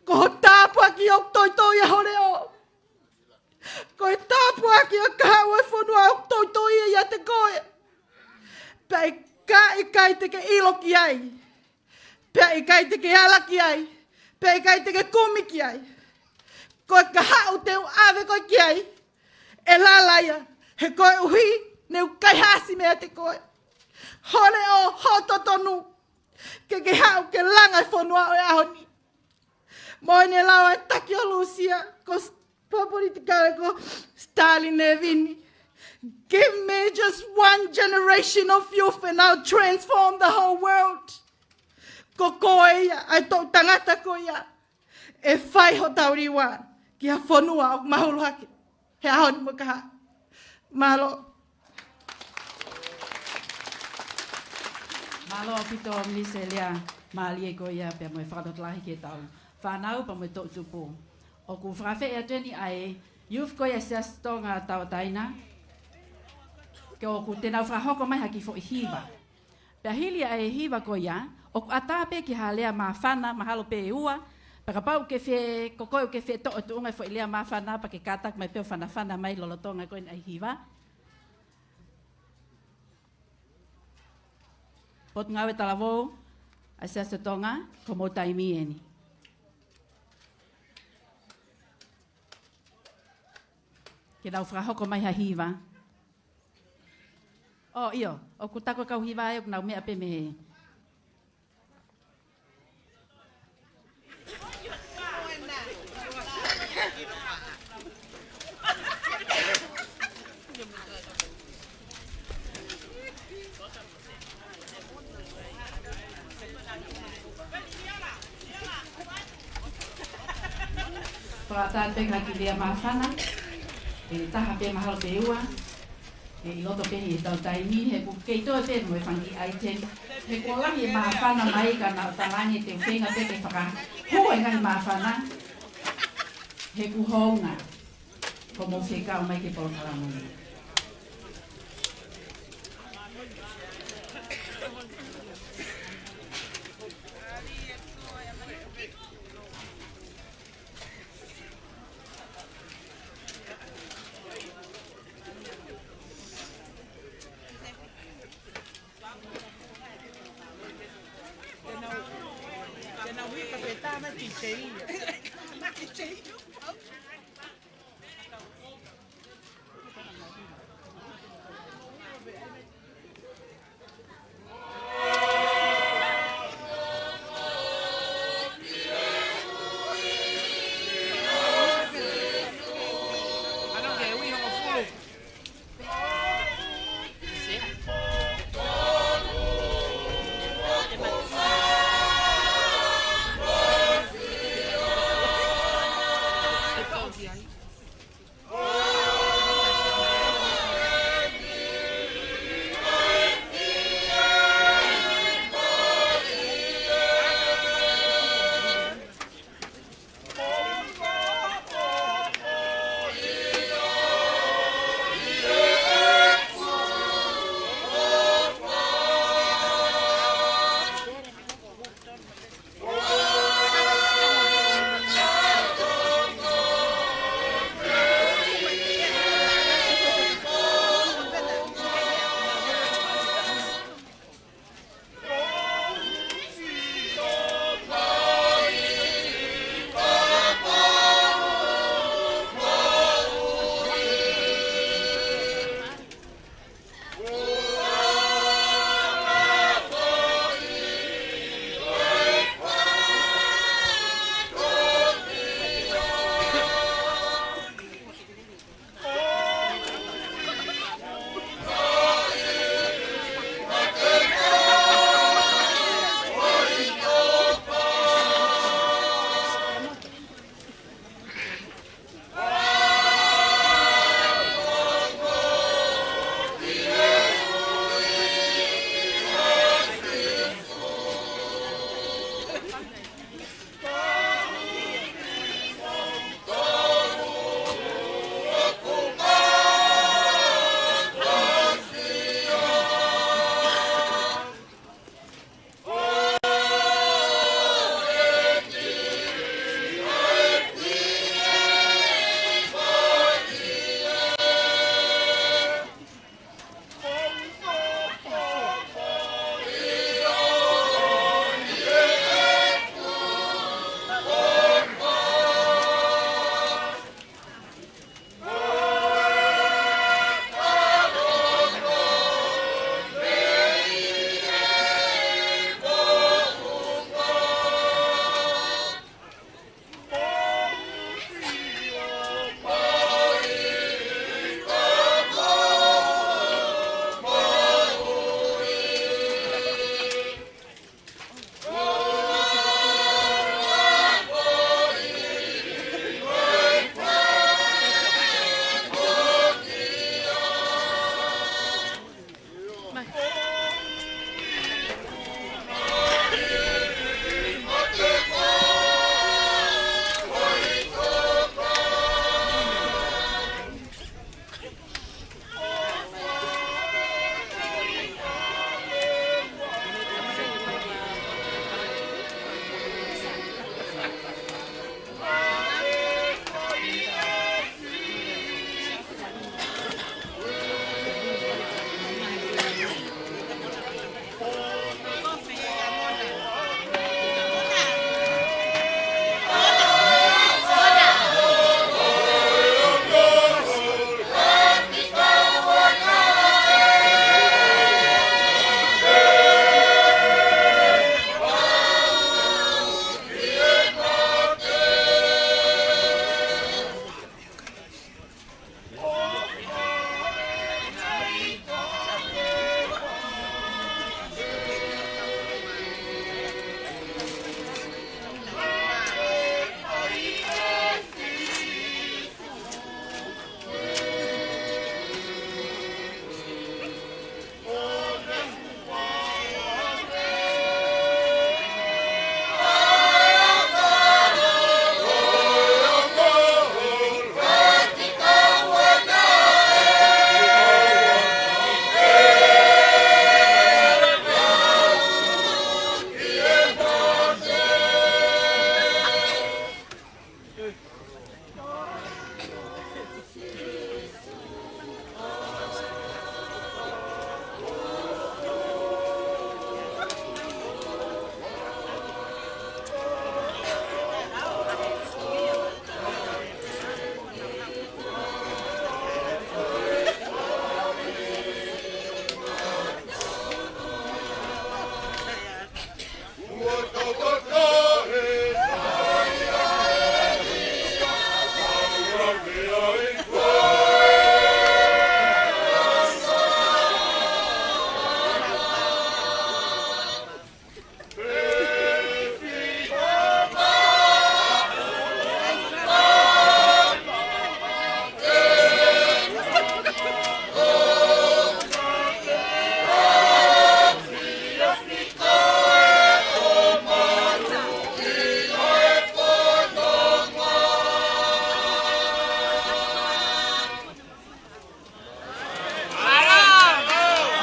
ko ho tāpuaki ʻoku toitoi ʻa ho leʻo. Ko e tāpuaki ʻa e kahaʻu ʻo e fonua ʻoku toitoi ia ʻiate koe. Pea ʻikai, ʻikai te ke ʻilo ki ai. Pea ʻikai te ke ala ki ai. Pea ʻikai te ke kumi ki ai. Ko e kahaʻu te u ʻave koe ki ai, ʻe lala ia, he koeʻuhi ne u kaihaʻasi meiate koe ho leʻo, ho totonu, ke ke haʻu ke langa e fonua ʻo e ʻaho ni. Mo ʻene lau ʻa e taki ʻo Lūsia, ko s-, pō politikale ko Stalin Levin. Give me just one generation of youth and I'll transform the whole world. Ko koe ia, ʻa e toʻu tangata ko ia ʻe fai hotau liua ki ha fonua ʻoku mahulu hake he ʻaho ni mo e kahaʻu. Mālō. Mālō ʻaupito Minisitā Mālie ko ia pea mo e fakalotolahi ki heʻetau fānau pea mo e toʻutupu. ʻOku fakaafeʻi atu eni ʻa e youth ko ia Siasi Tonga Tauʻatāina, ke ʻoku te nau fakahoko mai ha kiʻi foʻi hiva. Pea hili ʻa e hiva ko ia, ʻoku ʻatā pē ki ha lea māfana, mahalo pē ʻe ua, pea kapau ʻoku ke fie, ko koe ʻoku ke fie toʻo tuʻunga e foʻi lea māfana, pea ke kātaki mai pē ʻo fanafana mai lolotonga ko eni ʻa e hiva. Potungāue Talavou ʻa e Siasi Tonga, ko homou taimi eni. Ke nau fakahoko mai ha hiva. ʻŌ, ʻio, ʻoku taku e kau hiva ʻoku nau meʻa pē mei he Fakaʻatā pē ki ha kiʻi lea māfana, ʻe taha pē mahalo pē ua, ʻe ʻi loto pē heʻetau taimi, he ʻoku kei toe pē mo e fanga kiʻi item, he kuo lahi e māfana mai ka naʻa ku talaange te u feinga pē ke fakahū e ngaahi māfana, he kuo hounga. Ko homou fekau mai ki he polokalama ni.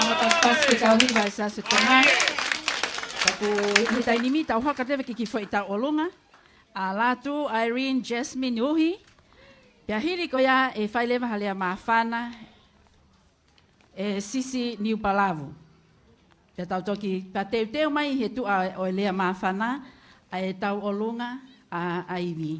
Ana pasipasi ke kau hiva ʻe Siaosi ʻo Tonga. Ka ko e taimi ni tau haka leva ki he kiʻi foʻi tauʻolunga. ʻA Lātū Irene Jasmine Uhi. Pea hili ko ia ʻe fai leva ha lea māfana ʻe Sisi Niupalavu. Pea tau toki pea teuteu mai he tuʻa ʻo e lea māfana ʻa e tauʻolunga ʻa, ʻa Ivi.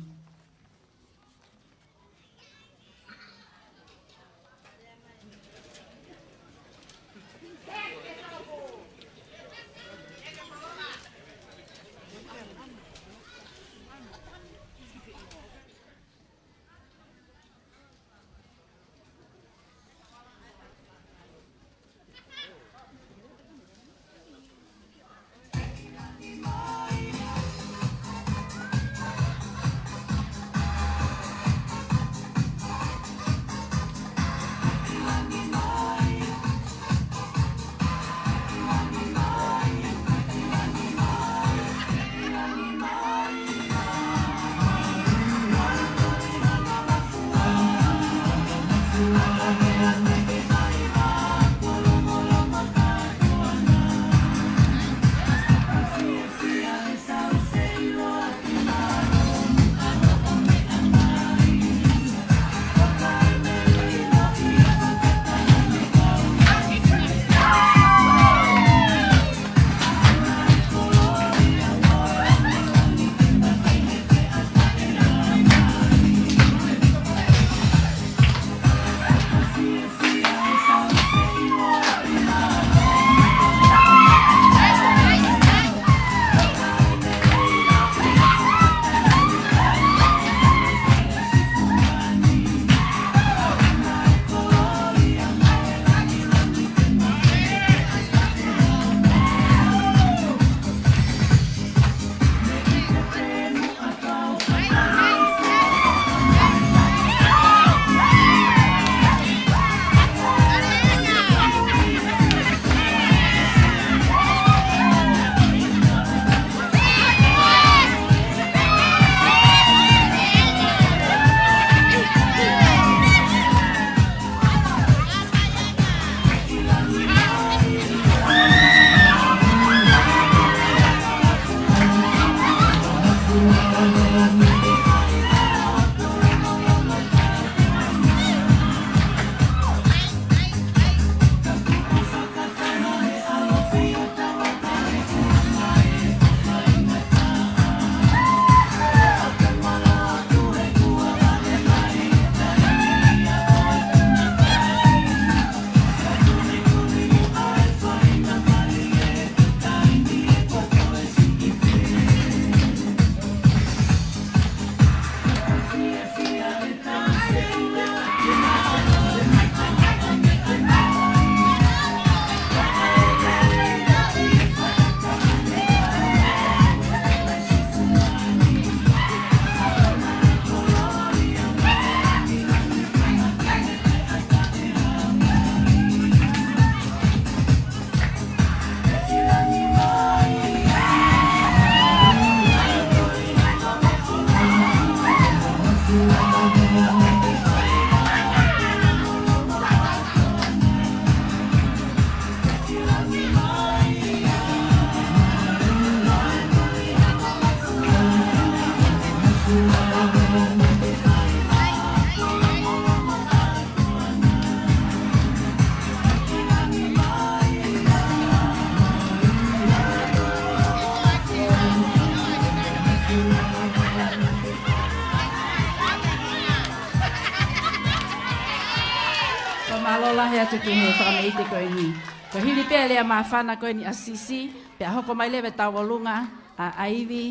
Mālō lahi atu ki he fakameʻite ko eni. Ko e hili pē lea māfana ko eni ʻa Sisi, pea hoko mai leva e tauʻolunga ʻa ʻAivi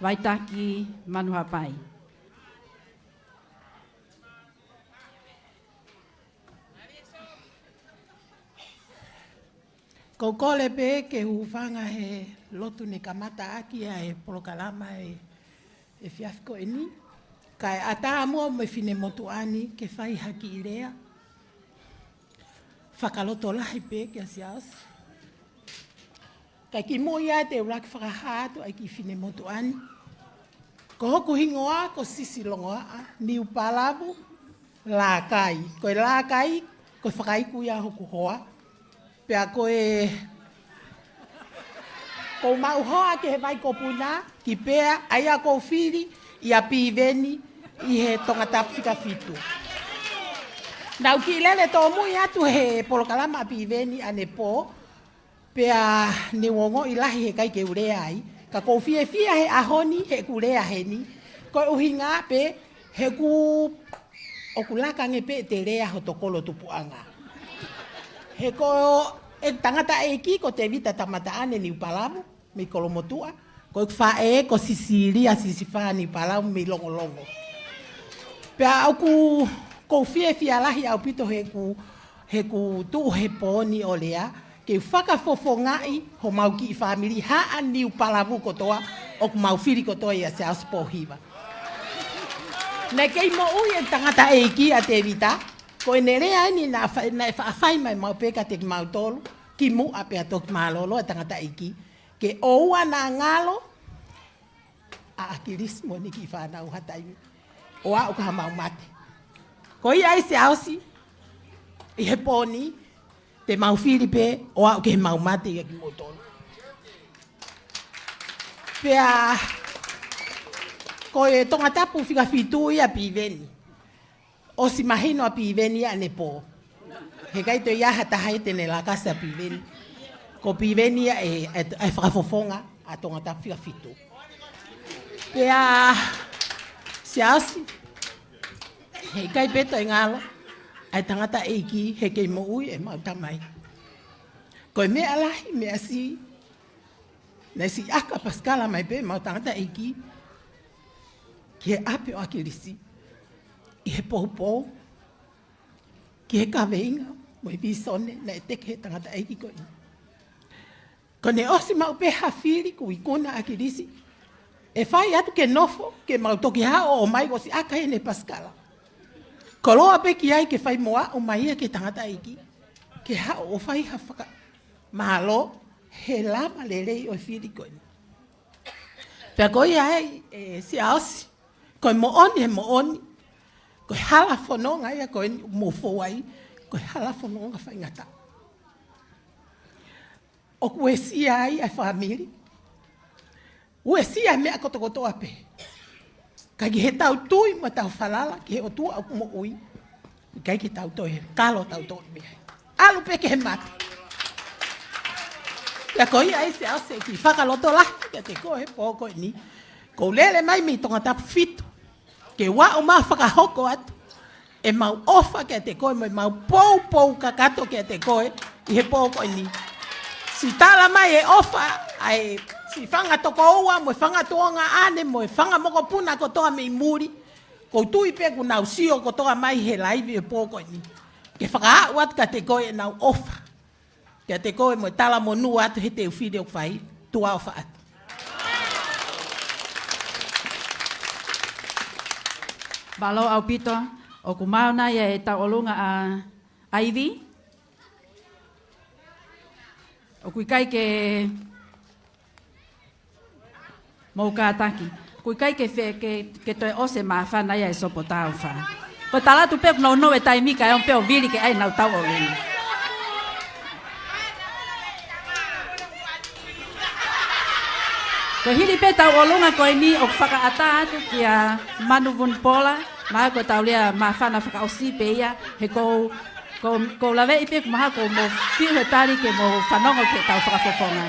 Vaitaki Manuhapai. Ko u kole pē ke hūfanga he lotu ne kamata ʻaki ʻa e polokalama ʻi he efiafi ko eni. Kae ʻatā muʻa mo e finemotuʻa ni ke fai ha kiʻi lea fakalotolahi pē kia Siaosi. Kae kimuʻa ia te u lava ke fakahā atu ʻa e kiʻi finemotuʻa ni. Ko hoku hingoa ko Sisi Longoaʻa Niupalavu Lākai. Ko e Lākai, ko e fakaiku ia hoku hoa. Pea ko e, ko u maʻu hoa ki he Vaikopuna, ki Pea, ʻa ia ko u fili ʻia Piveni ʻi he Tongatapu fika fitu. Naʻa ku kiʻi lele tōmui atu he polokalama ʻa Piveni ʻanepō, pea ne u ongoʻi lahi he ʻikai ke u lea ai. Ka ko u fiefia he ʻaho ni heʻeku lea heni. Ko e ʻuhinga pē he ʻoku, ʻoku laka ange pē ʻete lea hoto kolo tupuʻanga. He ko e tangataʻeiki ko Tevita Tamataʻane Niupalavu mei Kolomotuʻa. Ko ʻeku faʻē ko Sisilia Sisifā Niupalavu mei Longolongo. Pea ʻoku, ko u fiefia lahi ʻaupito heʻeku, heʻeku tuʻu he pō ni ʻo lea, ke u fakafofongaʻi homau kiʻi fāmili Haʻa Niupalavu kotoa, ʻoku mau fili kotoa ʻia Siaosi Pōhiva. Naʻe kei moʻui e tangataʻeiki ʻa Tevita, ko ʻene lea eni naʻa fa-, naʻe faʻa fai mai maʻu pē kiate kimautolu, kimuʻa pea toki mālōlō e tangataʻeiki, ke ʻoua naʻa ngalo ʻa ʻAkilisi mo ʻene kiʻi fānau ha taimi, ʻo aʻu ki haʻamau mate. Ko ia ai Siaosi, ʻi he pō ni, te mau fili pē ʻo aʻu ki heʻemau mate ia kimoutolu. Pea ko e Tongatapu fika fitu ia Piveni. ʻOsi mahino ʻa Piveni ia ʻanepō. He ʻikai toe ʻi ai ha taha ia te ne lakasi ʻa Piveni. Ko Piveni ia e, e, e fakafofonga ʻa Tongatapu fika fitu. Pea Siaosi, he ʻikai pē toe ngalo ʻa e tangataʻeiki he kei moʻui ʻemau tamai. Ko e meʻa lahi, meʻa siʻi, naʻe siʻi ʻaka pasikala mai pē ʻemau tangataʻeiki ki he ʻapi ʻo ʻAkilisi ʻi he poupou ki he kaveinga mo e vīsone naʻe teke he tangataʻeiki ko eni. Ko ʻene ʻosi maʻu pē ha fili kuo ikuna ʻa ʻAkilisi, ʻe fai atu ke nofo, ke mau toki haʻu ʻo ʻomai, ʻosi ʻaka ʻene pasikala. Koloa pē ki ai ke fai mo aʻu mai ia ki he tangataʻeiki, ke haʻu ʻo fai ha fakamālō he lava lelei ʻo e fili ko eni. Pea ko ia ai, ē, Siaosi, ko e moʻoni, he moʻoni, ko e hala fononga ia ko eni ʻoku mou fou ai, ko e hala fononga faingataʻa. ʻOku uesia ai ʻa e fāmili, uesia e meʻa kotokotoa pē. Ka ki heʻetau tui mo ʻetau falala ki he ʻOtua ʻoku moʻui, ʻikai ke tau toe kalo tautolu mei ai. ʻAlu pē ki he mate. Pea ko ia ai Siaosi, kiʻi fakalotolahi kiate koe he pō ko eni. Ko u lele mai mei Tongatapu fitu ke u aʻu mai ʻo fakahoko atu ʻemau ʻofa kiate koe mo ʻemau poupou kakato kiate koe ʻi he pō ko eni. Siʻi tala mai e ʻofa ʻa e siʻi fanga tokoua mo e fanga tuongaʻane mo e fanga mokopuna kotoa mei muli. Ko u tui pē kuo nau sio kotoa mai he laivi he pō ko eni, ke fakaaʻu atu kiate koe ʻenau ʻofa kiate koe mo e talamonū atu he teu fili ʻoku fai. Tuʻa ʻofa atu. Mālō ʻaupito, ʻoku maau nai e tauʻolunga ʻa ʻAivi. ʻOku ʻikai ke mou kātaki. ʻOku ʻikai ke fe-, ke, ke toe ʻosi e māfana ia ʻa e sopo tāufa. Ko e tala atu pē ʻoku nounou e taimi kae ʻomi pē ʻo vili ke ʻai ʻenau tauʻolunga. Ko e hili pē tauʻolunga ko eni ʻoku fakaʻatā atu kia Manu Vunipola, mahalo ko ʻetau lea māfana fakaʻosi pē ia, he ko u, ko u, ko u laveʻi pē, mahalo ko u mo fiu he tali ke mo fanongo ki heʻetau fakafofonga.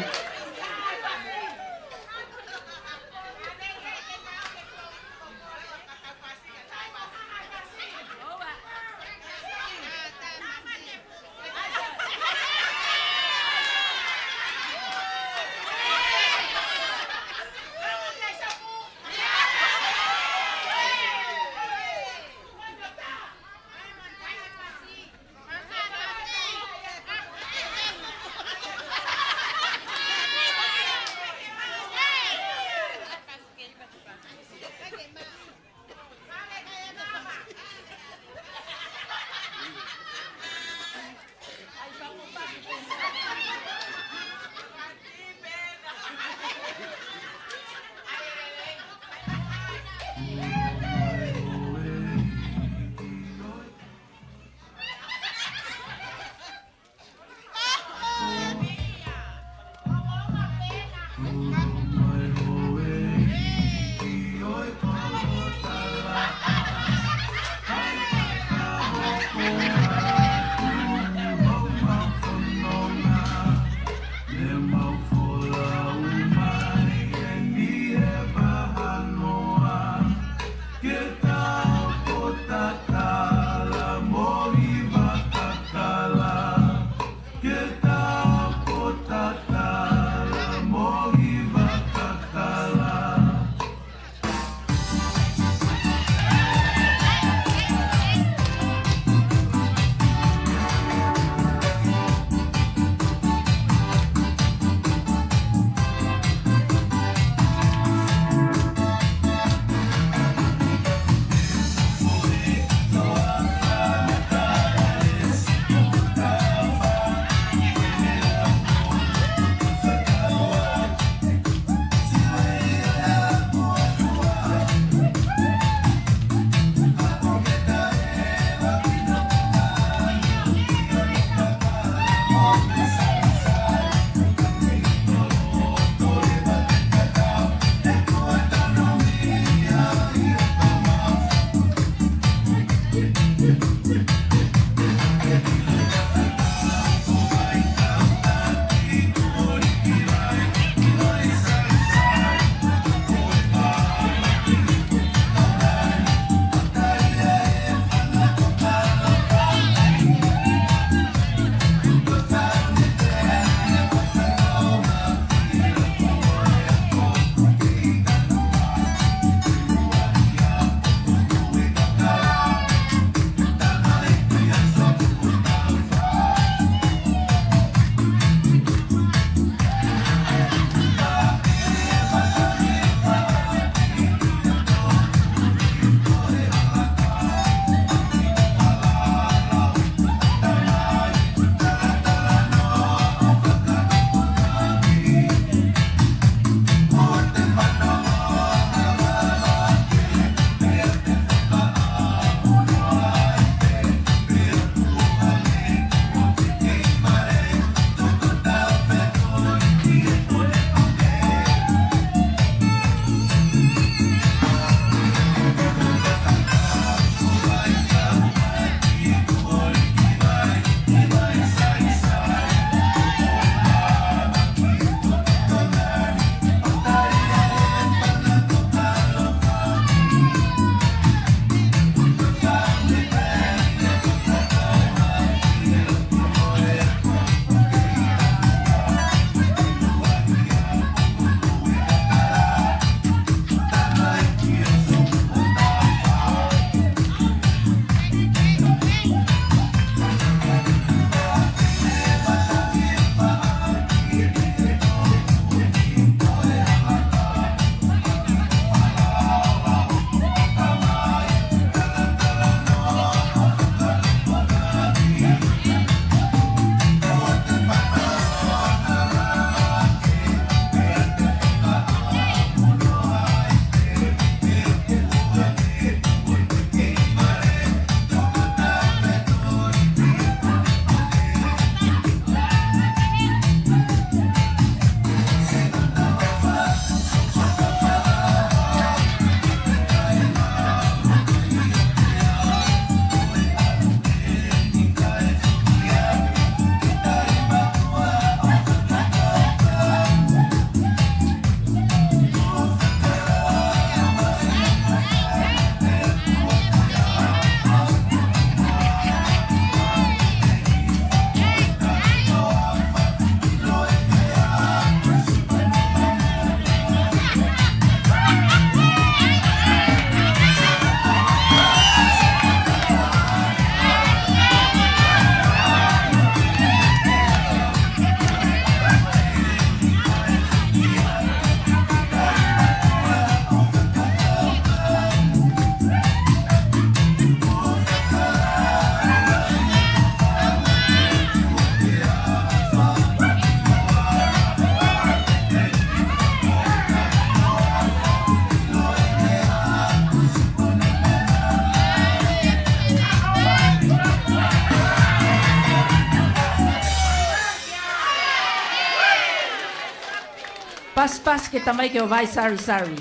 Pasipasi ke tamaiki ʻo Vai Sarisari.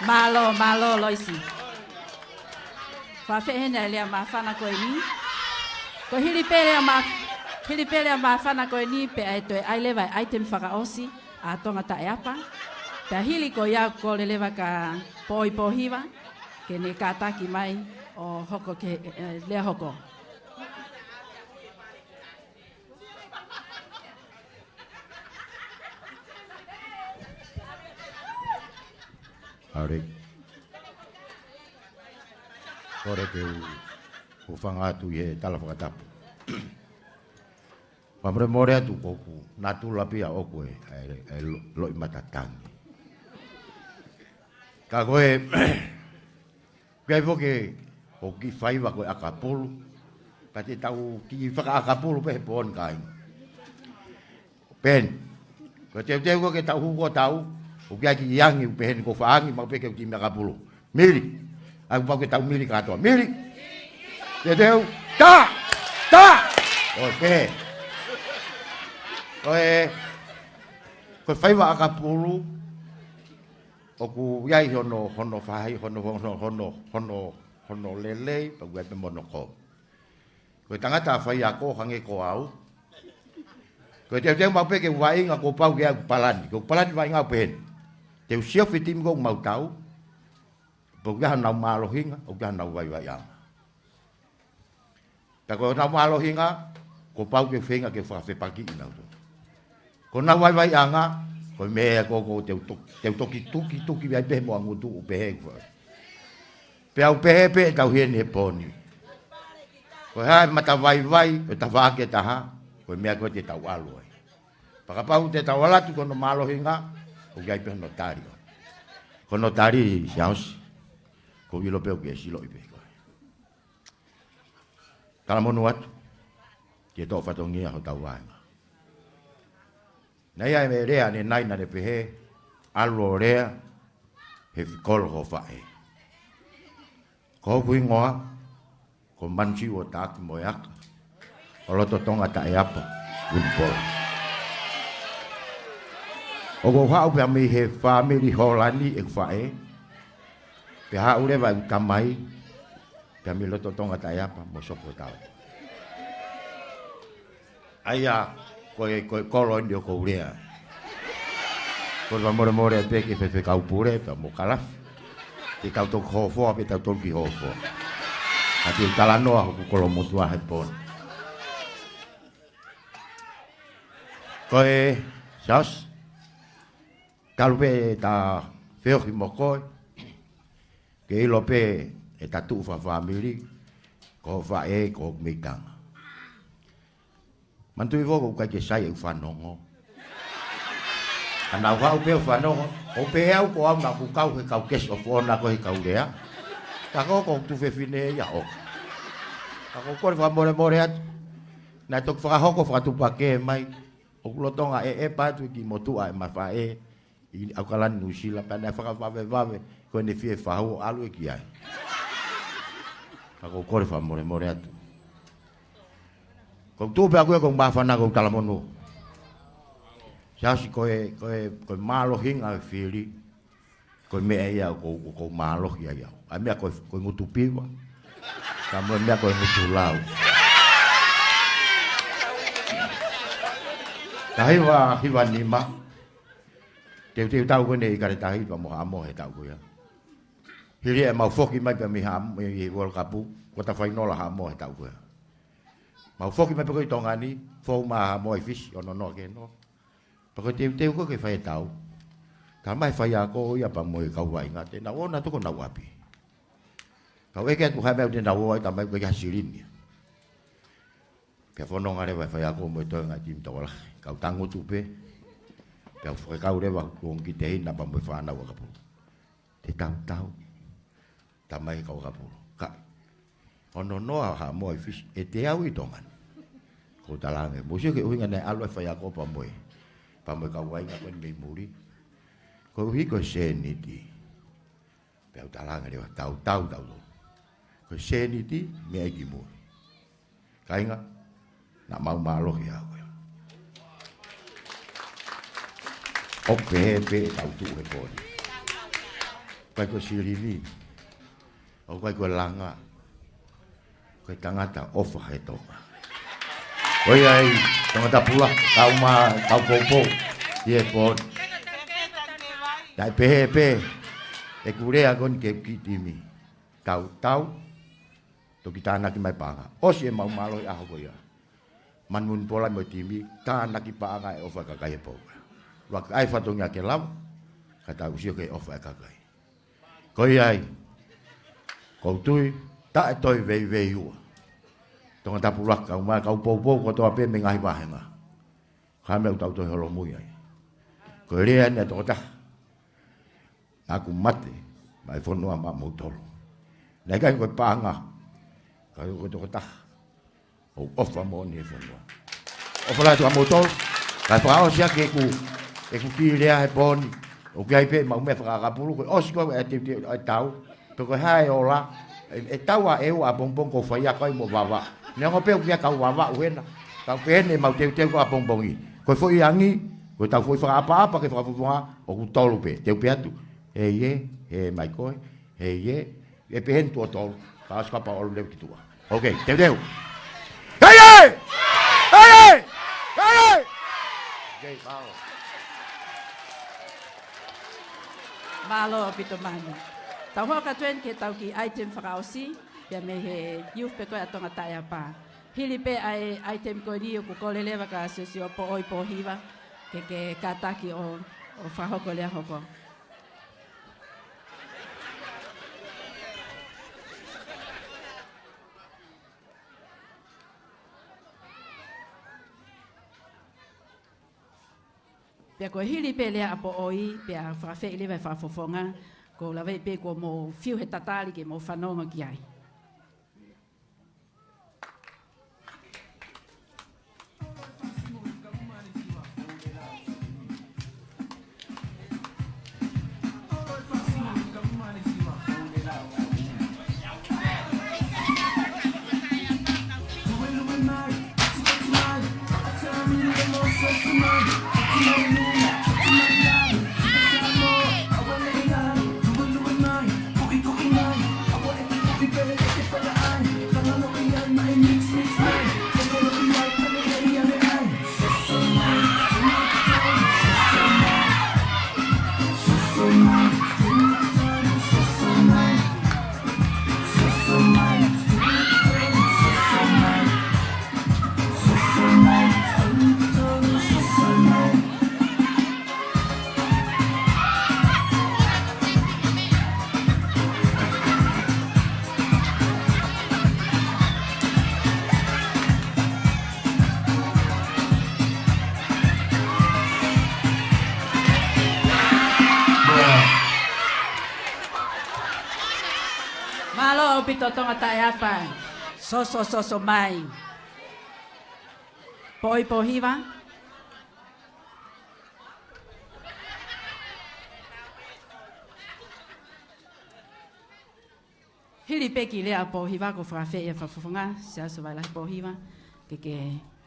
Mālō, mālō Loisi. Fakafeʻi heni ʻa e lea māfana ko eni. Ko e hili pē lea mā-, hili pē lea māfana ko eni pea ʻe toe ʻai leva e ʻaitemi fakaʻosi ʻa Tonga Taʻeapa. Pea hili ko ia ʻoku kole leva kia Poi Pohiva ke ne kātaki mai ʻo hoko ki he, ē, lea hoko. ʻAle. Kole ke u, u hūfanga atu ʻi he tala fakatapu. Fakamolemole atu ko ʻeku natula pē ia ʻoʻoku e, e, e lo-, loʻimata tangi. Ka ko e, ʻoku ʻi ai foki ʻeku kiʻi faiva ko e ʻakapulu. Ka te tau kiʻi fakaʻakapulu pē he pō ni kāinga. Pehē ni. Ko e teuteu ko ē ke tau hū ko ē ʻo tau, ʻoku ʻi ai e kiʻi angi, ʻoku pehē ni kuo faʻa angi, maʻu pē ke u timi ʻakapulu. Mili. ʻOku pau ke tau mili kātoa. Mili. Teuteu. Tā! Tā! ʻOku pehē. Ko e, ko e faiva ʻakapulu, ʻoku ʻi ai hono, hono faʻahi, hono, hono, hono, hono, hono lelei, pea ʻoku ʻi ai pē mo hono kovi. Ko e tangata faiako hangē ko au, ko e teuteu maʻu pē ke u vaʻinga kuo pau ke ʻai ʻeku palani. Ko ʻeku palani vaʻinga ʻoku pehē ni. Te u siofi e timi ko ē ʻoku mau tau, pea ʻoku ʻi ai honau mālohinga, ʻoku ʻi ai honau vaivaiʻanga. Pea ko honau mālohinga, kuo pau ke u feinga ke fakafepakiʻi kinautolu. Ko honau vaivaiʻanga, ko e meʻa ko ē ʻoku te u to-, te u toki tuki, tuki ai pē mo e ngutu ʻo pehē ʻoku fai. Pea u pehē pē ʻe tau heni he pō ni. Ko e hā e matavaivai ʻo e tafaʻaki ʻe taha, ko e meʻa ko ē te tau ʻalu ai. Pea kapau te tau ʻalu atu ki hono mālohinga, ʻoku ʻi ai pē hono tali. Ko hono tali, Siaosi, ʻoku ou ʻilo pē ʻoku ke siloʻi pē koe. Talamonū atu ki he toʻo fatongia hotau vāhenga. Naʻe ʻi ai e lea ʻanenai naʻa ne pehē, ʻalu ʻo lea he fekolo ho faʻē. Ko hoku hingoa, ko Mansiu ʻo Taaki mo e Aka, ʻo loto Tonga Taʻeapa, Vunipolo. ʻOku ou haʻu pē mei he fāmili Hōlani ʻeku faʻē, pea haʻu leva ʻeku tamai, pea mei loto Tonga Taʻeapa mo Sopotau. ʻA ia, ko e, ko e kolo eni ʻoku ou lea. Ko e fakamolemole pē ki he faifekau pule, pea mo Kalafi. Te tau toki hofoa, pea tau toki hofoa. Ka te u talanoa hoku kolomotuʻa he pō ni. Ko e, Siaosi, talu pē ʻeta feohi mo koe, ke ʻilo pē ʻeta tuʻu fakafāmili, ko ho faʻē, ko hoku meitanga. Manatuʻi foki ʻoku ʻikai ke sai ʻeku fanongo. Ka naʻa ku haʻu pē ʻo fanongo, ʻo pehē au ko au naʻa ku kau he kau guest of honour ko ē he kau lea. Ka ko hoku tuofefine ia ʻoku. Ka ʻoku ou kole fakamolemole atu. Naʻe toki fakahoko fakatupakē mai. ʻOku lolotonga ʻeʻepa atu e kiʻi motuʻa ʻema faʻē ʻi ʻAokalani Nuʻusila pea naʻe fakavavevave ko ʻene fie fahu ʻo ʻalu ē ki ai. Ka ʻoku ou kole fakamolemole atu. ʻOku ou tuʻu pē au ko e, ʻoku ou māfana, ʻoku ou talamonū. Siaosi, ko e, ko e, ko e mālohinga e fili, ko e meʻa ia ʻoku ou, ʻoku ou mālohi ai au. ʻA e meʻa ko e, ko e ngutu piva, ka mo e meʻa ko e ngutu lau. Ka hiva, hiva nima. Teuteu tau ko eni ʻIkale Tahi pea mo Haʻamoa he taʻu ko ia. Hili ʻemau foki mai pē mei Haʻam-, mei he World Cup, kuata fainolo Haʻamoa he taʻu ko ia. Mau foki mai pē ko ē ʻi Tonga ni, fou mai Haʻamoa ʻi Fisi, ono noa ki he noa. Pea ko e teuteu ko ē ke fai e tau, talamai ʻe he faiako ia pea mo e kau vaʻinga te nau ō nautolu ki honau ʻapi. Kau ʻeke atu ha meʻa te nau ō ai, talamai ʻoku ʻikai ha silini. Pea fononga leva e faiako mo e toenga e timi tokolahi, kau tangutu pē. Pea u fakakau leva hoku ongo kiʻi tehina pea mo e fānau ʻakapulu. Te tau tau. Talamai ʻe he kau ʻakapulu, ka ono noa Haʻamoa ʻi Fisi, ʻe teau ʻi Tonga ni. Ko u talaange, mou sio ki he ʻuhinga naʻe ʻalu ai e faiako pea mo e, pea mo e kau vaʻinga ko eni mei muli. Koeʻuhi ko e sēniti. Pea u talaange leva, tau, tau, tau, tau. Ko e sēniti, meʻa ia ki muli. Kāinga, naʻa mau mālohi ʻaupito. ʻOku pehē pē ʻetau tuʻu he pō ni. ʻIkai ko e silivi, ʻoku ʻikai ko e langa, ko e tangata ʻofa he Tonga. Ko ia ai, Tongatapu Laka, kau mā, kau poupou, ʻi he pō ni. Naʻe pehē pē ʻeku lea ko eni ki he kiʻi timi. Tau, tau, toki tānaki mai paʻanga. ʻOsi ʻemau mālohi ʻaho ko ia. Manumanu Polai mo e timi, tānaki paʻanga e ʻofa e kakai he pō. Laka ai fatongia ke lava, ka tau sio ki he ʻofa e kakai. Ko ia ai, ʻoku ou tui, taʻe toe veiveiua. Tongatapu Laka, kau mā, kau poupou kotoa pē mei he ngaahi vāhenga. Ka meʻa ʻoku tau toe holomui ai. Ko e lea eni ʻa e tokotaha naʻa ku mate maʻa e fonua maʻamoutolu. Naʻe ʻikai ko e paʻanga, ka ko e tokotaha ʻoku ʻofa moʻoni he fonua. ʻOfa lahi atu kiate kimoutolu. Kae fakaʻosi ʻaki ʻeku, ʻeku kiʻi lea he pō ni. ʻOku ʻi ai pē ʻemau meʻa fakaʻakapulu, ko e ʻosi ko ē ʻa e teuteu ʻa e tau. Pe ko e hā e ola, ʻe, ʻe tau ʻa e ʻū ʻapongipongi ʻoku ou fai ʻaki ai mo Vavaʻu. Neongo pē ʻoku ʻi ai e kau Vavaʻu hena. Tau pehē ni ʻemau teuteu ko ē ʻapongipongi. Ko e foʻi angi, ko ʻetau foʻi fakaʻapaʻapa ki he fakafofonga, ʻoku tolu pē. Teu pē atu. Hei ē, hei mai koe, hei ē, ʻe pehē ni tuʻo tolu. Ka ʻosi kapau ʻoku lele ki tuʻa. Ok, teuteu. Hei ē! Hei ē! Hei ē! Ok, mālō. Mālō ʻaupito Manu. Tau hoko atu eni ki heʻetau kiʻi item fakaʻosi, pea mei he youth pē ko ē ʻa Tonga Taʻeapa. Hili pē ʻa e item ko eni ʻoku kole leva kia Siosiua Poʻoi Pōhiva, ke, ke kātaki ʻo, ʻo fakahoko e lea hoko. Pea ko e hili pē lea ʻa Poʻoi, pea fakafeʻiloaki leva e fakafofonga, ʻoku ou lave pē kuo mou fiu he tatali ke mou fanongo ki ai. Mālō ʻaupito Tonga Taʻeapa. Soso, soso mai. Poʻoi Pōhiva. Hili pē kiʻi lea ʻa Pōhiva ʻoku fakafeʻiloaki e fakafofonga, Siaosi Vailahi Pōhiva, ke ke,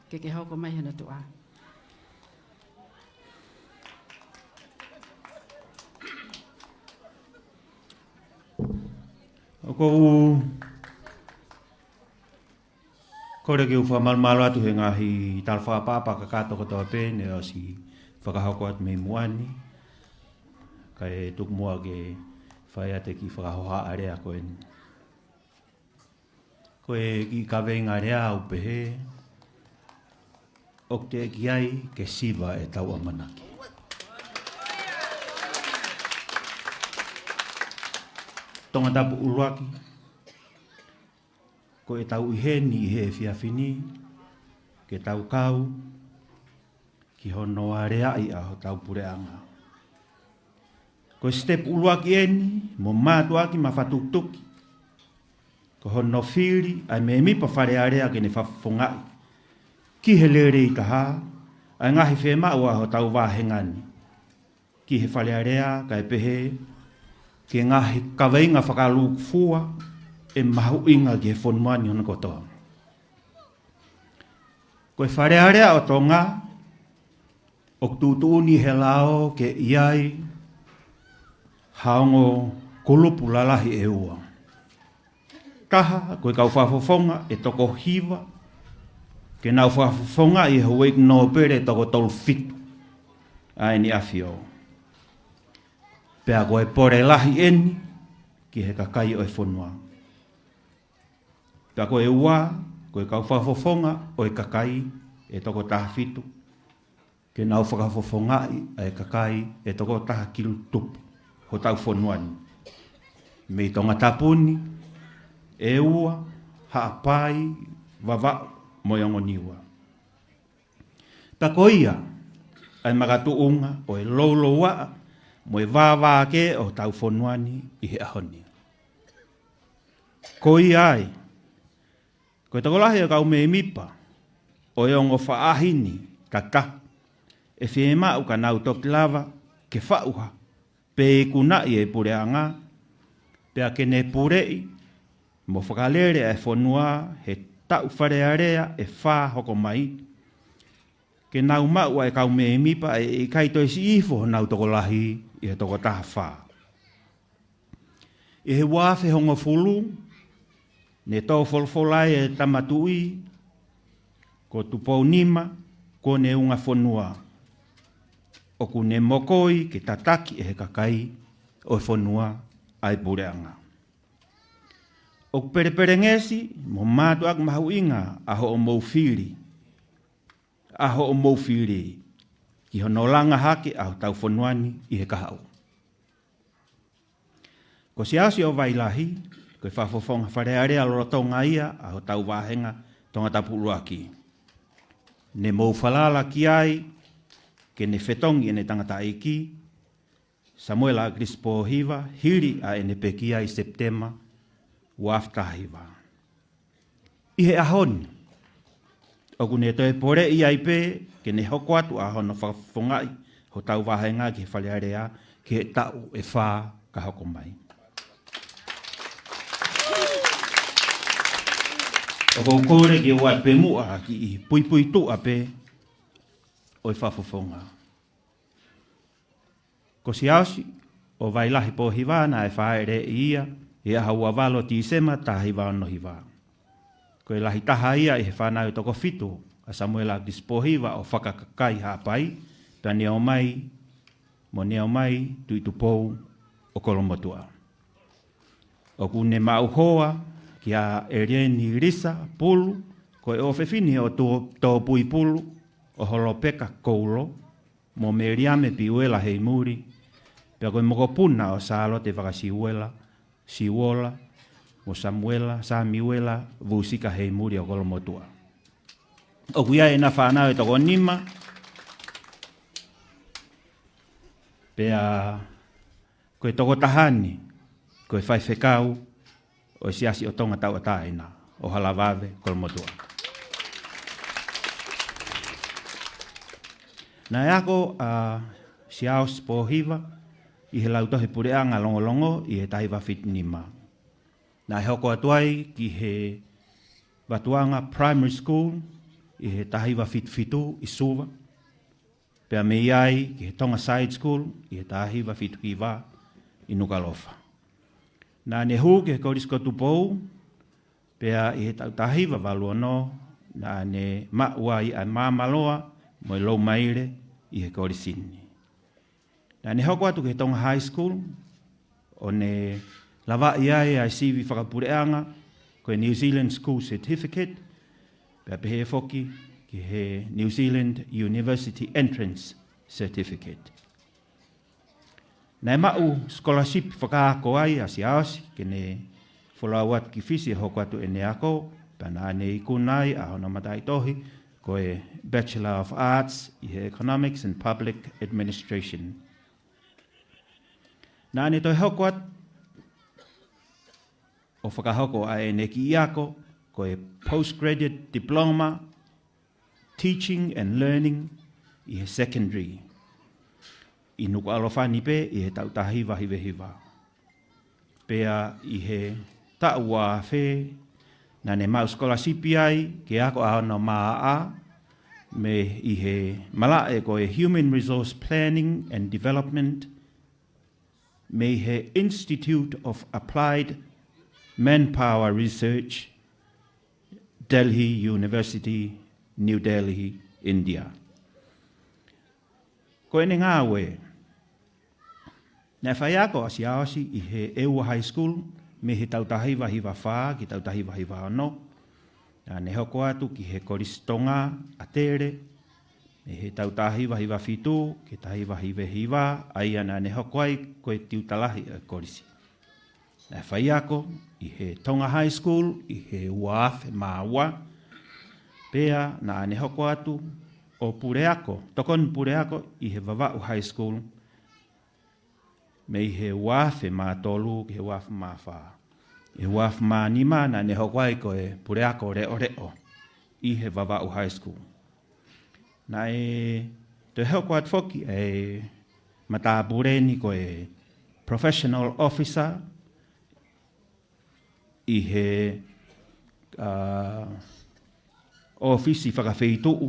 ke ke hoko mai hono tuʻa. ʻOku ou kole ke u fakamalumalu atu he ngaahi tala fakaʻapaʻapa kakato kotoa pē ne ʻosi fakahoko atu mei muʻa ni. Kae tuku muʻa ke fai atu e kiʻi fakahohaʻa lea ko eni. Ko e kiʻi kaveinga lea ʻoku pehē, ʻoku teʻeki ai ke siva ʻetau ʻamanaki. Tongatapu ʻUluaki, ko ʻetau ʻi heni ʻi he efiafi ni, ke tau kau ki hono aleaʻi ʻa hotau puleʻanga. Ko e sitepu ʻuluaki eni, mo mātuʻaki mafatutuki, ko hono fili ʻa e mēmipa Fale Alea ke ne fakafofongaʻi ki he lelei taha ʻa e ngaahi fiemaʻu ʻa hotau vāhenga ni ki he Fale Alea, kae pehē ki he ngaahi kaveinga fakalūkufua ʻe mahuʻinga ki he fonua ni hono kotoa. Ko e Fale Alea ʻo Tonga, ʻOku tuʻutuʻuni he lao ke ʻi ai ha ongo kulupu lalahi ʻe ua. Taha, ko e kau fakafofonga ʻe toko hiva, ke nau fakafofongaʻi e houʻeiki nōpele ʻe toko tolu fitu ʻa ʻEne ʻAfio. Pea ko e pole lahi ʻeni ki he kakai ʻo e fonua. Pea ko e ua, ko e kau fakafofonga ʻo e kakai ʻe toko taha fitu, ke nau fakafofongaʻi ʻa e kakai ʻe toko taha kilu tupu hotau fonua ni, mei Tongatapu ni, ʻEua, Haʻapai, Vavaʻu mo e ongo Niua. Pea ko ia ʻa e makatuʻunga ʻo e loulouaʻa mo e vāvākē ʻo hotau fonua ni ʻi he ʻaho ni. Ko ia ai, ko e tokolahi ʻo e kau mēmipa ʻo e ongo faʻahi ni, tata, ʻe fiemaʻu ka nau toki lava ke faʻu ha pe ikunaʻi e puleʻanga, pea ke ne puleʻi mo fakalele ʻa e fonua he taʻu Fale Alea ʻe fā hoko mai, ke nau maʻu ʻa e kau mēmipa ʻe ʻikai toe siʻi hifo honau tokolahi ʻi he toko taha fā. ʻI he ua afe hongofulu, ne tō folofola ai e Tama Tuʻi ko Tupou Nima, ko ʻene unga fonua, ʻoku ne mokoi ke tataki ʻe he kakai ʻo e fonua ʻa e puleʻanga. ʻOku pelepelengesi mo mātuʻaki mahuʻinga ʻa hoʻomou fili, ʻa hoʻomou fili ki hono langa hake ʻa hotau fonua ni ʻi he kahaʻu. Ko Siaosi ʻo Vailahi, ko e fakafofonga Fale Alea lolotonga ia ʻa hotau vāhenga Tongatapu ʻUluaki. Ne mou falala ki ai ke ne fetongi ʻene tangataʻeiki, Samuela ʻAkilisi Pōhiva, hili ʻa ʻene pekia ʻi Sepitema ua afe taha hiva. ʻI he ʻaho ni, ʻoku ne toe poleʻi ai pē ke ne hoko atu ʻa hono fakafofongaʻi hotau vāhenga ki he Fale Alea ki he taʻu ʻe fā ka hoko mai. ʻOku ou kole ke u ʻai pē muʻa ha kiʻi puipuituʻa pē ʻo e fakafofonga. Ko Siaosi ʻo Vailahi Pōhiva naʻe fāʻeleʻi ia ʻi he ʻaho ua valu ʻo Tīsema taha hiva ono hiva. Ko e lahi taha ia ʻi he fānau ʻe toko fitu ʻa Samuela ʻAkilisi Pōhiva ʻo Fakakakai Haʻapai, pea ne ō mai mo Neomai Tuʻitupou ʻo Kolomotuʻa. ʻOku ne maʻu hoa kia ʻElieni Lisa Pulu, ko e ʻofefine ʻo Tō-, Tōpui Pulu, ʻo Holopeka Koulo, mo Meliame Piuela Heimuli, pea ko e mokopuna ʻo Sālote Vakasiuela, Siuola, mo Samuela, Samiuela Vusika Heimuli ʻo Kolomotuʻa. ʻOku ʻi ai ʻena fānau ʻe toko nima, pea ko e tokotaha ni, ko e faifekau ʻo e Siasi ʻo Tonga Tauʻatāina ʻo Halavave, Kolomotuʻa. Naʻe ako ʻa Siaosi Pōhiva ʻi he Lautohi Puleʻanga Longolongo ʻi he taha hiva fitu nima. Naʻe hoko atu ai ki he Vatuanga Primary School ʻi he taha hiva fitu fitu ʻi Suva. Pea mei ai ki he Tonga Side School ʻi he taha hiva fitu hiva ʻi Nukuʻalofa. Naʻa ne hū ki he Kolisi ko Tupou, pea ʻi he taʻu taha hiva valu ono, naʻa ne maʻu ai ʻa e māmāloa mo e loumaile ʻi he kolisi ni. Naʻa ne hoko atu ki he Tonga High School, ʻo ne lavaʻi ai ʻa e sivi fakapuleʻanga, ko e New Zealand School Certificate, pea pehē foki ki he New Zealand University Entrance Certificate. Naʻe maʻu scholarship fakaako ai ʻa Siaosi ke ne folau atu ki Fisi ʻo hoko atu ʻene ako, pea naʻa ne ikuna ai ʻa hono mataʻitohi, ko e Bachelor of Arts ʻi he Economics and Public Administration. Naʻa ne toe hoko atu ʻo fakahoko ʻa ʻene kiʻi ako, ko e Postgraduate Diploma, Teaching and Learning ʻi he Secondary ʻi Nukuʻalofa ni pē ʻi he taʻu taha hiva hiva hiva. Pea ʻi he taʻu ua afe, naʻa ne maʻu scholarship ai ke ako ʻa hono māʻa, mei he malaʻe ko e Human Resource Planning and Development, mei he Institute of Applied Manpower Research, Delhi University, New Delhi, India. Ko ʻene ngāue, naʻe faiako ʻa Siaosi ʻi he ʻEua High School, mei he taʻu taha hiva hiva fā ki he taʻu taha hiva hiva ono. Naʻa ne hoko atu ki he Kolisi Tonga ʻAtele, mei he taʻu taha hiva hiva fitu ki he taha hiva hiva hiva, ʻa ia naʻa ne hoko ai ko e tiuta lahi ʻo e kolisi. Naʻe faiako ʻi he Tonga High School ʻi he ua afe mā ua, pea naʻa ne hoko atu ʻo puleako, tokoni puleako ʻi he Vavaʻu High School, mei he ua afe mā tolu ki he ua afe mā fā. ʻI he ua afe mā nima naʻa ne hoko ai ko e puleako leʻoleʻo ʻi he Vavaʻu High School. Naʻe toe hoko atu foki e matāpule ni ko e professional officer ʻi he, ʻa, ʻōfisi fakafeituʻu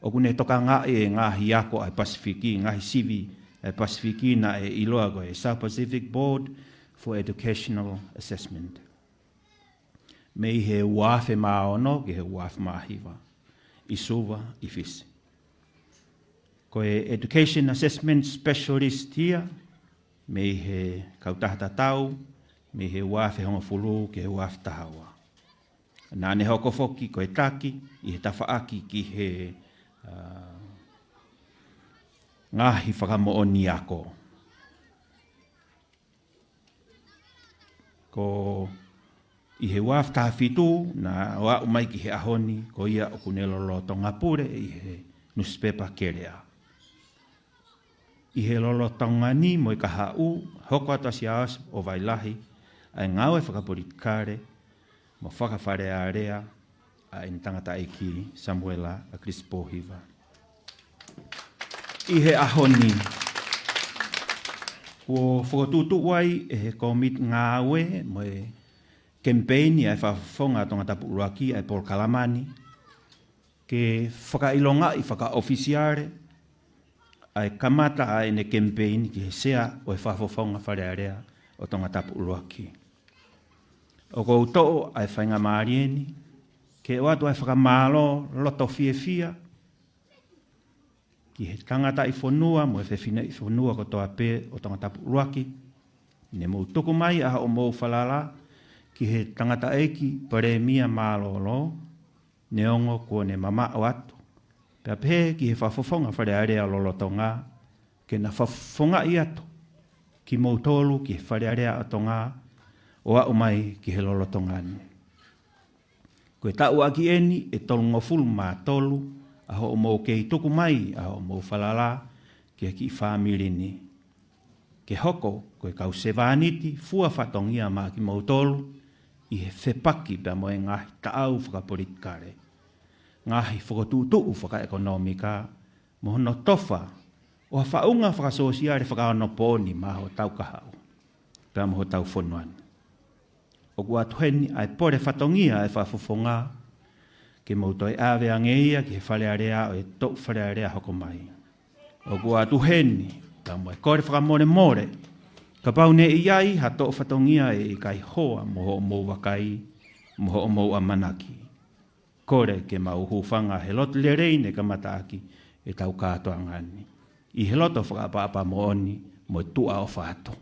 ʻoku ne tokangaʻi e ngaahi ako ʻa e Pasifiki, ngaahi sivi ʻa e Pasifiki naʻe ʻiloa ko e South Pacific Board for Educational Assessment. Mei he ua afe mā ono ki he ua afe mā hiva, ʻi Suva, ʻi Fisi. Ko e Education Assessment Specialist ia, mei he kautaha tatau, mei he ua afe hongofulu ki he ua afe taha ua. Naʻa ne hoko foki ko e taki ʻi he tafaʻaki ki he, ʻa, ngaahi fakamoʻoni ako. Ko ʻi he ua afe taha fitu, naʻa ne aʻu mai ki he ʻaho ni, ko ia ʻoku ne lolotonga pule ʻi he nusipepa Kelea. ʻI he lolotonga ni mo e kahaʻu, hoko atu ʻa Siaosi ʻo vaʻinga lahi ʻa e ngāue fakapolitikale mo fakafalealea ʻa ʻene tangataʻeiki Samuela ʻAkilisi Pōhiva. ʻI he ʻaho ni, kuo fokotuʻutuʻu ai ʻe he Kōmiti Ngāue mo e Kemipeini ʻa e Fakafofonga Tongatapu ʻUluaki ʻa e polokalama ni, ke fakaʻilongaʻi fakaʻofisiale ʻa e kamata ʻa ʻene kemipeini ki he Sea ʻo e Fakafofonga Falealea ʻo Tongatapu ʻUluaki. ʻOku ou toʻo ʻa e faingamālie ni ke ʻoatu ʻa e fakamālō loto fiefia ki he tangataʻi fonua mo e fefineʻi fonua kotoa pē ʻo Tongatapu ʻUluaki, ne mou tuku mai ʻa hoʻomou falala ki he tangataʻeiki Palēmia mālōlō, neongo kuo ne mamaʻo atu, pea pehē ki he Fakafofonga Falealea lolotonga, ke na fakafofongaʻi atu kimoutolu ki he Falealea ʻo Tonga ʻo aʻu mai ki he lolotonga ni. Ko e taʻu ʻaki eni ʻe tolungofulu mā tolu ʻa hoʻomou kei tuku mai ʻa hoʻomou falala ki he kiʻi fāmili ni. Ke hoko ko e kau sevāniti fua fatongia maʻa kimoutolu ʻi he fepaki pea mo e ngaahi taʻau fakapolitikale, ngaahi fokotuʻutuʻu fakaʻekonōmika, mo hono tofa ʻo ha faʻunga fakasōsiale fakaonopooni maʻa hotau kahaʻu pea mo hotau fonua ni. ʻOku ʻoatu heni ʻa e pole fatongia ʻa e Fakafofonga ke mou toe ʻave ange ia ki he Falealea ʻo e toʻu Falealea hoko mai. ʻOku ʻoatu heni, pea mo e kole fakamolemole, kapau ne ʻi ai ha toʻo fatongia ʻe ʻikai hoa mo hoʻomou vakai, mo hoʻomou ʻamanaki, kole ke mau hūfanga he lotu lelei ne kamata ʻaki ʻetau kātoanga ni, ʻi he loto fakaʻapaʻapa moʻoni mo e tuʻa ʻofa atu.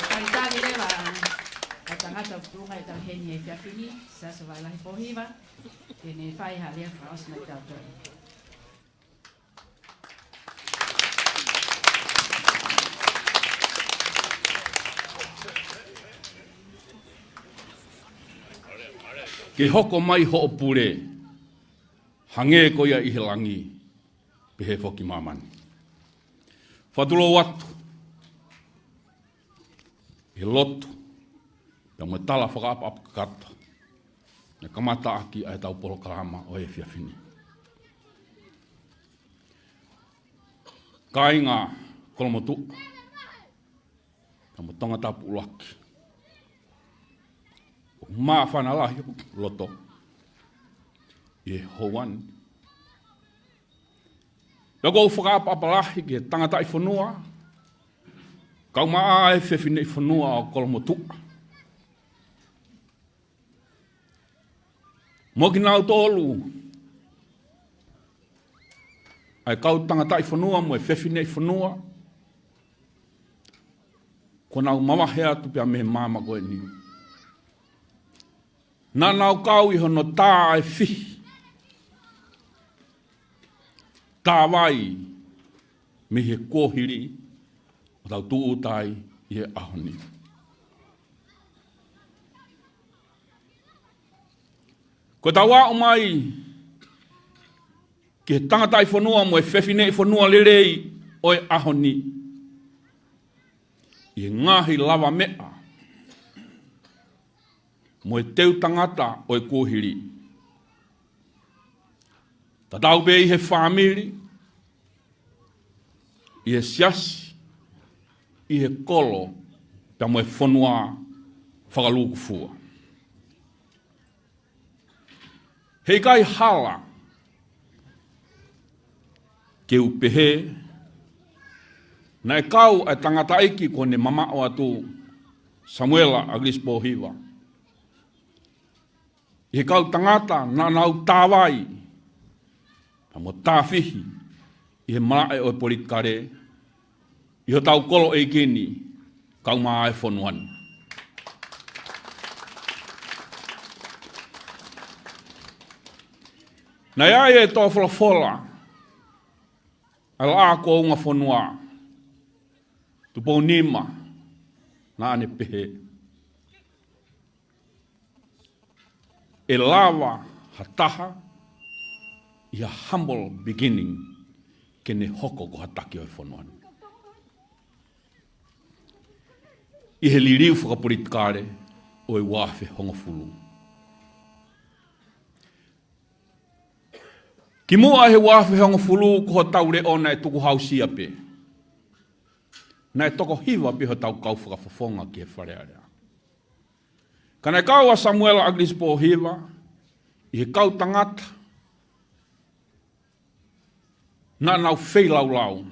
Talitali leva ʻa e tangata ʻoku tuʻunga ʻetau heni he efiafi ni, Siaosi Vailahi Pōhiva, ke ne fai ha lea fakaʻosi maʻatautolu. Ke hoko mai hoʻo pule, hangē ko ia ʻi he langi, pehē foki ʻi māmani. Fakatulou atu ʻi he lotu, pea mo e tala fakaʻapaʻapa kakato ne kamata ʻaki ʻa ʻetau polokalama ʻo e efiafi ni. Kāinga Kolomotuʻa, pea mo Tongatapu ʻUluaki, ʻo Māfana lahi hoku loto ʻi he houa ni. Pea ʻoku ou fakaʻapaʻapa lahi ki he tangataʻi fonua, kae ʻumaʻā e fefineʻi fonua ʻo Kolomotuʻa. Mo kinautolu ʻa e kau tangataʻi fonua mo e fefineʻi fonua kuo nau mavahe atu pea mei he maama ko eni. Naʻa nau kau ʻi hono tā ʻa e fihi, tā vai mei he kuohili ʻo tau tūʻuta ai ʻi he ʻaho ni. Ko ʻetau aʻu mai ki he tangataʻi fonua mo e fefineʻi fonua lelei ʻo e ʻaho ni ʻi he ngaahi lavameʻa mo e teu tangata ʻo e kuohili. Tatau pē ʻi he fāmili, ʻi he siasi, ʻi he kolo, pea mo e fonua fakalūkufua. Heʻikai hala ke u pehē, naʻe kau ʻa e tangataʻeiki kuo ne mamaʻo atu, Samuela ʻAkilisi Pōhiva, ʻi he kau tangata naʻa nau tā vai pea mo tā fihi ʻi he malaʻe ʻo e politikale ʻi hotau kolo ʻeiki ni, kae ʻumaʻā e fonua ni. Naʻe ʻi ai e tō folofola ʻa e Laʻā kuo Ungafonua, Tupou Nima, naʻa ne pehē, ʻe lava ha taha ʻi ha humble beginning ke ne hoko ko ha taki ʻo e fonua ni. ʻI he liliu fakapolitikale ʻo e ua afe hongofulu. Kimuʻa he ua afe hongofulu ko hotau leʻo naʻe tukuhausia pē. Naʻe toko hiva pē hotau kau fakafofonga ki he Fale Alea. Ka naʻe kau ʻa Samuela ʻAkilisi Pōhiva ʻi he kau tangata naʻa nau feilaulau.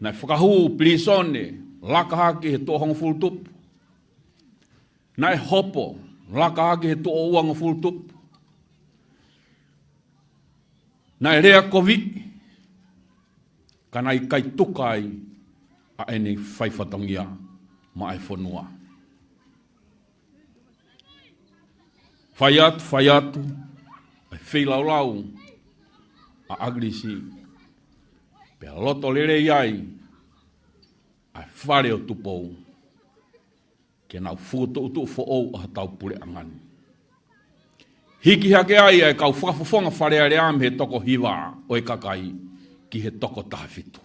Naʻe fakahū pilīsone, laka hake he tuʻo hongofulu tupu. Naʻe hopo, laka hake he tuʻo uangofulu tupu. Naʻe lea koviʻi, ka naʻe ʻikai tuka ai ʻa ʻene fai fatongia maʻa e fonua. Fai atu, fai atu ʻa e feilaulau ʻa ʻAkilisi, pea loto lelei ai ʻa e Fale ʻo Tupou ke nau fokotuʻutuʻu foʻou ʻa hotau puleʻanga ni. Hiki hake ai ʻa e kau fakafofonga Fale Alea mei he toko hiva ʻo e kakai ki he toko taha fitu.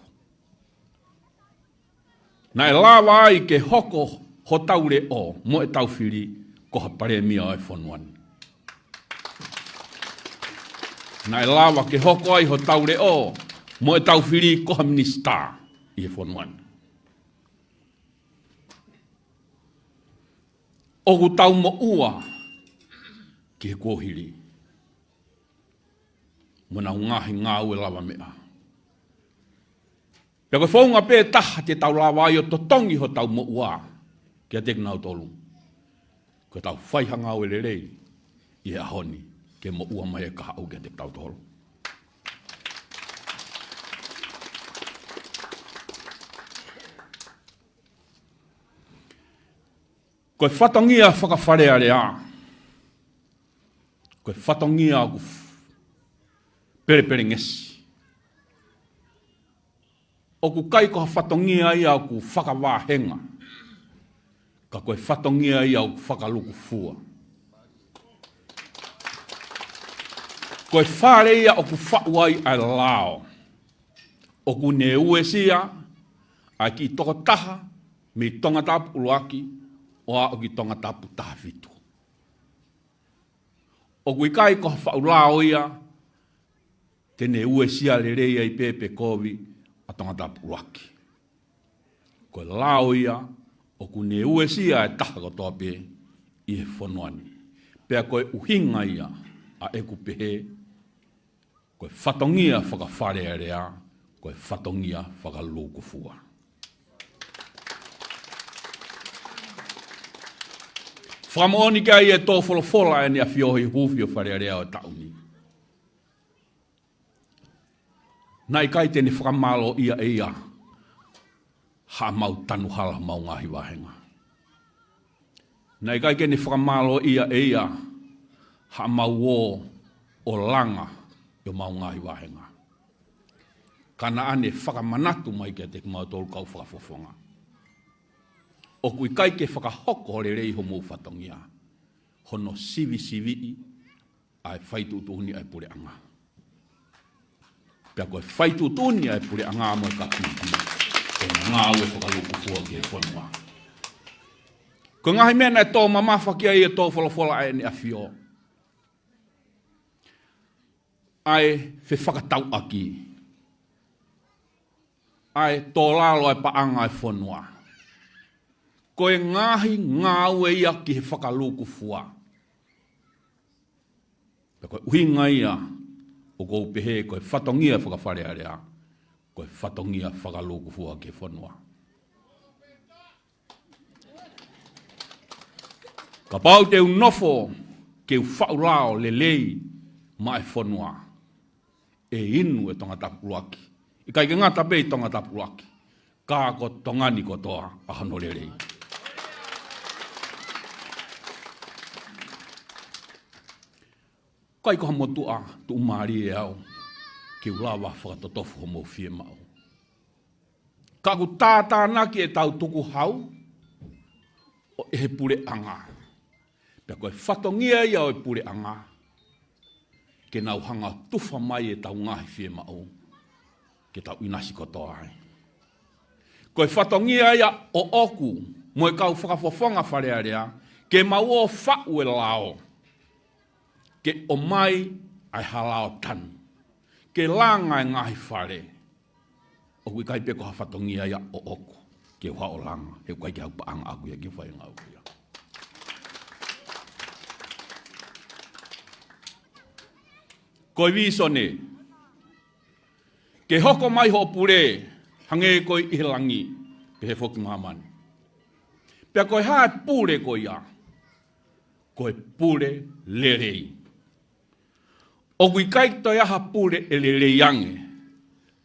Naʻe lava ai ke hoko hotau leʻo mo ʻetau fili ko ha palēmia ʻo e fonua ni. Naʻe lava ke hoko ai hotau leʻo mo ʻetau fili ko ha minisitā ʻi he fonua ni. ʻOku tau moʻua ki he kuohili mo ʻenau ngaahi ngāue lavameʻa. Pea ko e founga pē taha te tau lava ai ʻo totongi hotau moʻua kiate kinautolu, ko ʻetau fai ha ngāue lelei ʻi he ʻaho ni ke moʻua mai e kahaʻu kiate kitautolu. Ko e fatongia faka-Fale Alea, ko e fatongia ʻoku f-, pelepelengesi. ʻOku ʻikai ko ha fatongia ia ʻoku fakavāhenga, ka ko e fatongia ia ʻoku fakalūkufua. Ko e fale ia ʻoku faʻu ai ʻa e lao. ʻOku ne uesia ʻa e kiʻi tokotaha mei Tongatapu ʻuluaki ʻo aʻu ki Tongatapu taha fitu. ʻOku ʻikai ko ha faʻu lao ia te ne uesia lelei ai pē pe kovi ʻa Tongatapu ʻuluaki. Ko e lao ia ʻoku ne uesia e taha kotoa pē ʻi he fonua ni. Pea ko e ʻuhinga ia ʻa ʻeku pehē, ko e fatongia faka-Fale Alea, ko e fatongia fakalūkufua. Fakamoʻoni ki ai e tō folofola ʻEne ʻAfio ʻi he huufi ʻo Fale Alea ʻo e taʻu ni. Naʻe ʻikai te ne fakamālōʻia ʻe ia haʻamau tanu hala homau ngaahi vāhenga. Naʻe ʻikai ke ne fakamālōʻia ʻe ia haʻamau ō ʻo langa ʻi homau ngaahi vāhenga. Ka naʻa ne fakamanatu mai kiate kimautolu kau fakafofonga, ʻoku ʻikai ke fakahoko lelei homou fatongia, hono sivisiviʻi ʻa e faituʻutuʻuni ʻa e puleʻanga. Pea ko e faituʻutuʻuni ʻa e puleʻanga mo e kapineti, ko e ngāue fakalūkufua ki he fonua. Ko e ngaahi meʻa naʻe tō mamafa ki ai e tō folofola ʻa ʻEne ʻAfio, ʻa e fefakatauʻaki, ʻa e tō lalo ʻa e paʻanga ʻa e fonua. Ko e ngaahi ngāue ia ki he fakalūkufua. Pea ko e ʻuhinga ia ʻoku ou pehē ko e fatongia faka-Fale Alea, ko e fatongia fakalūkufua ki he fonua. Kapau te u nofo ke u faʻu lao lelei maʻa e fonua, ʻe inu e Tongatapu ʻUluaki. ʻIkai ke ngata pē ʻi Tongatapu ʻUluaki, ka ko Tonga ni kotoa ʻa hono lelei. ʻIkai ko ha motuʻa tuʻumālie au ke u lava fakatotofu homou fiemaʻu. Ka ʻoku tātānaki ʻetau tukuhau ʻo e he puleʻanga. Pea ko e fatongia ia ʻo e puleʻanga, ke nau hanga ʻo tufa mai ʻetau ngaahi fiemaʻu, ke tau ʻinasi kotoa ai. Ko e fatongia ia ʻoʻoku mo e kau fakafofonga Fale Alea, ke mau ō ʻo faʻu e lao, ke ʻomai ʻa e halao tanu, ke langa e ngaahi fale. ʻOku ʻikai pē ko ha fatongia ia ʻoʻoku ke u haʻu ʻo langa, he ʻoku ʻikai ke haʻu paʻanga ʻaʻaku ia ke fai e ngāue ia. Ko e vīsone, ke hoko mai hoʻo pule, hangē ko ē ʻi he langi, pehē foki ʻi māmani. Pea ko e hā e pule ko ia? Ko e pule lelei. ʻOku ʻikai ke toe ʻi ai ha pule ʻe lelei ange,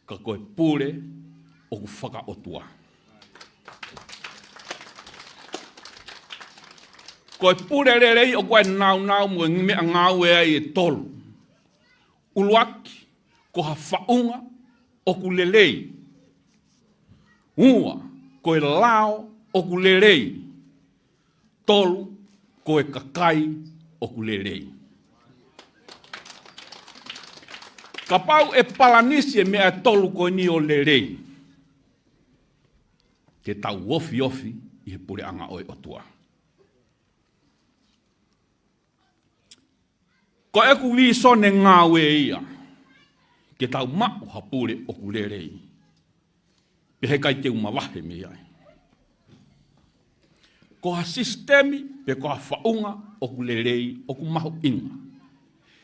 ka ko e pule ʻoku fakaʻotua. Ko e pule lelei ʻoku ʻi ai e nāunau mo e meʻangāue ai ʻe tolu. ʻUluaki, ko ha faʻunga ʻoku lelei. Ua, ko e lao ʻoku lelei. Tolu, ko e kakai ʻoku lelei. Kapau ʻe palanisi e meʻa ʻe tolu ko eni ʻo lelei, ke tau ofiofi ʻi he puleʻanga ʻo e ʻOtua. Ko ʻeku vīsone ngāue ia, ke tau maʻu ha pule ʻoku lelei. Pea he ʻikai te u mavahe mei ai. Ko ha sisitemi, pe ko ha faʻunga ʻoku lelei, ʻoku mahuʻinga.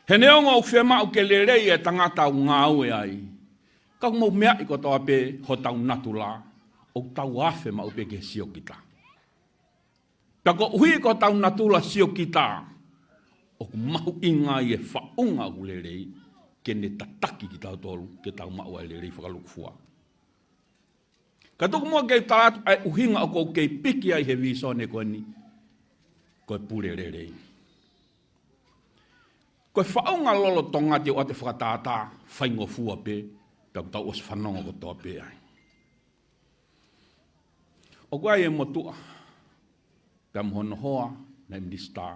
He neongo ʻoku fiemaʻu ke lelei e tangata ʻoku ngāue ai, ka ʻoku mou meaʻi kotoa pē hotau natula, ʻoku tau afe maʻu pē ki he siokita. Pea koeʻuhi ko hotau natula siokita, ʻoku mahuʻinga ai e faʻunga ʻoku lelei, ke ne tataki kitautolu, ke tau maʻu ai e lelei fakalūkufua. Ka tuku muʻa ke u tala atu ʻa e ʻuhinga ʻoku ou kei piki ai he vīsone ko eni, ko e pule lelei. Ko e faʻunga lolotonga te u ʻoatu e fakatātā faingofua pē, pea ʻoku tau ʻosi fanongo kotoa pē ai. ʻOku ʻi ai e motuʻa, pea mo hono hoa, naʻe minisitā,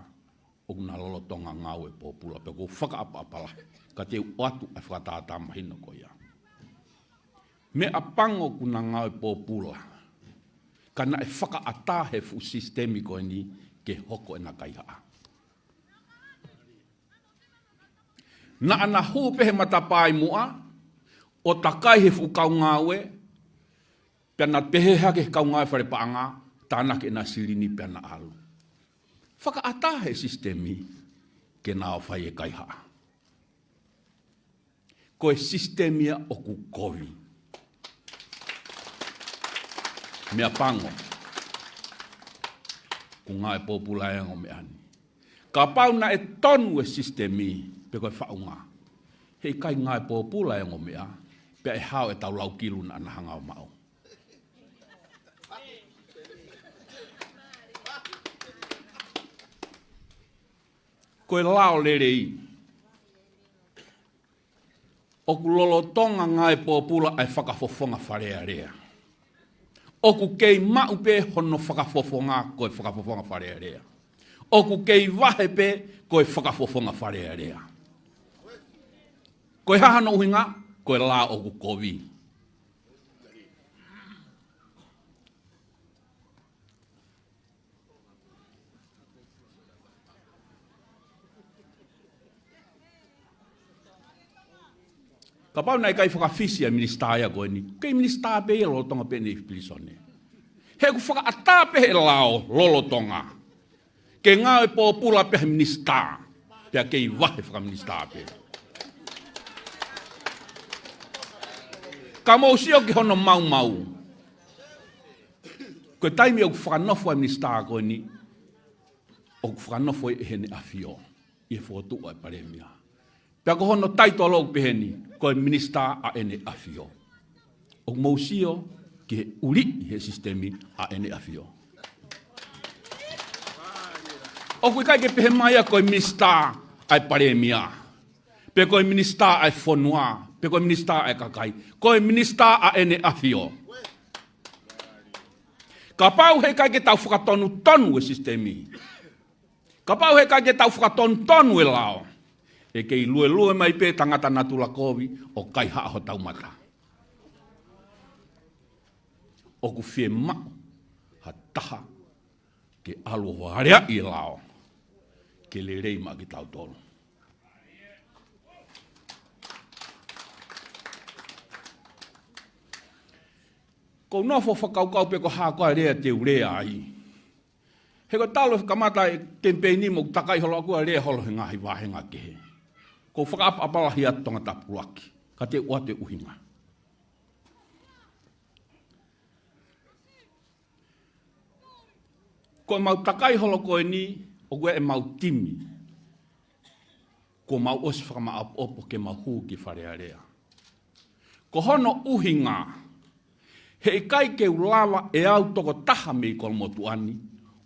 ʻoku na lolotonga ngāue pōpula, pea ʻoku ou fakaʻapaʻapa lahi, ka te u ʻoatu e fakatātā mahino ko ia. Meʻapango ʻoku na ngāue pōpula, ka naʻe fakaʻatā he fuʻu sisitemi ko eni ke hoko ʻena kaihaʻa. Naʻa na hū pē he matapā ʻi muʻa, ʻo takai he fuʻu kau ngāue, pea na pehē hake he kau ngāue fale paʻanga, tānaki ʻena silini pea na ʻalu. Fakaʻatā he sisitemi ke nau fai e kaihaʻa. Ko e sisitemi ia ʻoku kovi. Meʻapango, ʻoku ngāue pōpula e ongo meʻa ni. Kapau naʻe tonu e sisitemi pe ko e faʻunga, heʻikai ngāue pōpula e ongo meʻa, pea ʻe hao e tau laukilu naʻa na hanga ʻo maʻu. Ko e lao lelei, ʻoku lolotonga ngāue pōpula ʻa e fakafofonga Fale Alea. ʻOku kei maʻu pē hono fakafofonga ko e fakafofonga Fale Alea. ʻOku kei vahe pē ko e fakafofonga Fale Alea. Ko e hā hono ʻuhinga? Ko e lao ʻoku kovi. Kapau naʻe ʻikai fakafisi ʻa e minisitā ia ko eni, kei minisitā pē ia lolotonga pē ʻene pilīsone. He ʻoku fakaʻatā pē he lao lolotonga ke ngāue pōpula pē he minisitā, pea kei vahe fakaminisitā pē. Ka mou sio ki hono maumau. Ko e taimi ʻoku fakanofo ai e minisitā ko eni, ʻoku fakanofo ʻi heʻene ʻafio, ʻi he fokotuʻu ʻa e palēmia. Pea ko hono taitolo ʻoku peheni, ko e minisitā ʻa ʻEne ʻAfio. ʻOku mou sio ki he ʻuliʻi he sisitemi ʻa ʻEne ʻAfio. ʻOku ʻikai ke pehē mai ia ko e minisitā ʻa e palēmia, pe ko e minisitā ʻa e fonua, pe ko e minisitā ʻa e kakai. Ko e minisitā ʻa ʻEne ʻAfio. Kapau heʻikai ke tau fakatonutonu e sisitemi, kapau heʻikai ke tau fakatonutonu e lao, ʻe kei luelue mai pē tangata natula kovi ʻo kaihaʻa hotau mata. ʻOku fiemaʻu ha taha ke ʻalu ʻo aleaʻi e lao ke lelei maʻa kitautolu. Ko u nofo fakakaukau pe ko e hā koā e lea te u lea ai. He ko e talu e kamata e kemipeini mo u takai holo ʻaku ʻa e lea holo he ngaahi vāhenga kehe. Ko u fakaʻapaʻapa lahi atu Tongatapu ʻuluaki, ka te u ʻoatu e ʻuhinga. Ko ʻemau takai holo ko eni, ʻoku ʻi ai ʻemau timi kuo mau ʻosi fakamaʻopoʻopo ke mau hū ki Fale Alea. Ko hono ʻuhinga, heʻikai ke u lava ʻe au tokotaha mei Kolomotuʻa ni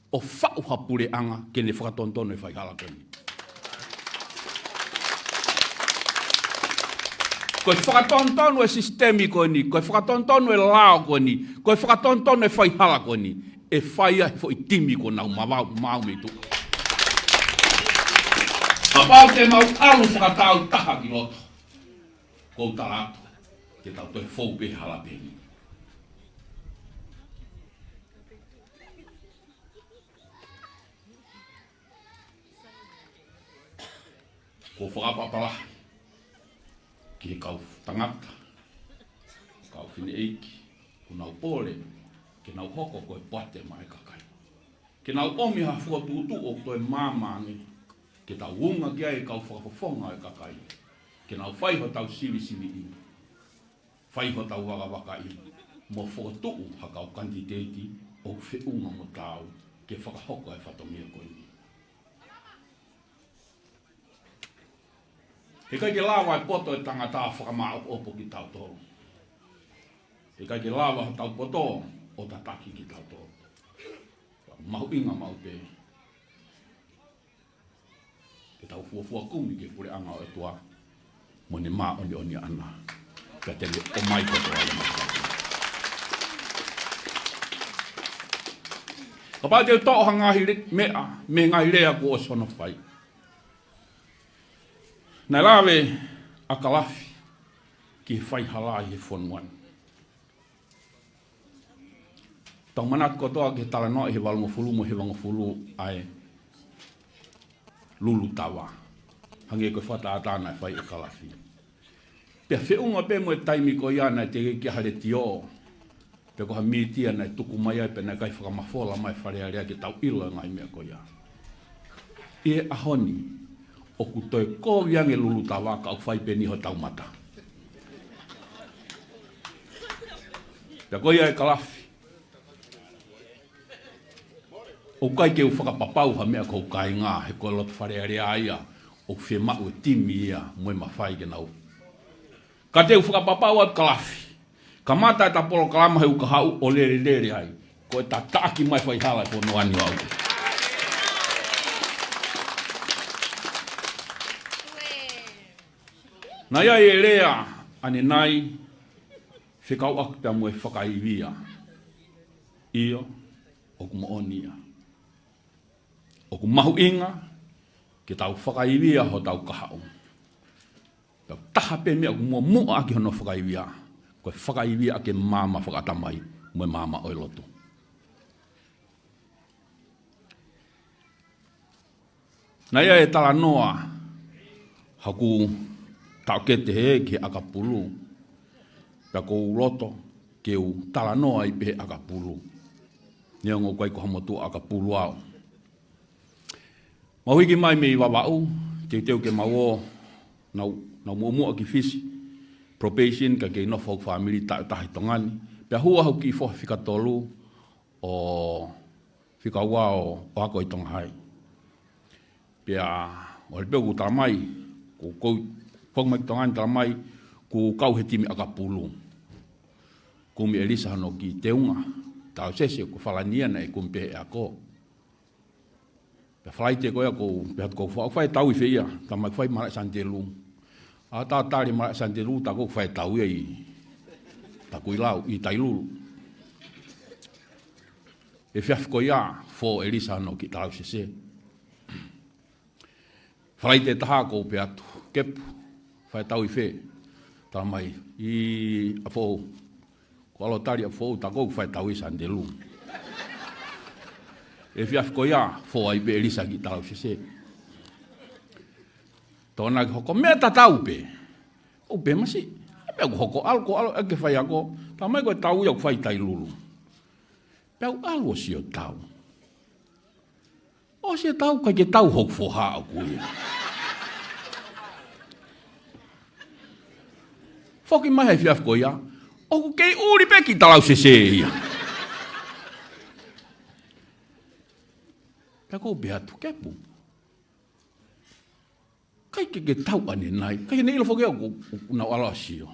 ʻo faʻu ha puleʻanga ke ne fakatonutonu e faihala ko eni. Ko e fakatonutonu e sisitemi ko eni, ko e fakatonutonu e lao ko eni, ko e fakatonutonu e faihala ko eni, ʻe fai ia he foʻi timi kuo nau maʻu, maʻu mei tuʻa. Kapau te mau ʻalu fakataautaha ki loto, ko u tala atu, te tau toe fou pē he hala pehē ni. Ko u fakaʻapaʻapa lahi ki he kau tangata, kau fineʻeiki, kuo nau pole ke nau hoko ko e poate maʻa e kakai. Ke nau ʻomi ha fokotuʻutuʻu ʻoku toe maama ange, ke tau unga ki ai e kau fakafofonga ʻo e kakai, ke nau fai hotau sivisiviʻi, fai hotau vakavakaʻi, mo fokotuʻu ha kau kanititeiti ʻoku feʻunga mo taau ke fakahoko e fatongia ko eni. Heʻikai ke lava e poto e tangata ʻo fakamaʻopoʻopo kitautolu. Heʻikai ke lava hotau poto ʻo tataki kitautolu. Mahuʻinga maʻu pē ke tau fuofua kumi ki he puleʻanga ʻo e ʻOtua mo ʻene māʻoniʻoni ʻaʻana, pea te ne ʻomai kotoa ʻi he mata. Kapau te u toʻo ha ngaahi le-, meʻa mei he ngaahi lea kuo ʻosi hono fai. Naʻe lave ʻa Kalafi ki he faihala ʻi he fonua ni. Tau manatu kotoa ki he talanoa ʻi he valungofulu mo e hivangofulu ʻa e Lulu Tava. Hangē ko e fakatātā naʻe fai ʻe Kalafi. Pea feʻunga pē mo e taimi ko ia naʻe teʻeki ke ʻi ai ha letiō, pe ko ha mītia naʻe tuku mai ai, pea naʻe ʻikai fakamafola mai Fale Alea ke tau ʻilo e ngaahi meʻa ko ia. ʻI he ʻaho ni, ʻoku toe kovi ange lulu tava ka ʻoku fai pē ʻeni hotau mata. Pea ko ia ʻe Kalafi, ʻoku ʻikai ke u fakapapau ha meʻa ki hoku kāinga, he ko e loto Fale Alea ia ʻoku fiemaʻu e timi ia mo e mafai ke nau. Ka te u fakapapau atu Kalafi, kamata ʻeta polokalama he ʻoku ka haʻu ʻo lelelele ai, ko e tataʻaki mai faihala e fonua ni ʻo aʻu. Naʻe ʻi ai e lea ʻanenai, fekauʻaki pea mo e fakaivia. ʻIo, ʻoku moʻoni ia. ʻOku mahuʻinga ke tau fakaivia hotau kahaʻu. Pea taha pē meʻa ʻoku muʻomuʻa ʻaki hono fakaivia, ko e fakaivia ʻaki e maama fakaʻatamai mo e maama ʻo e lotu. Naʻe ʻi ai e talanoa haku taʻokete he ki he ʻakapulu. Pea ʻoku ou loto ke u talanoa ai pē he ʻakapulu. Neongo ʻoku ʻikai ko ha motuʻa ʻakapulu au. Mau hiki mai mei Vavaʻu, teuteu ke mau ō, nau, nau muʻomuʻa ki Fisi, probation ka kei nofo hoku fāmili taʻu ʻe taha ʻi Tonga ni. Pea hū au ki he foha fika tolu ʻo fika ua ʻo, ʻo ako ʻi Tonga Hai. Pea ʻoku pehē ʻoku tala mai, ko, ko, ko mai ki Tonga ni tala mai, ʻoku kau he timi ʻakapulu. Kumi ʻe Lisa hono kiʻi teunga, tausese ko Falani ia naʻe kumi pē he ako. Pea Falaite ko ia ʻoku ou pehē atu ko e fai, fai tau ʻi fē ia, tala mai fai Malaʻe Sani Telū. ʻA, tau tali Malaʻe Sani Telū, tā ko e fai tau ia ʻi Takuilau, ʻi Tailulu. Efiafi ko ia, fō ʻe Lisa hono kiʻi tausese. Falaite ʻe taha ʻoku ou pehē atu, Kepu, fai tau ʻi fē? Tala mai, ʻi ʻApifoʻou. Ko ʻAlo tali ʻApifoʻou, tā ko e fai tau ʻi Sani Telū. Efiafi ko ia, fō ai pē ʻe Lisa kiʻi tausese. Tōna ke hoko, meʻa tatau pē. ʻOku pehē masiʻi, meʻa ʻoku hoko ʻalu, ko ʻAlo ʻoku fai ako. Tala mai ko e tau ia ʻoku fai ʻi Tailulu. Pea u ʻalu ʻo sio tau. ʻOsi e tau, ʻikai ke tau hoku foha ʻoʻoku ia. Foki mai he efiafi ko ia, ʻoku kei ʻuli pē kiʻi tausese ia. Pea ʻoku ou pehē atu, Kepu, ʻikai ke ke tau ʻanenai, ʻikai ke ne ʻilo foki au ʻoku, ʻoku ou ʻalu ʻo sio.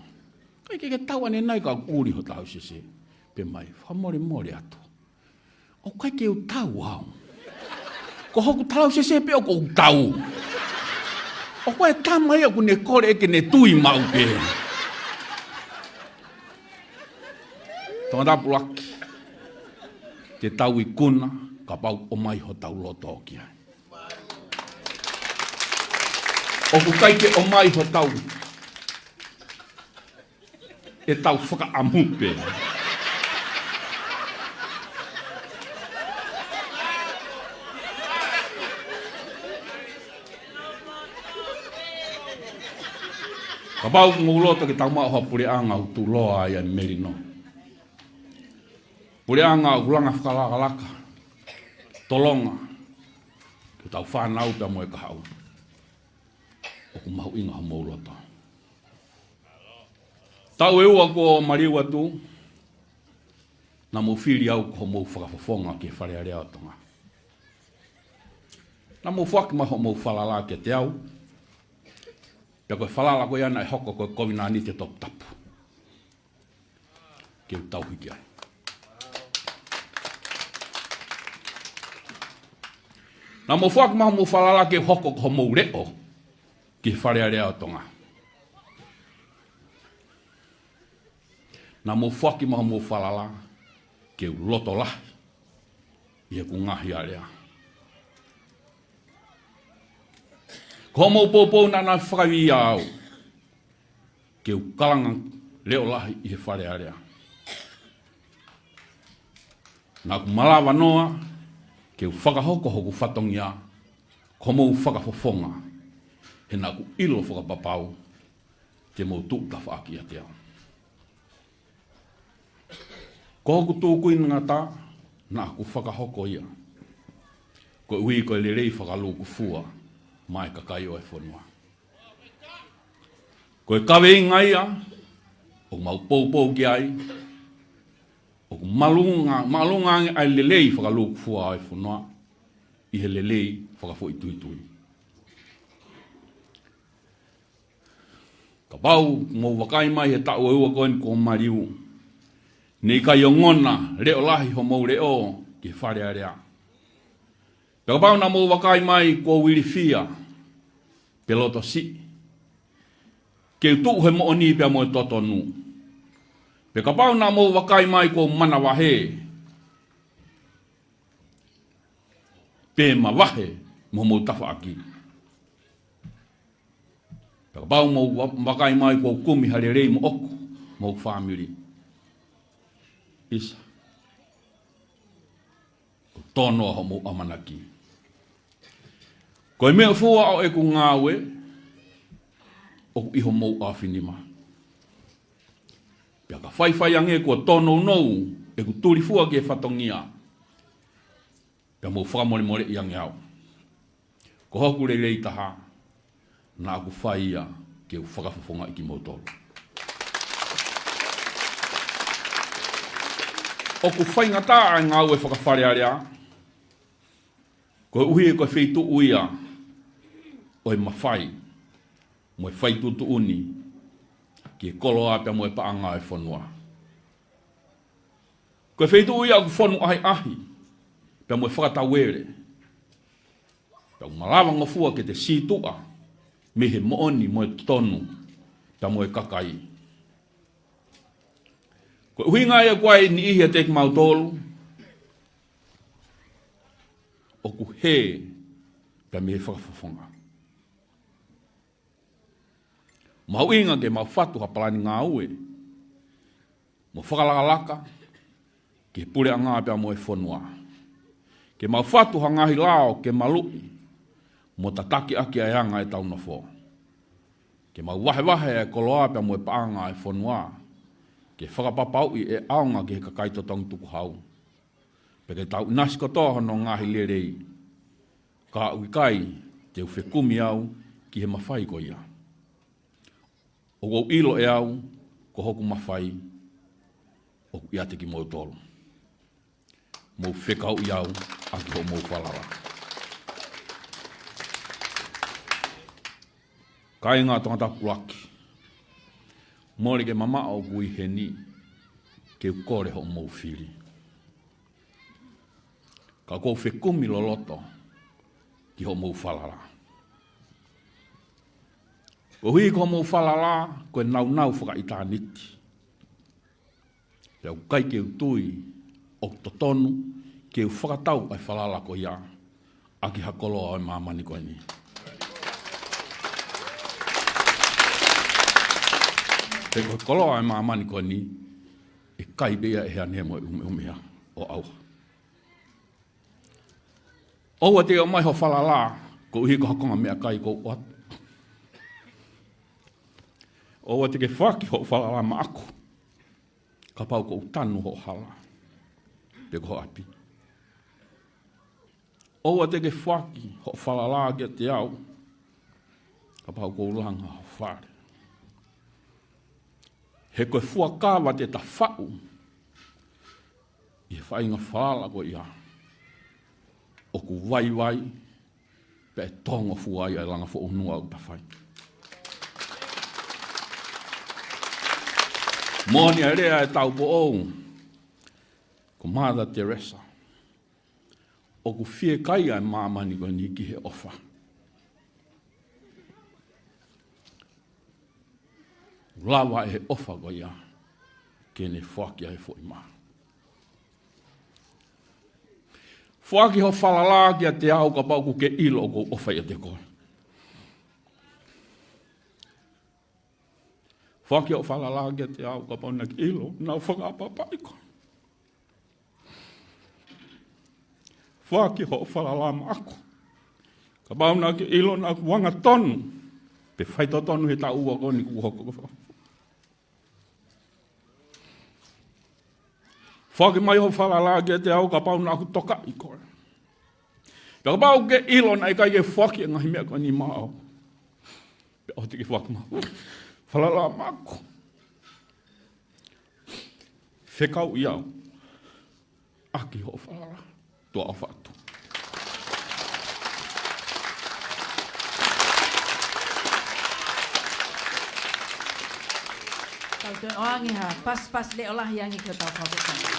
ʻIkai ke ke tau ʻanenai ka ʻoku ʻuli hoʻo tausese. Pehē mai, fakamolemole atu. ʻOku ʻikai ke u tau au. Ko hoku tausese pē ʻoku ou tau. ʻOku ʻi ai e tama ia ʻoku ne kole ke ne tui maʻu pē. Tongatapu ʻuluaki. Te tau ikuna, kapau ʻoku ʻomai hotau loto ki ai. ʻOku ʻikai ke ʻomai hotau ʻetau fakaʻamu pē. Kapau ʻoku mou loto ke tau maʻu ha puleʻanga ʻoku tuʻuloa ai ʻa e melino. Puleʻanga ʻoku langa fakalakalaka, tolonga, ke tau fānau pea mo e kahaʻu. ʻOku mahuʻinga homou loto. Taʻu ʻe ua kuo maliu atu, naʻa mou fili au ko homou fakafofonga ki he Fale Alea ʻo Tonga. Naʻa mou foaki mai homou falala kiate au, pea ko e falala ko ia naʻe hoko ko e kovinānite toputapu. Ke u tauhi ki ai. Naʻa mou foaki mai homou falala ke hoko ko homou leʻo ki he Fale Alea ʻo Tonga. Naʻa mou foaki mai homou falala ke u loto lahi ʻi heʻeku ngaahi alea. Ko homou poupou naʻa na fakaivia au ke u kalanga leʻo lahi ʻi he Fale Alea. Naʻa ku malava noa ke u fakahoko hoku fatongia ko homou fakafofonga, he naʻa ku ʻilo fakapapau te mou tuʻu tafaʻaki ʻiate au. Ko hoku tūkuingata naʻa ku fakahoko ia. koeʻuhi ko e lelei fakalūkufua maʻa e kakai ʻo e fonua. Ko e kaveinga ia ʻoku mau poupou ki ai, ʻoku māʻolunga, māʻolunga ange ʻa e lelei fakalūkufua ʻo e fonua ʻi he lelei fakafoʻituitui. Kapau mou vakai mai he taʻu ʻe ua ko eni kuo maliu, naʻe ʻikai ongona leʻo lahi homou leʻo ki he Fale Alea. Pea kapau naʻa mou vakai mai kuo u ilifia pe loto siʻi ke u tuʻu he moʻoni pea mo e totonu. Pea kapau naʻa mou vakai mai kuo u manavahē pe mavahe mo homou tafaʻaki. Pea kapau mou va-, vakai mai kuo u kumi ha lelei moʻoku mo hoku fāmili, ʻisa, kuo tō noa hoʻomou ʻamanaki. Ko e meʻafua ʻo ʻeku ngāue ʻoku ʻi homou ʻaofinima. Pea ka faifai ange kuo tōnounou ʻeku tulifua ki he fatongia, pea mou fakamolemoleʻi ange au. Ko hoku lelei taha naʻa ku fai ia ke u fakafofongaʻi kimoutolu. ʻOku faingataʻa ʻa e ngāue faka-Fale Alea, koeʻuhi ko e feituʻu ia ʻo e mafai mo e fai tuʻutuʻuni ki he koloa pea mo e paʻanga ʻo e fonua. Ko e feituʻu ia ʻoku fonu ʻahiʻahi pea mo e fakatauele, pea ʻoku malava ngofua ke te sītuʻa mei he moʻoni mo e totonu pea mo e kakai. Ko e ʻuhinga ia ʻoku ʻi ai e niʻihi ʻiate kimautolu ʻoku hē pea mei he fakafofonga. Mahuʻinga ke mau fatu ha palani ngāue mo fakalakalaka ki he puleʻanga pea mo e fonua. Ke mau fatu ha ngaahi lao ke maluʻi mo tataki ʻaki ʻa e anga ʻetau nofo. Ke mau vahevahe ʻa e koloa pea mo e paʻanga ʻo e fonua ke fakapapauʻi ʻe ʻaonga ki he kakai totongi tukuhau. Pea ke tau ʻinasi kotoa hono ngaahi lelei. Ka ʻoku ʻikai te u fekumi au ki he mafai ko ia. ʻOku ou ʻilo ʻe au ko hoku mafai ʻoku ʻiate kimoutolu. Mou fekauʻi au ʻaki hoʻomou falala. Kāinga Tongatapu ʻUluaki, mole ke mamaʻo ʻoku ʻi heni ke u kole hoʻomou fili. Ka ʻoku ou fekumi loloto ki hoʻomou falala. Koeʻuhi ko hoʻomou falala ko e naunau fakaʻitāniti. Pea ʻoku ʻikai ke u tui ʻoku totonu ke u fakatau ʻa e falala ko ia ʻaki ha koloa ʻo e māmani ko eni. He ko e koloa ʻo e māmani ko eni ʻe kai pē ia ʻe he ane mo e ʻumeʻumeʻa ʻo ʻauha. ʻOua te ke ʻomai hoʻo falala koeʻuhi ko ha konga meʻakai kuo u ʻoatu. ʻOua te ke foaki hoʻo falala maʻaku kapau kuo u tanu hoʻo hala pe ko ho ʻapi. ʻOua te ke foaki hoʻo falala kiate au kapau kuo u langa ho fale. He ko e fuakava te ta faʻu ʻi he faʻahinga falala ko ia, ʻoku vaivai pea ʻe tōngofua ai ʻa e langa foʻunga ʻoku ta fai. Moʻoni ʻa e lea ʻa e taupoʻou ko Mother Teresa, ʻoku fiekaia ʻa e māmani ko eni ki he ʻofa. Lava ʻe he ʻofa ko ia ke ne foaki ʻa e foʻi mā. Foaki hoʻo falala kiate au kapau ʻoku ke ʻilo ʻoku ou ʻofa ʻiate koe. Foaki hoʻo falala kiate au kapau naʻa ke ʻilo naʻa ku fakaʻapaʻapaʻi koe. Foaki hoʻo falala maʻaku kapau naʻa ke ʻilo naʻa ku angatonu pe faitotonu he taʻu ua ko eni kuo hoko. Foaki mai hoʻo falala kiate au kapau naʻa ku tokaʻi koe. Pea kapau ʻoku ke ʻilo naʻe ʻikai ke foaki e ngaahi meʻa ko eni maʻau, pea ʻoua te ke foaki maʻau. Falala maʻaku. Fekauʻi au ʻaki hoʻo falala. Tuʻa ʻofa atu. Tau toe ʻoange ha pasipasi leʻo lahi ange ki hotau fakafofonga.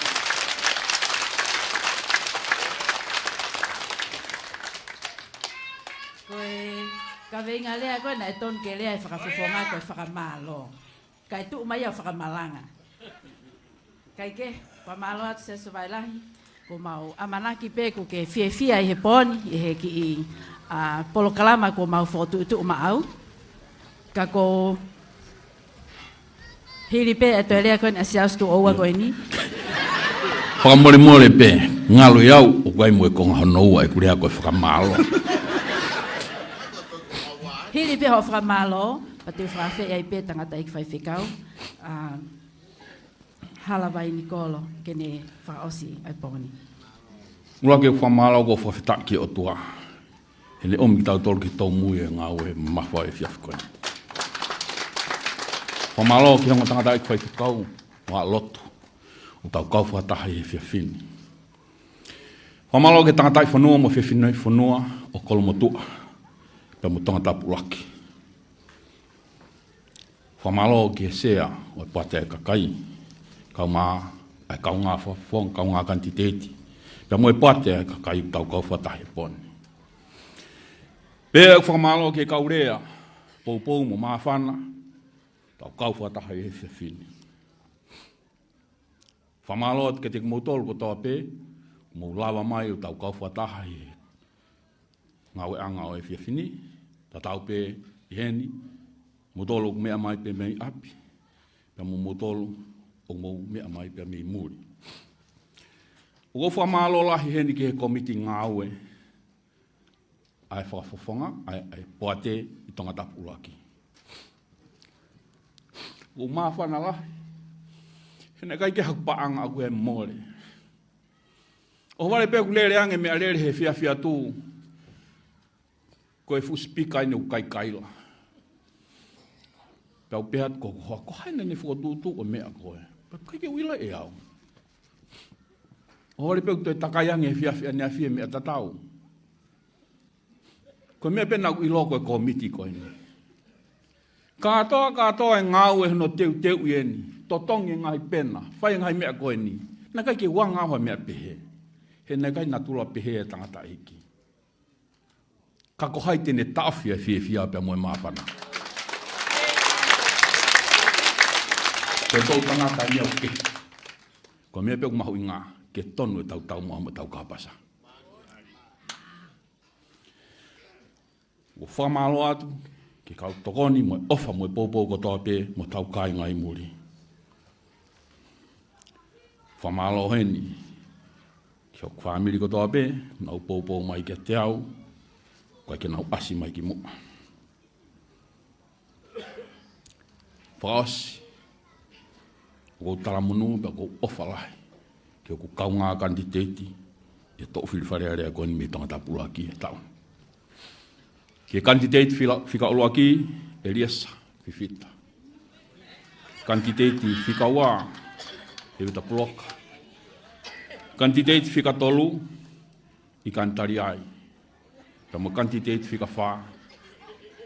Ko e kaveinga lea ko ē naʻe tonu ke lea ʻe he fakafofonga ko e fakamālō. Kae tuʻu mai ʻa e fakamalanga. Kae kehe, fakamālō atu Siaosi Vailahi, kuo mau ʻamanaki pē kuo ke fiefia ʻi he pō ni, ʻi he kiʻi, ʻa, polokalama kuo mau fokotuʻutuʻu maʻau. Ka ko e hili pē ʻa e toe lea ko eni ʻa Siaosi tuʻo ua ko eni. Fakamolemole pē, ngalo ʻi au, ʻoku ʻi ai mo e konga hono ua ʻeku lea ko e fakamālō. Hili pē hoʻo fakamālō, pea te u fakaafeʻi ai pē tangataʻeiki faifekau, ʻa, Halavai Nikolo, ke ne fakaʻosi ʻa e pō ni. ʻUluaki ʻoku ou fakamālō ʻoku ou fakafetaʻi ki he ʻOtua heʻene ʻomi kitautolu ki he tōmui e ngāue mamafa ʻo e efiafi ko eni. Fakamālō ki he ongo tangataʻeiki faifekau, ʻa e lotu, ʻoku tau kau fakataha ʻi he efiafi ni. Fakamālō ki he tangataʻi fonua mo e fefine fonua ʻo Kolomotuʻa, pea mo Tongatapu ʻUluaki. Fakamālō ki he sea ʻo e poate ʻa e kakai, kaeʻumaʻā ʻa e kaungā fakafofonga, kaungā kanititeiti, pea mo e poate ʻa e kakai ʻoku tau kau fakataha he pō ni. Pea ʻoku ou fakamālō ki he kau lea, poupou mo māfana, tau kau fakataha ʻi he efiafi ni. Fakamālō atu kiate kimoutolu kotoa pē, mou lava mai ʻo tau kau fakataha ʻi he ngāueʻanga ʻo e efiafi ni, tatau pē ʻi heni, moutolu ʻoku meʻa mai pē mei ʻapi, pea mo moutolu ʻoku mou meʻa mai pē mei muli. ʻOku ou fakamālō lahi heni ki he kōmiti ngāue ʻa e fakafofonga, ʻa e, ʻa e poate ʻi Tongatapu ʻUluaki. ʻOku ou māfana lahi, he naʻe ʻikai ke haʻaku paʻanga ʻaʻaku ʻe mole. ʻOhovale pē ʻeku lele ange meʻalele he efiafi atu, ko e fuʻu sipika eni ʻoku kaikaila. Pea u pehē atu ko, ko, ko hai naʻa ne fokotuʻutuʻu e meʻa ko ē. Pea ʻikai ke u ʻilo ʻe au. ʻOhovale pē ʻeku toe takai ange he efiafi ʻaneafi e meʻa tatau. Ko e meʻa pē naʻa ku ʻilo ko e kōmiti ko eni. Kātoa, kātoa e ngāue hono teuteuʻi eni. Totongi e ngaahi pena. Fai e ngaahi meʻa ko eni. Naʻe ʻikai ke u anga au ha meʻa pehē. He naʻe ʻikai natula pehē e tangataʻeiki. Ka ko hai te ne taʻofi e fiefia pea mo e māfana. Ko e toʻutangata ni au ke. Ko e meʻa pē ʻoku mahuʻinga ke tonu e tau tau mo, mo e tau kāpasa. ʻOku ou fakamālō atu ki he kau tokoni mo e ʻofa mo e poupou kotoa pē mo hotau kāinga ʻi muli. Fakamālō heni ki hoku fāmili kotoa pē, nau poupou mai kiate au, ʻikai ke nau ʻasi mai ki muʻa. Fakaʻosi, ʻoku ou talamonū pea ʻoku ou ʻofa lahi ki hoku kaungā kanititeiti ʻi he toʻu fili Fale Alea ko eni mei Tongatapu ʻUluaki he taʻu ni. Ki he kanititeiti fila-, fika ʻuluaki, ʻEliesa Fifita. Kanititeiti fika ua, Tēvita Puloka. Kanititeiti fika tolu, ʻIkani Taliai. Pea mo e kanititeiti fika fā,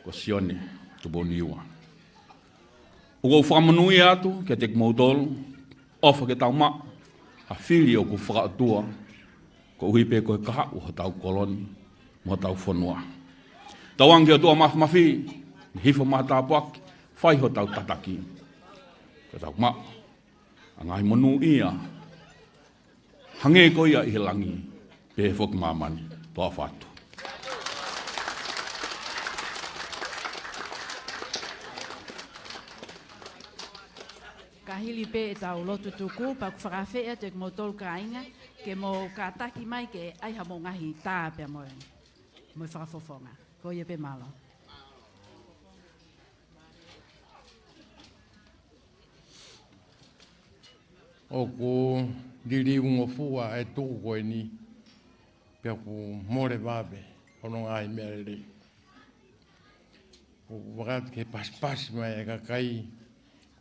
ko Sione Tupou Niua. ʻOku ou fakamonūʻia atu kiate kimoutolu, ʻofa ke tau maʻu ha fili ʻoku fakaʻotua, koeʻuhi pē ko e kahaʻu hotau kolo ni mo hotau fonua. Tauange ki he ʻOtua Māfimafi, ne hifo mai ha tāpuaki, fai hotau tataki. Ke tau maʻu ha ngaahi monūʻia, hangē ko ia ʻi he langi, pehē foki ʻi māmani. Tuʻa ʻofa atu. Ka hili pē ʻetau lotu tuku, pea ʻoku ou fakaafeʻi atu kimoutolu kāinga, ke mou kātaki mai ke ʻai hamou ngaahi tā pea mo e, mo e fakafofonga. Ko ia pē, mālō. ʻOku liliu ngofua e tuʻu ko eni. Pea ʻoku mole vave hono ngaahi meʻalelei. ʻOku ou vakai atu ki he pasipasi mai ʻa e kakai,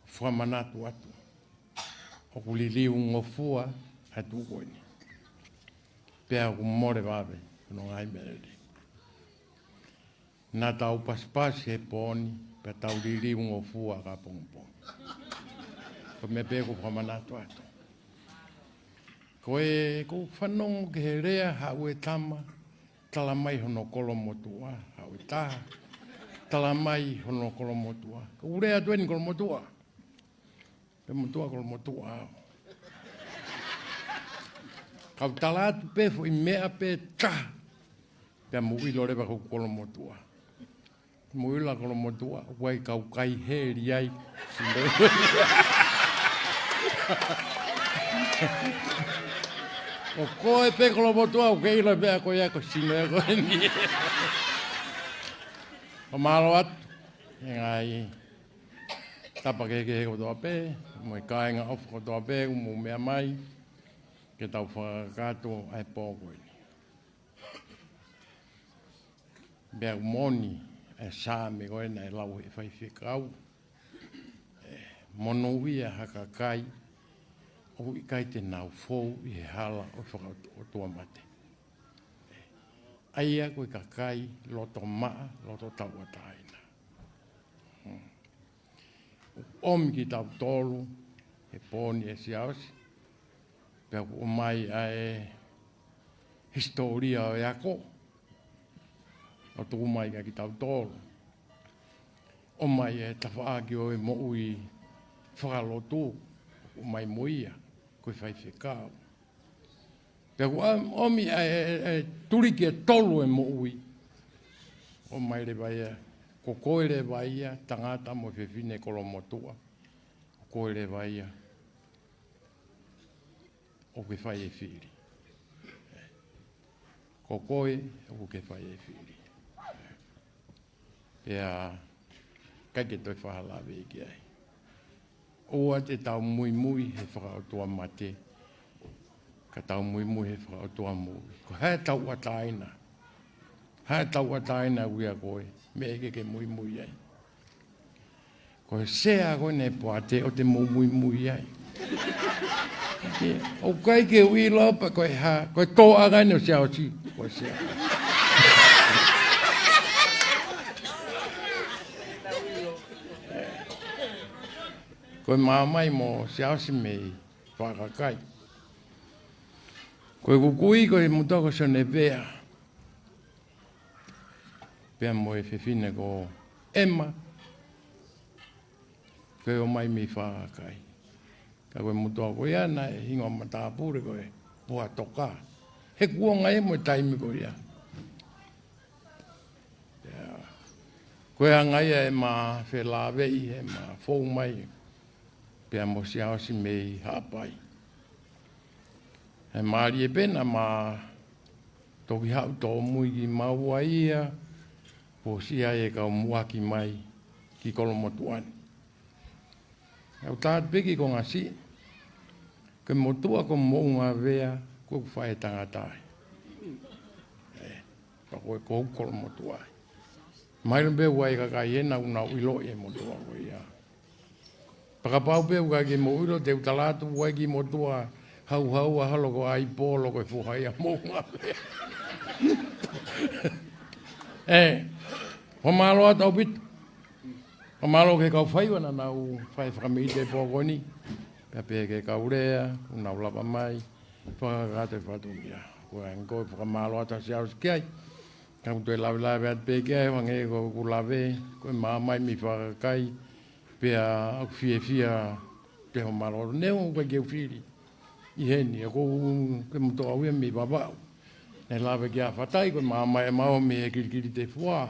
fakamanatu atu ʻoku liliu ngofua ʻa e tuʻu ko eni. Pea ʻoku mole vave hono ngaahi meʻalelei. Naʻa tau pasipasi he pō ni, pea tau liliu ngofua ʻapongipongi. Ko e meʻa pē ʻoku ou fakamanatu atu. Ko e, ʻoku ou fanongo ki he lea haʻu e tama, tala mai hono kolomotuʻa, haʻu e taha, tala mai hono kolomotuʻa. Ko e lea atu eni kolomotuʻa. Pea motuʻa kolomotuʻa au. Kau tala atu pē foʻi meʻa pē taha. Pea mou ʻilo leva ko e kolomotuʻa. Mou ʻilo kolomotuʻa, ʻoku ʻi ai kau kai heli ai. ʻO koe pē kolomotuʻa, ʻoku ke ʻilo pē ʻa koe ia ko e sino ia ko eni. ʻO mālō atu, ʻe ngaahi tapa kehekehe kotoa pē, mo e kāinga ʻofa kotoa pē, ʻoku mou meʻa mai, ke tau fakakakato ʻa e pō ko eni. Pea ʻoku moʻoni ʻa e saame ko ē naʻe lau ʻe he faifekau. ʻE, monūʻia ha kakai, ʻoku ʻikai te nau fou ʻi he hala ʻo e fakaʻotuamate. ʻA ia ko e kakai loto maʻa, loto tauʻatāina. Hmm. ʻOmi kitautolu he pō ni ʻe Siaosi, pea ʻoku ʻomai ʻa e hisitōlia ʻo e ako, ʻo tuku mai kia kitautolu. ʻOmai e tafaʻaki ʻo e moʻui fakalotu, ʻomai mo ia, ko e faifekau. Pea ʻoku ʻa-, ʻomi ʻa e, e, e tuliki ʻe tolu e moʻui. ʻOmai leva ia, ko koe leva ia, tangata mo e fefine kolomotuʻa. Ko koe leva ia, ʻoku ke fai e fili. Ko koe, ʻoku ke fai e fili. Pea, ʻikai ke toe fakalave ki ai. ʻOua te tau muimui he fakaʻotuamate, ka tau muimui he fakaʻotuamoʻui. Ko e hā e tauʻatāina? Hā e tauʻatāina ʻoku ʻia koe, meʻa ʻikai ke ke muimui ai? Ko e sea ko eni ʻe poate ʻoku te mou muimui ai. ʻOku ʻikai ke u ʻilo pe ko e hā, ko e toʻa ko eni ʻo Siaosi, ko e sea. Ko e maʻu mai mo Siaosi mei Fakakai. Ko ʻeku kui ko e motuʻa ko Sionevea. Pea mo e fefine ko ʻEma. Ko e ō mai mei Fakakai. Ka ko e motuʻa ko ia naʻe hingoa matāpule ko e Puatoka. He kuonga ia mo e taimi ko ia. Pea, ko e anga ia ʻema felāveʻi, ʻema fou mai, pea mo Siaosi mei Haʻapai. He mālie pē naʻa ma toki haʻu tōmui kimaua ia, pea ʻosi ai e kau muʻaki mai ki Kolomotuʻa ni. ʻOku ou tala atu pē ki he konga siʻi, ko e motuʻa ko Moʻungavea, ko ʻeku faʻētangata ia. ʻE, pea ko e, ko hoku kolomotuʻa ia. Mahino pē ʻoku ʻi ai e kakai ʻe nau, nau ʻiloʻi e motuʻa ko ia. Pea kapau pē ʻoku ʻikai ke mou ʻilo, te u tala atu ʻoku ʻi ai e kiʻi motuʻa Hauhau ʻa Halo ko ʻAipo, ko e foha ia ʻo Moʻungavea. ʻE, fakamālō atu ʻaupito. Fakamālō ki he kau faiva naʻa nau fai e fakamite he pō ko eni. Pea pehē ki he kau lea, ʻoku nau lava mai, fakakakato e fatongia. Ko e anga ko e fakamālō atu ʻa Siaosi ki ai. Ka ʻoku ou toe lavelave atu pē ki ai, hangē ko ʻeku lave, ko e maʻu mai mei Fakakai, pea ʻoku ou fiefia, pea fakamālō atu, neongo ʻoku ʻikai ke u fili ʻi heni, ʻoku ou, ko e motuʻa au ia mei Vavaʻu. Naʻe lave ki ai ʻa Fatai, ko e maʻu mai ʻemau mei he kilikili tefua.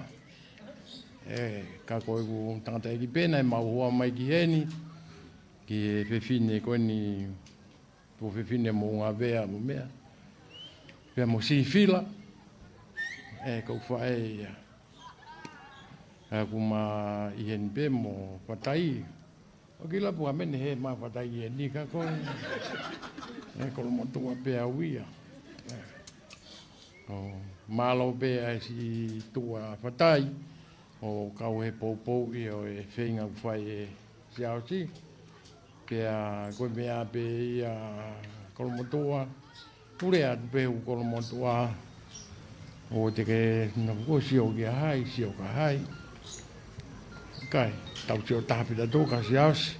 ʻE, ka ko ʻeku tangataʻeiki pē naʻe mau hoa mai ki heni, ki he fefine ko eni, tuofefine Moʻungavea mo meʻa. Pea mo Sifila, ʻe, ko e faʻē ia. Ka ʻoku ma ʻi heni pē mo Fatai. ʻOku ʻikai ke u ʻilo pe ʻoku mene he ma Fatai ʻi heni ka ko e, ʻe, kolomotuʻa pē au ia. ʻE. ʻO mālō pē ʻa e siʻi tuʻa fatai ʻo kau he poupouʻi ʻo e feinga ʻoku fai ʻe Siaosi. Pea ko e meʻa pē ia Kolomotuʻa, pule atu pē ʻa Kolomotuʻa, ʻoua te ke nofo ʻo sio kia hai, sio kia hai. Kae tau sio taha pē tautolu kia Siaosi.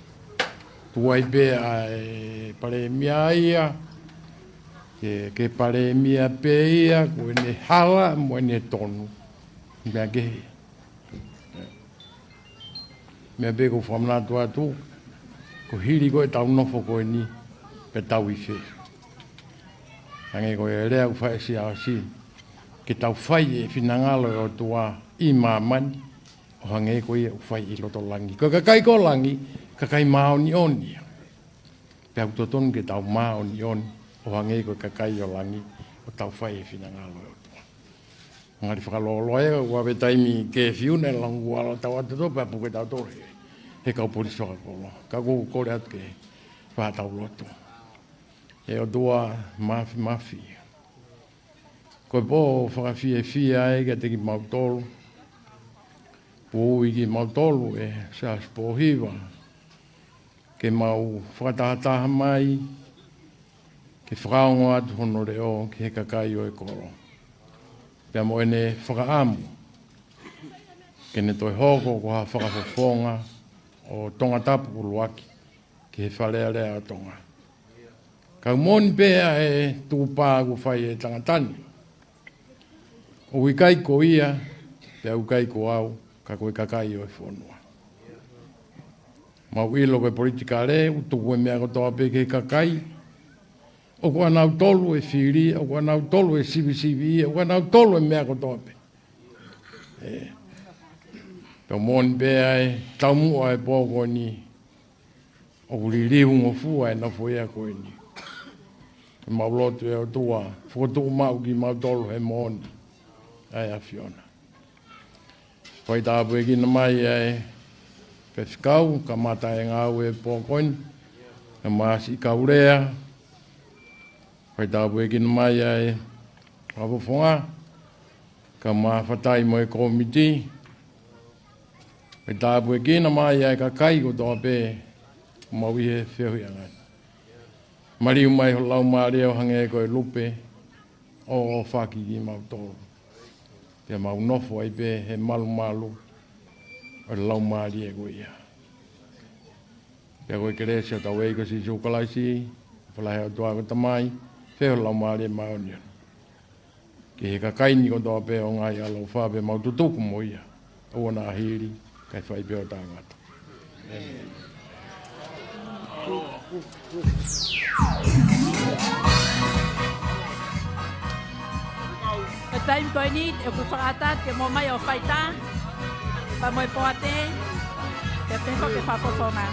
Tuai pē ʻa e palēmia ia, ke, ke palēmia pē ia, ko ʻene hala mo ʻene tonu. Meʻa kehe. Meʻa pē ʻoku ou fakamanatu atu, ko e hili ko ē ʻetau nofo ko eni, pea tau ʻi fē. Hangē ko e lea ʻoku fai ʻe Siaosi, ke tau fai e finangalo ʻo e ʻOtua ʻi māmani, ʻo hangē ko ia ʻoku fai ʻi loto langi. Ko e kakai ko langi, kakai māʻoniʻoni ia. Pea ʻoku totonu ke tau māʻoniʻoni, ʻo hangē ko e kakai ʻo langi, ʻo tau fai e finangalo ʻo e ʻOtua. Ngali fakalōloa ia, ʻoku ʻave taimi ke fiu ne langu ala tau atu tō, pea puke tautolu he, he kau polisi fakakolo. Ka ʻoku ou kole atu ke fakatau lotu. ʻE ʻOtua Mafimafi, ko e pō fakafiefia ai kiate kimautolu, pō ʻi kimautolu ʻe Siaosi Pōhiva, ke mau fakatahataha mai, ke fakaongo atu hono leʻo ki he kakai ʻo e kolo. Pea mo ʻene fakaʻamu, ke ne toe hoko ko ha fakafofonga ʻo Tongatapu ʻuluaki, ki he Fale Alea ʻo Tonga. Ka ʻoku moʻoni pē ʻa e tukupā ʻoku fai ʻe he tangata ni. ʻOku ʻikai ko ia, pea ʻoku ʻikai ko au, ka ko e kakai ʻo e fonua. Mau ʻilo ko e politikale, ʻoku tuku e meʻa kotoa pē ki he kakai. ʻOku ʻanautolu ʻe fili, ʻoku ʻanautolu ʻe sivisiviʻi, ʻoku ʻanautolu e meʻa kotoa pē. ʻE, pea moʻoni pē ʻa e taumuʻa ʻo e pō ko eni, ʻoku liliungofua e nofo ia ko eni. Mau lotu ʻe ʻOtua, fokotuʻu maʻu kimautolu he moʻoni ʻa e ʻAfiona. Fai tāpuekina mai ʻa e faifekau, kamata e ngāue ʻo e pō ko eni, ʻa Masi Kaulea. Fai tāpuekina mai ʻa e fakafofonga, kae ʻumaʻā fatai mo e kōmiti. Fai tāpuekina mai ʻa e kakai kotoa pē, mau ʻi he feohiʻanga ni. Maliu mai ho Laumālie ʻo hangē ko e lupe, ʻo ʻohake kimautolu. Pea mau nofo ai pē he malumalu ʻo e Laumālie ko ia. Pea ko e kelesi ʻa hotau ʻEiki ko Sīsū Kalaisi, ʻofa lahi ʻa e ʻOtua ko e Tamai, feohi ʻa e Laumālie Māʻoniʻoni, ki he kakai ni kotoa pē ʻo ngaahi ʻaloʻofa, pea mau tutuku mo ia ʻo ʻoua naʻa hili, kae fai pē ʻo taʻengata. Ko e taimi ko eni, ʻoku ou fakaʻatā ke mou ō mai ʻo fai tā, pea mo e poate, pea pehē ki he fakafofonga.